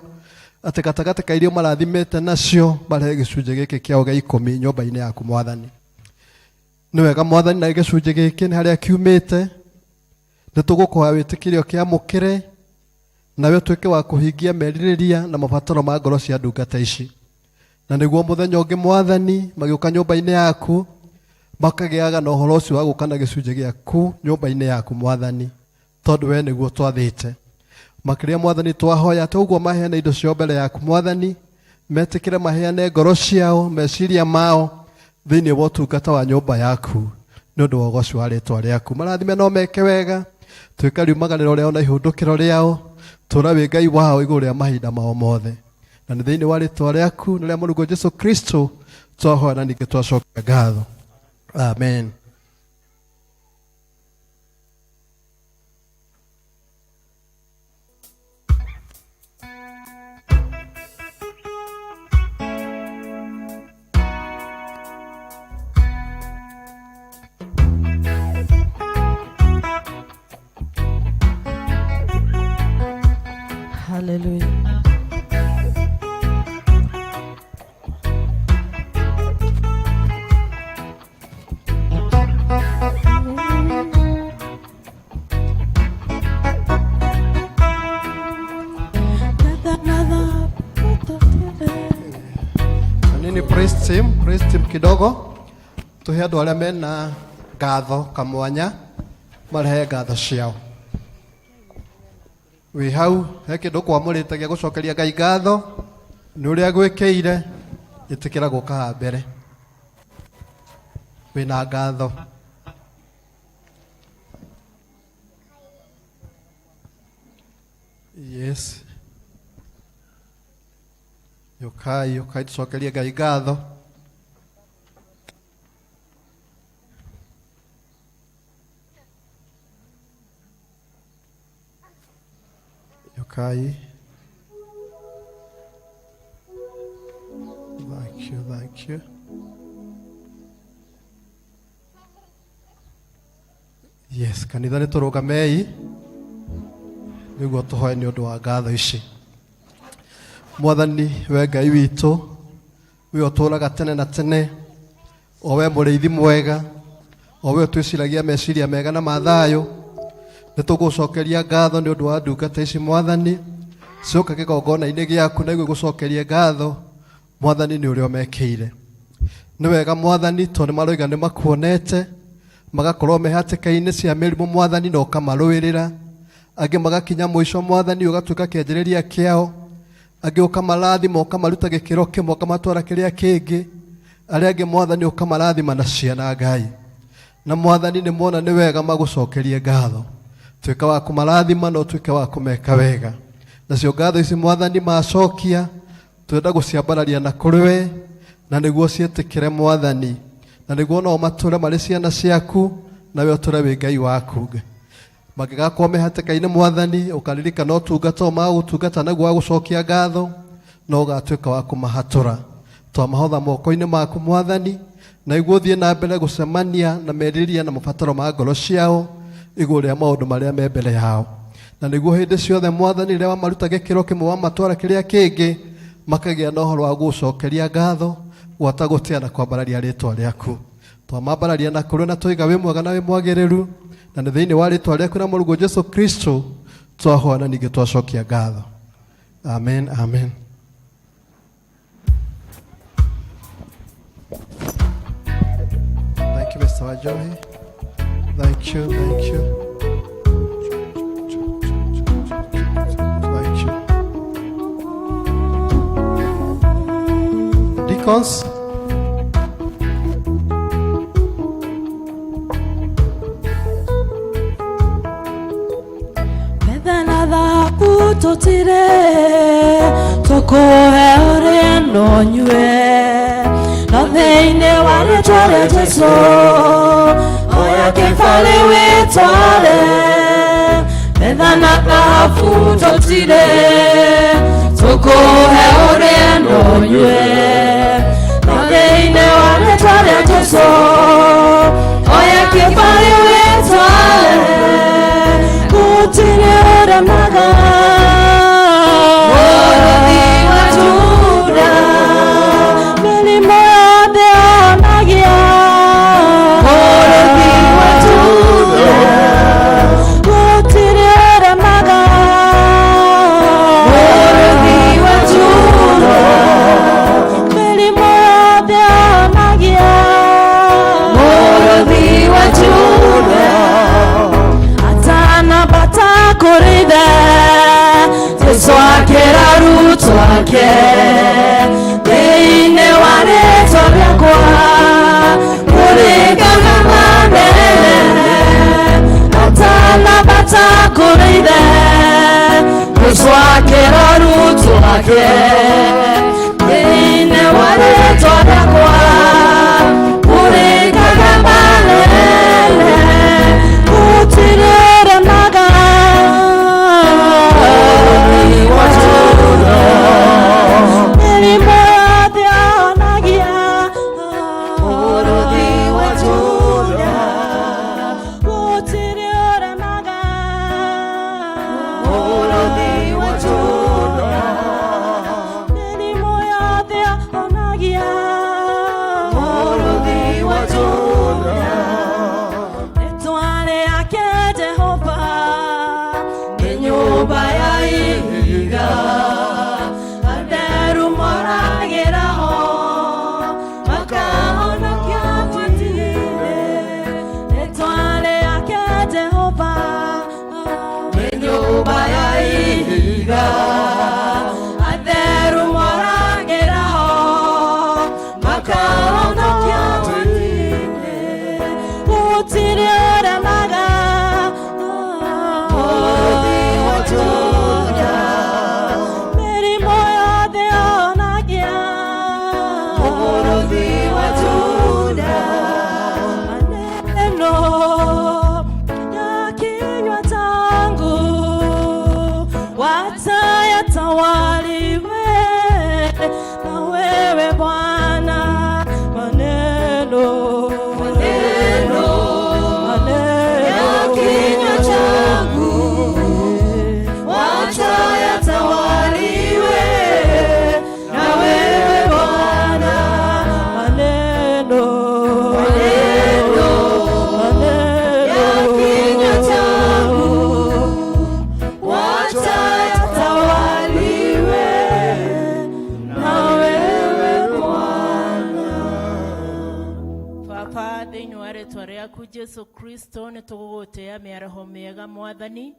atĩ gatagatĩ ka iria ũmarathimĩte nacio marehe gĩcunjĩ gĩkĩ kĩao gĩa ikũmi nyũmba-inĩ yaku mwathani. Nĩ wega mwathani, na gĩcunjĩ gĩkĩ nĩ harĩa kiumĩte, nĩ tũgũkũhoya wĩtĩkĩre ũkĩamũkĩre, nawe ũtuĩke wa kũhingia merirĩria na mabataro ma ngoro cia ndungata ici, na nĩguo mũthenya ũngĩ mwathani magĩũka nyũmba-inĩ yaku makagĩaga na ũhoro ũcio wa gũka na gĩcunjĩ gĩaku nyũmba-inĩ yaku mwathani, tondũ we nĩguo twathĩte. Makĩria mwathani twahoya atĩ ũguo maheana indo ciao mbere yaku mwathani, Metĩkĩre maheane ngoro ciao, meciria mao thĩinĩ wa ũtungata wa nyũmba yaku nĩ ũndũ wa ũgoci wa rĩtwa rĩaku. Marathime no meke wega, tuĩka riumaganĩro rĩao na ihũndũkĩro rĩao, tũra wĩ Ngai wao igũrũ rĩa mahinda mao mothe. Na nĩ thĩinĩ wa rĩtwa rĩaku na rĩa Mũrũguo Jesũ Kristo twahoya na ningĩ twacokia ngatho. Amen. Hallelujah. Na nini praise team, praise team kidogo tuhe andu aria mena ngatho kamwanya marehe ngatho ciao. Wi hau he kindu kwamurite gia gucokeria Ngai ngatho ni uria gwikire, itikira guka haha mbere wina ngatho. Yes. Yokai, yokai tucokerie Ngai ngatho. Yokai. Thank you, thank you. Yes, kanitha nĩ tũrũgamei nĩguo tũhoe nĩ ũndũ wa ngatho ici. Mwathani we Ngai witũ, we ũtũũraga tene na tene, o we mũrĩithi mwega, o we ũtwĩciragia meciria mega na mathayũ, nĩ tũgũcokeria ngatho nĩ ũndũ wa ndungata ici Mwathani, cioka kĩgongona-inĩ gĩaku na igũgũcokeria ngatho Mwathani nĩ ũrĩa ũmekĩire. Nĩ wega Mwathani, tondũ nĩ maroiga nĩ makuonete, magakorwo me hatĩka-inĩ cia mĩrimũ Mwathani na ũkamarũĩrĩra, angĩ magakinya mũico Mwathani ũgatuĩka kĩanjĩrĩria kĩao, angĩ ũkamarathima ũkamaruta gĩkĩro kĩmwe ũkamatwara kĩrĩa kĩngĩ, arĩa angĩ Mwathani ũkamarathima na ciana Ngai. Na Mwathani nĩ mona nĩ wega magũcokerie ngatho, tuĩka wa kũmarathima na ũtuĩke wa kũmeka wega. Nacio ngatho ici Mwathani macokia, twenda gũciambararia na kũrĩ we, na nĩguo ciĩtĩkĩre Mwathani, na nĩguo nao matũre marĩ ciana ciaku, nawe ũtũre wĩ Ngai waku. Mangĩgakorwo me hatĩka-inĩ Mwathani, ũkaririkana ũtungata ũyũ magũtungata naguo wa gũcokia ngatho, na ũgatuĩka wa kũmahatũra. Twamahotha moko-inĩ maku Mwathani, na nĩguo ũthiĩ na mbere gũcemania na merirĩria na mabataro ma ngoro ciao igũrũ rĩa maũndũ marĩa me mbere yao. Na nĩguo hĩndĩ ciothe Mwathani rĩrĩa wamaruta gĩkĩro kĩmwe wamatwara kĩrĩa kĩngĩ, makagĩa na ũhoro wa gũgũcokeria ngatho, gwata gũtĩa na kwambararia rĩtwa rĩaku. Twamambararia na kũrĩ na tũiga wĩ mwega na wĩ mwagĩrĩru, na nĩ thĩinĩ wa rĩtwa rĩaku na Mũrũguo Jesũ Kristo twahoya na ningĩ twacokia ngatho. Amen, amen. Thank you, Mr. Wajohi. Thank you, thank you. Thank you. Deacons. Betha na thahabu tũtirĩ, tũkũhe ũrĩa no nyue, no thĩinĩ wa rĩtwa rĩa Jesũ, oya kĩbarĩ wĩtware. Betha na thahabu tũtirĩ, tũkũhe ũrĩa no nyue, no thĩinĩ wa rĩtwa rĩa Jesũ, oya kĩbarĩ wĩtware. Gũtirĩ ũremaga, mũrũthi wa Juda, mĩrimũ yothe onagia, mũrũthi wa Juda, gũtirĩ ũremaga, mũrũthi wa Juda, mĩrimũ yothe onagia, mũrũthi wa Juda. Atanambata kũrĩ ithe, Jesũ akĩra arutwo ake, Ithe Jesu akĩra arutwo ake thĩinĩ wa rĩtwa rĩakwa ũrĩkaga manene gũtirĩremaga wa Juda mĩrimũ yothe yonagia mũrũthi wa Juda gũtirĩremaga mũrũthi wa Juda mĩrimũ yothe yonagia mũrũthi wa Juda rĩtwa rĩake Jehova nĩ nyũmba ya ihiga atheru moragĩra ho makahonokio gwatire rĩtwa rĩake Jehova nĩ nyũmba ya ihiga atheru moragĩra ho makahonokio gwatire gũtirĩ ũremaga mũrũthi wa Juda mĩrimũ yothe yonagia mũrũthi wa Juda maneno ya kinywa changu watayatawaliwe na wewe Bwana maneno maneno ya kinywa changu watayatawaliwe na wewe Bwana maneno maneno ya kinywa changu watayatawaliwe na wewe Bwana. Baba thĩinĩ wa rĩtwa rĩaku Jesu Kristo nĩ tũgũgũtĩa mĩaraho mĩega mwathani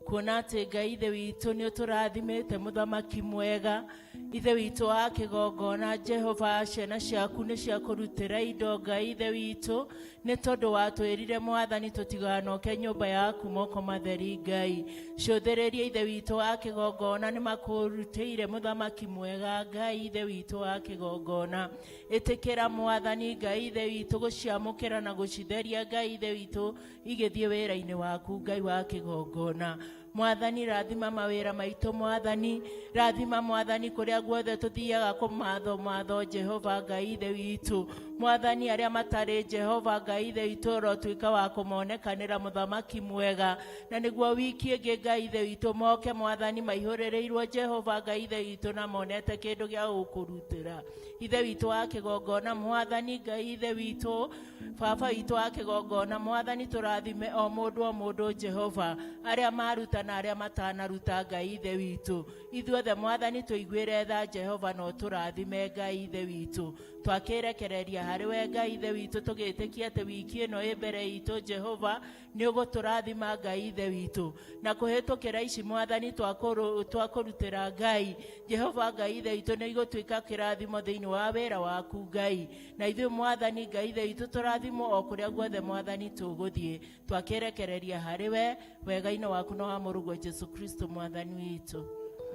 kuona atĩ Ngai ithe witũ nĩ ũtũrathimĩte mũthamaki mwega ithe witũ wa kĩgongona Jehova ciana ciaku nĩ ciakũrutĩra indo Ngai ithe witũ nĩ tondũ watwĩrire mwathani tũtiganoke nyũmba yaku moko matheri Ngai cũthĩrĩria ithe witũ wa kĩgongona nĩ makũrutĩire mũthamaki mwega Ngai ithe witũ wa kĩgongona ĩtĩkĩra mwathani Ngai ithe witũ gũciamũkĩra na gũcitheria Ngai ithe witũ igĩthiĩ wĩra-inĩ waku Ngai wa kĩgongona mwathani rathima mawĩra maitũ mwathani rathima mwathani kũrĩa guothe tũthiaga kũmatho matho Jehova Ngai ithe witũ mwathani arĩa matarĩ Jehova Ngai ithe witũ ũrotuĩka wa kũmonekanĩra mũthamaki mwega na nĩguo wiki ĩngĩ Ngai ithe witũ moke mwathani maihũrĩrĩirwo Jehova Ngai ithe witũ na monete kĩndũ gĩa gũkũrutĩra ithe witũ wa kĩgongona mwathani Ngai ithe witũ baba witũ wa kĩgongona mwathani tũrathime o mũndũ o mũndũ Jehova arĩa maruta na arĩa matanaruta Ngai ithe witũ ithuothe mwathani tũiguĩre tha Jehova na ũtũrathime Ngai ithe witũ twakĩrekereria harĩ we Ngai ithe witũ tũgĩtĩkia atĩ wiki ĩno ĩ mbere itũ Jehova nĩ ũgũtũrathima Ngai ithe witũ na kũhĩtũkĩra ici mwathani twakũrutĩra Ngai Jehova Ngai ithe witũ nĩ igũtuĩka kĩrathimo thĩinĩ wa wĩra waku Ngai na ithuĩ mwathani Ngai ithe witũ tũrathimwo o kũrĩa guothe mwathani tũgũthiĩ twakĩrekereria harĩ we wega-inĩ waku na wa mũrũguo Jesu Kristo mwathani witũ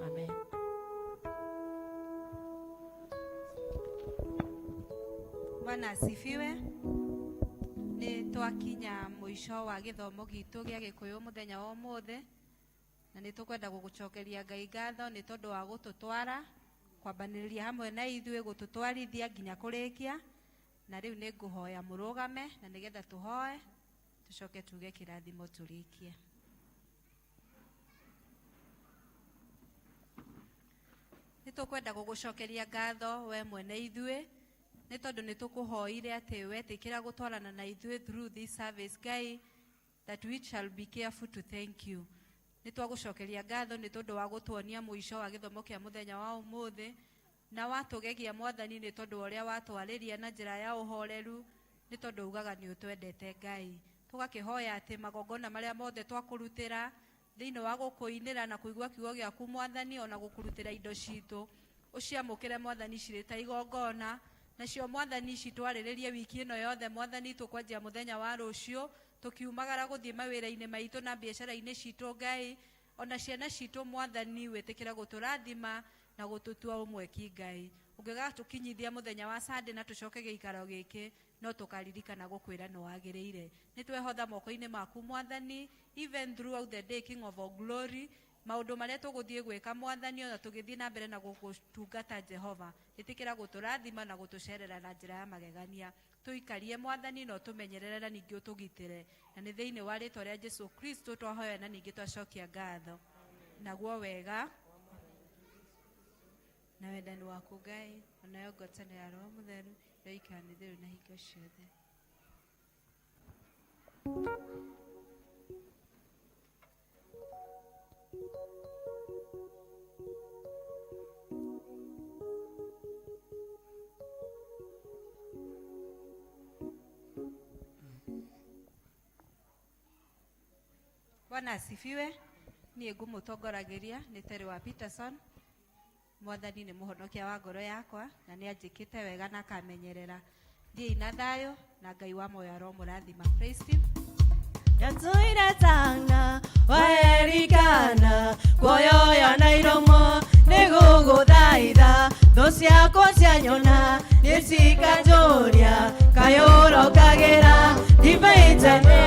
amen. Bwana asifiwe. Nĩ twakinya mũico wa gĩthomo gitũ gĩa gĩkũyũ mũthenya wa ũmũthĩ na nĩ tũkwenda gũgũcokeria Ngai ngatho nĩ tondũ wa gũtũtwara kwambanĩrĩria hamwe na ithuĩ gũtũtwarithia nginya kũrĩkia na rĩu nĩ ngũhoya mũrũgame na nĩgetha tũhoe tũcoke tuge kĩrathimo tũrĩkie. Nĩ tũkwenda gũgũcokeria ngatho we mwene ithuĩ nĩ tondũ nĩ tũkũhoire atĩ wetĩkĩra gũtwarana na ithuĩ through this service Ngai that we shall be careful to thank you. Nĩ twagũcokeria ngatho nĩ tondũ wa gũtuonia mũico wa gĩthomo kĩa mũthenya wa ũmũthĩ na watũgegia mwathani nĩ tondũ wa ũrĩa watwarĩria na njĩra ya ũhoreru nĩ tondũ ugaga nĩ ũtwendete Ngai. Tũgakĩhoya atĩ magongona marĩa mothe twakũrutĩra thĩinĩ wa gũkũinĩra na kũigua kiugo gĩaku mwathani ona gũkũrutĩra indo citũ ũciamũkĩre mwathani cirĩ ta igongona nacio mwathani citwarĩrĩrie wiki ĩno yothe mwathani tũkwanjia mũthenya wa rũciũ tũkiumagara gũthiĩ mawĩra-inĩ maitũ na biacara-inĩ citũ Ngai Ona ciana citũ Mwathani, wĩtĩkĩre gũtũrathima na gũtũtua ũmwe ki Ngai. Ũngĩgatũkinyithia mũthenya wa Sunday na tũcoke gĩikaro gĩkĩ, no tũkaririkana gũkwĩra nĩ wagĩrĩire. Nĩ twehotha moko-inĩ maku Mwathani, even throughout the day, King of all glory. Maũndũ marĩa tũgũthiĩ gwĩka Mwathani, ona tũgĩthiĩ na mbere na gũgũtungata Jehova, ĩtĩkĩra gũtũrathima na gũtũcerera na njĩra ya magegania. Tũikarie Mwathani na ũtũmenyerere na ningĩ ũtũgitĩre, na nĩ thĩinĩ wa rĩtwa rĩa Jesu Kristo twahoya na ningĩ twacokia ngatho. Naguo wega na wendani waku Ngai, onayo ngwatanĩro ya Roho Mũtheru ĩroikara nĩ rĩu na hingo ciothe. Bwana asifiwe. Niĩ ngũmũtongorageria nĩ Terry wa Peterson. Mwathani nĩ mũhonokia wa ngoro yakwa na nĩ anjĩkĩte wega na akamenyerera. Thiĩi na thayũ na Ngai wa muoyo aromũrathima. Praise team. Ndatũire tana waerikana kuoyoyo na iromo nĩgũgũthaitha thũ ciakwa cianyona nĩcikanjũria kayũrokagĩra ndibei tene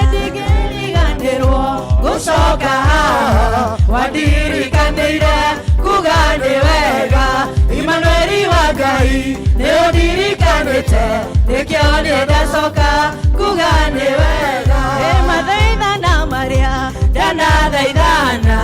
ndingĩriganĩrwo gũcoka haha wandirikanĩire kuga nĩ wega Imanueli wa Ngai nĩ ũndirikanĩte nĩkĩo niĩ ndacoka kuga nĩ wega. Ĩ mathaithana marĩa ndanathaithana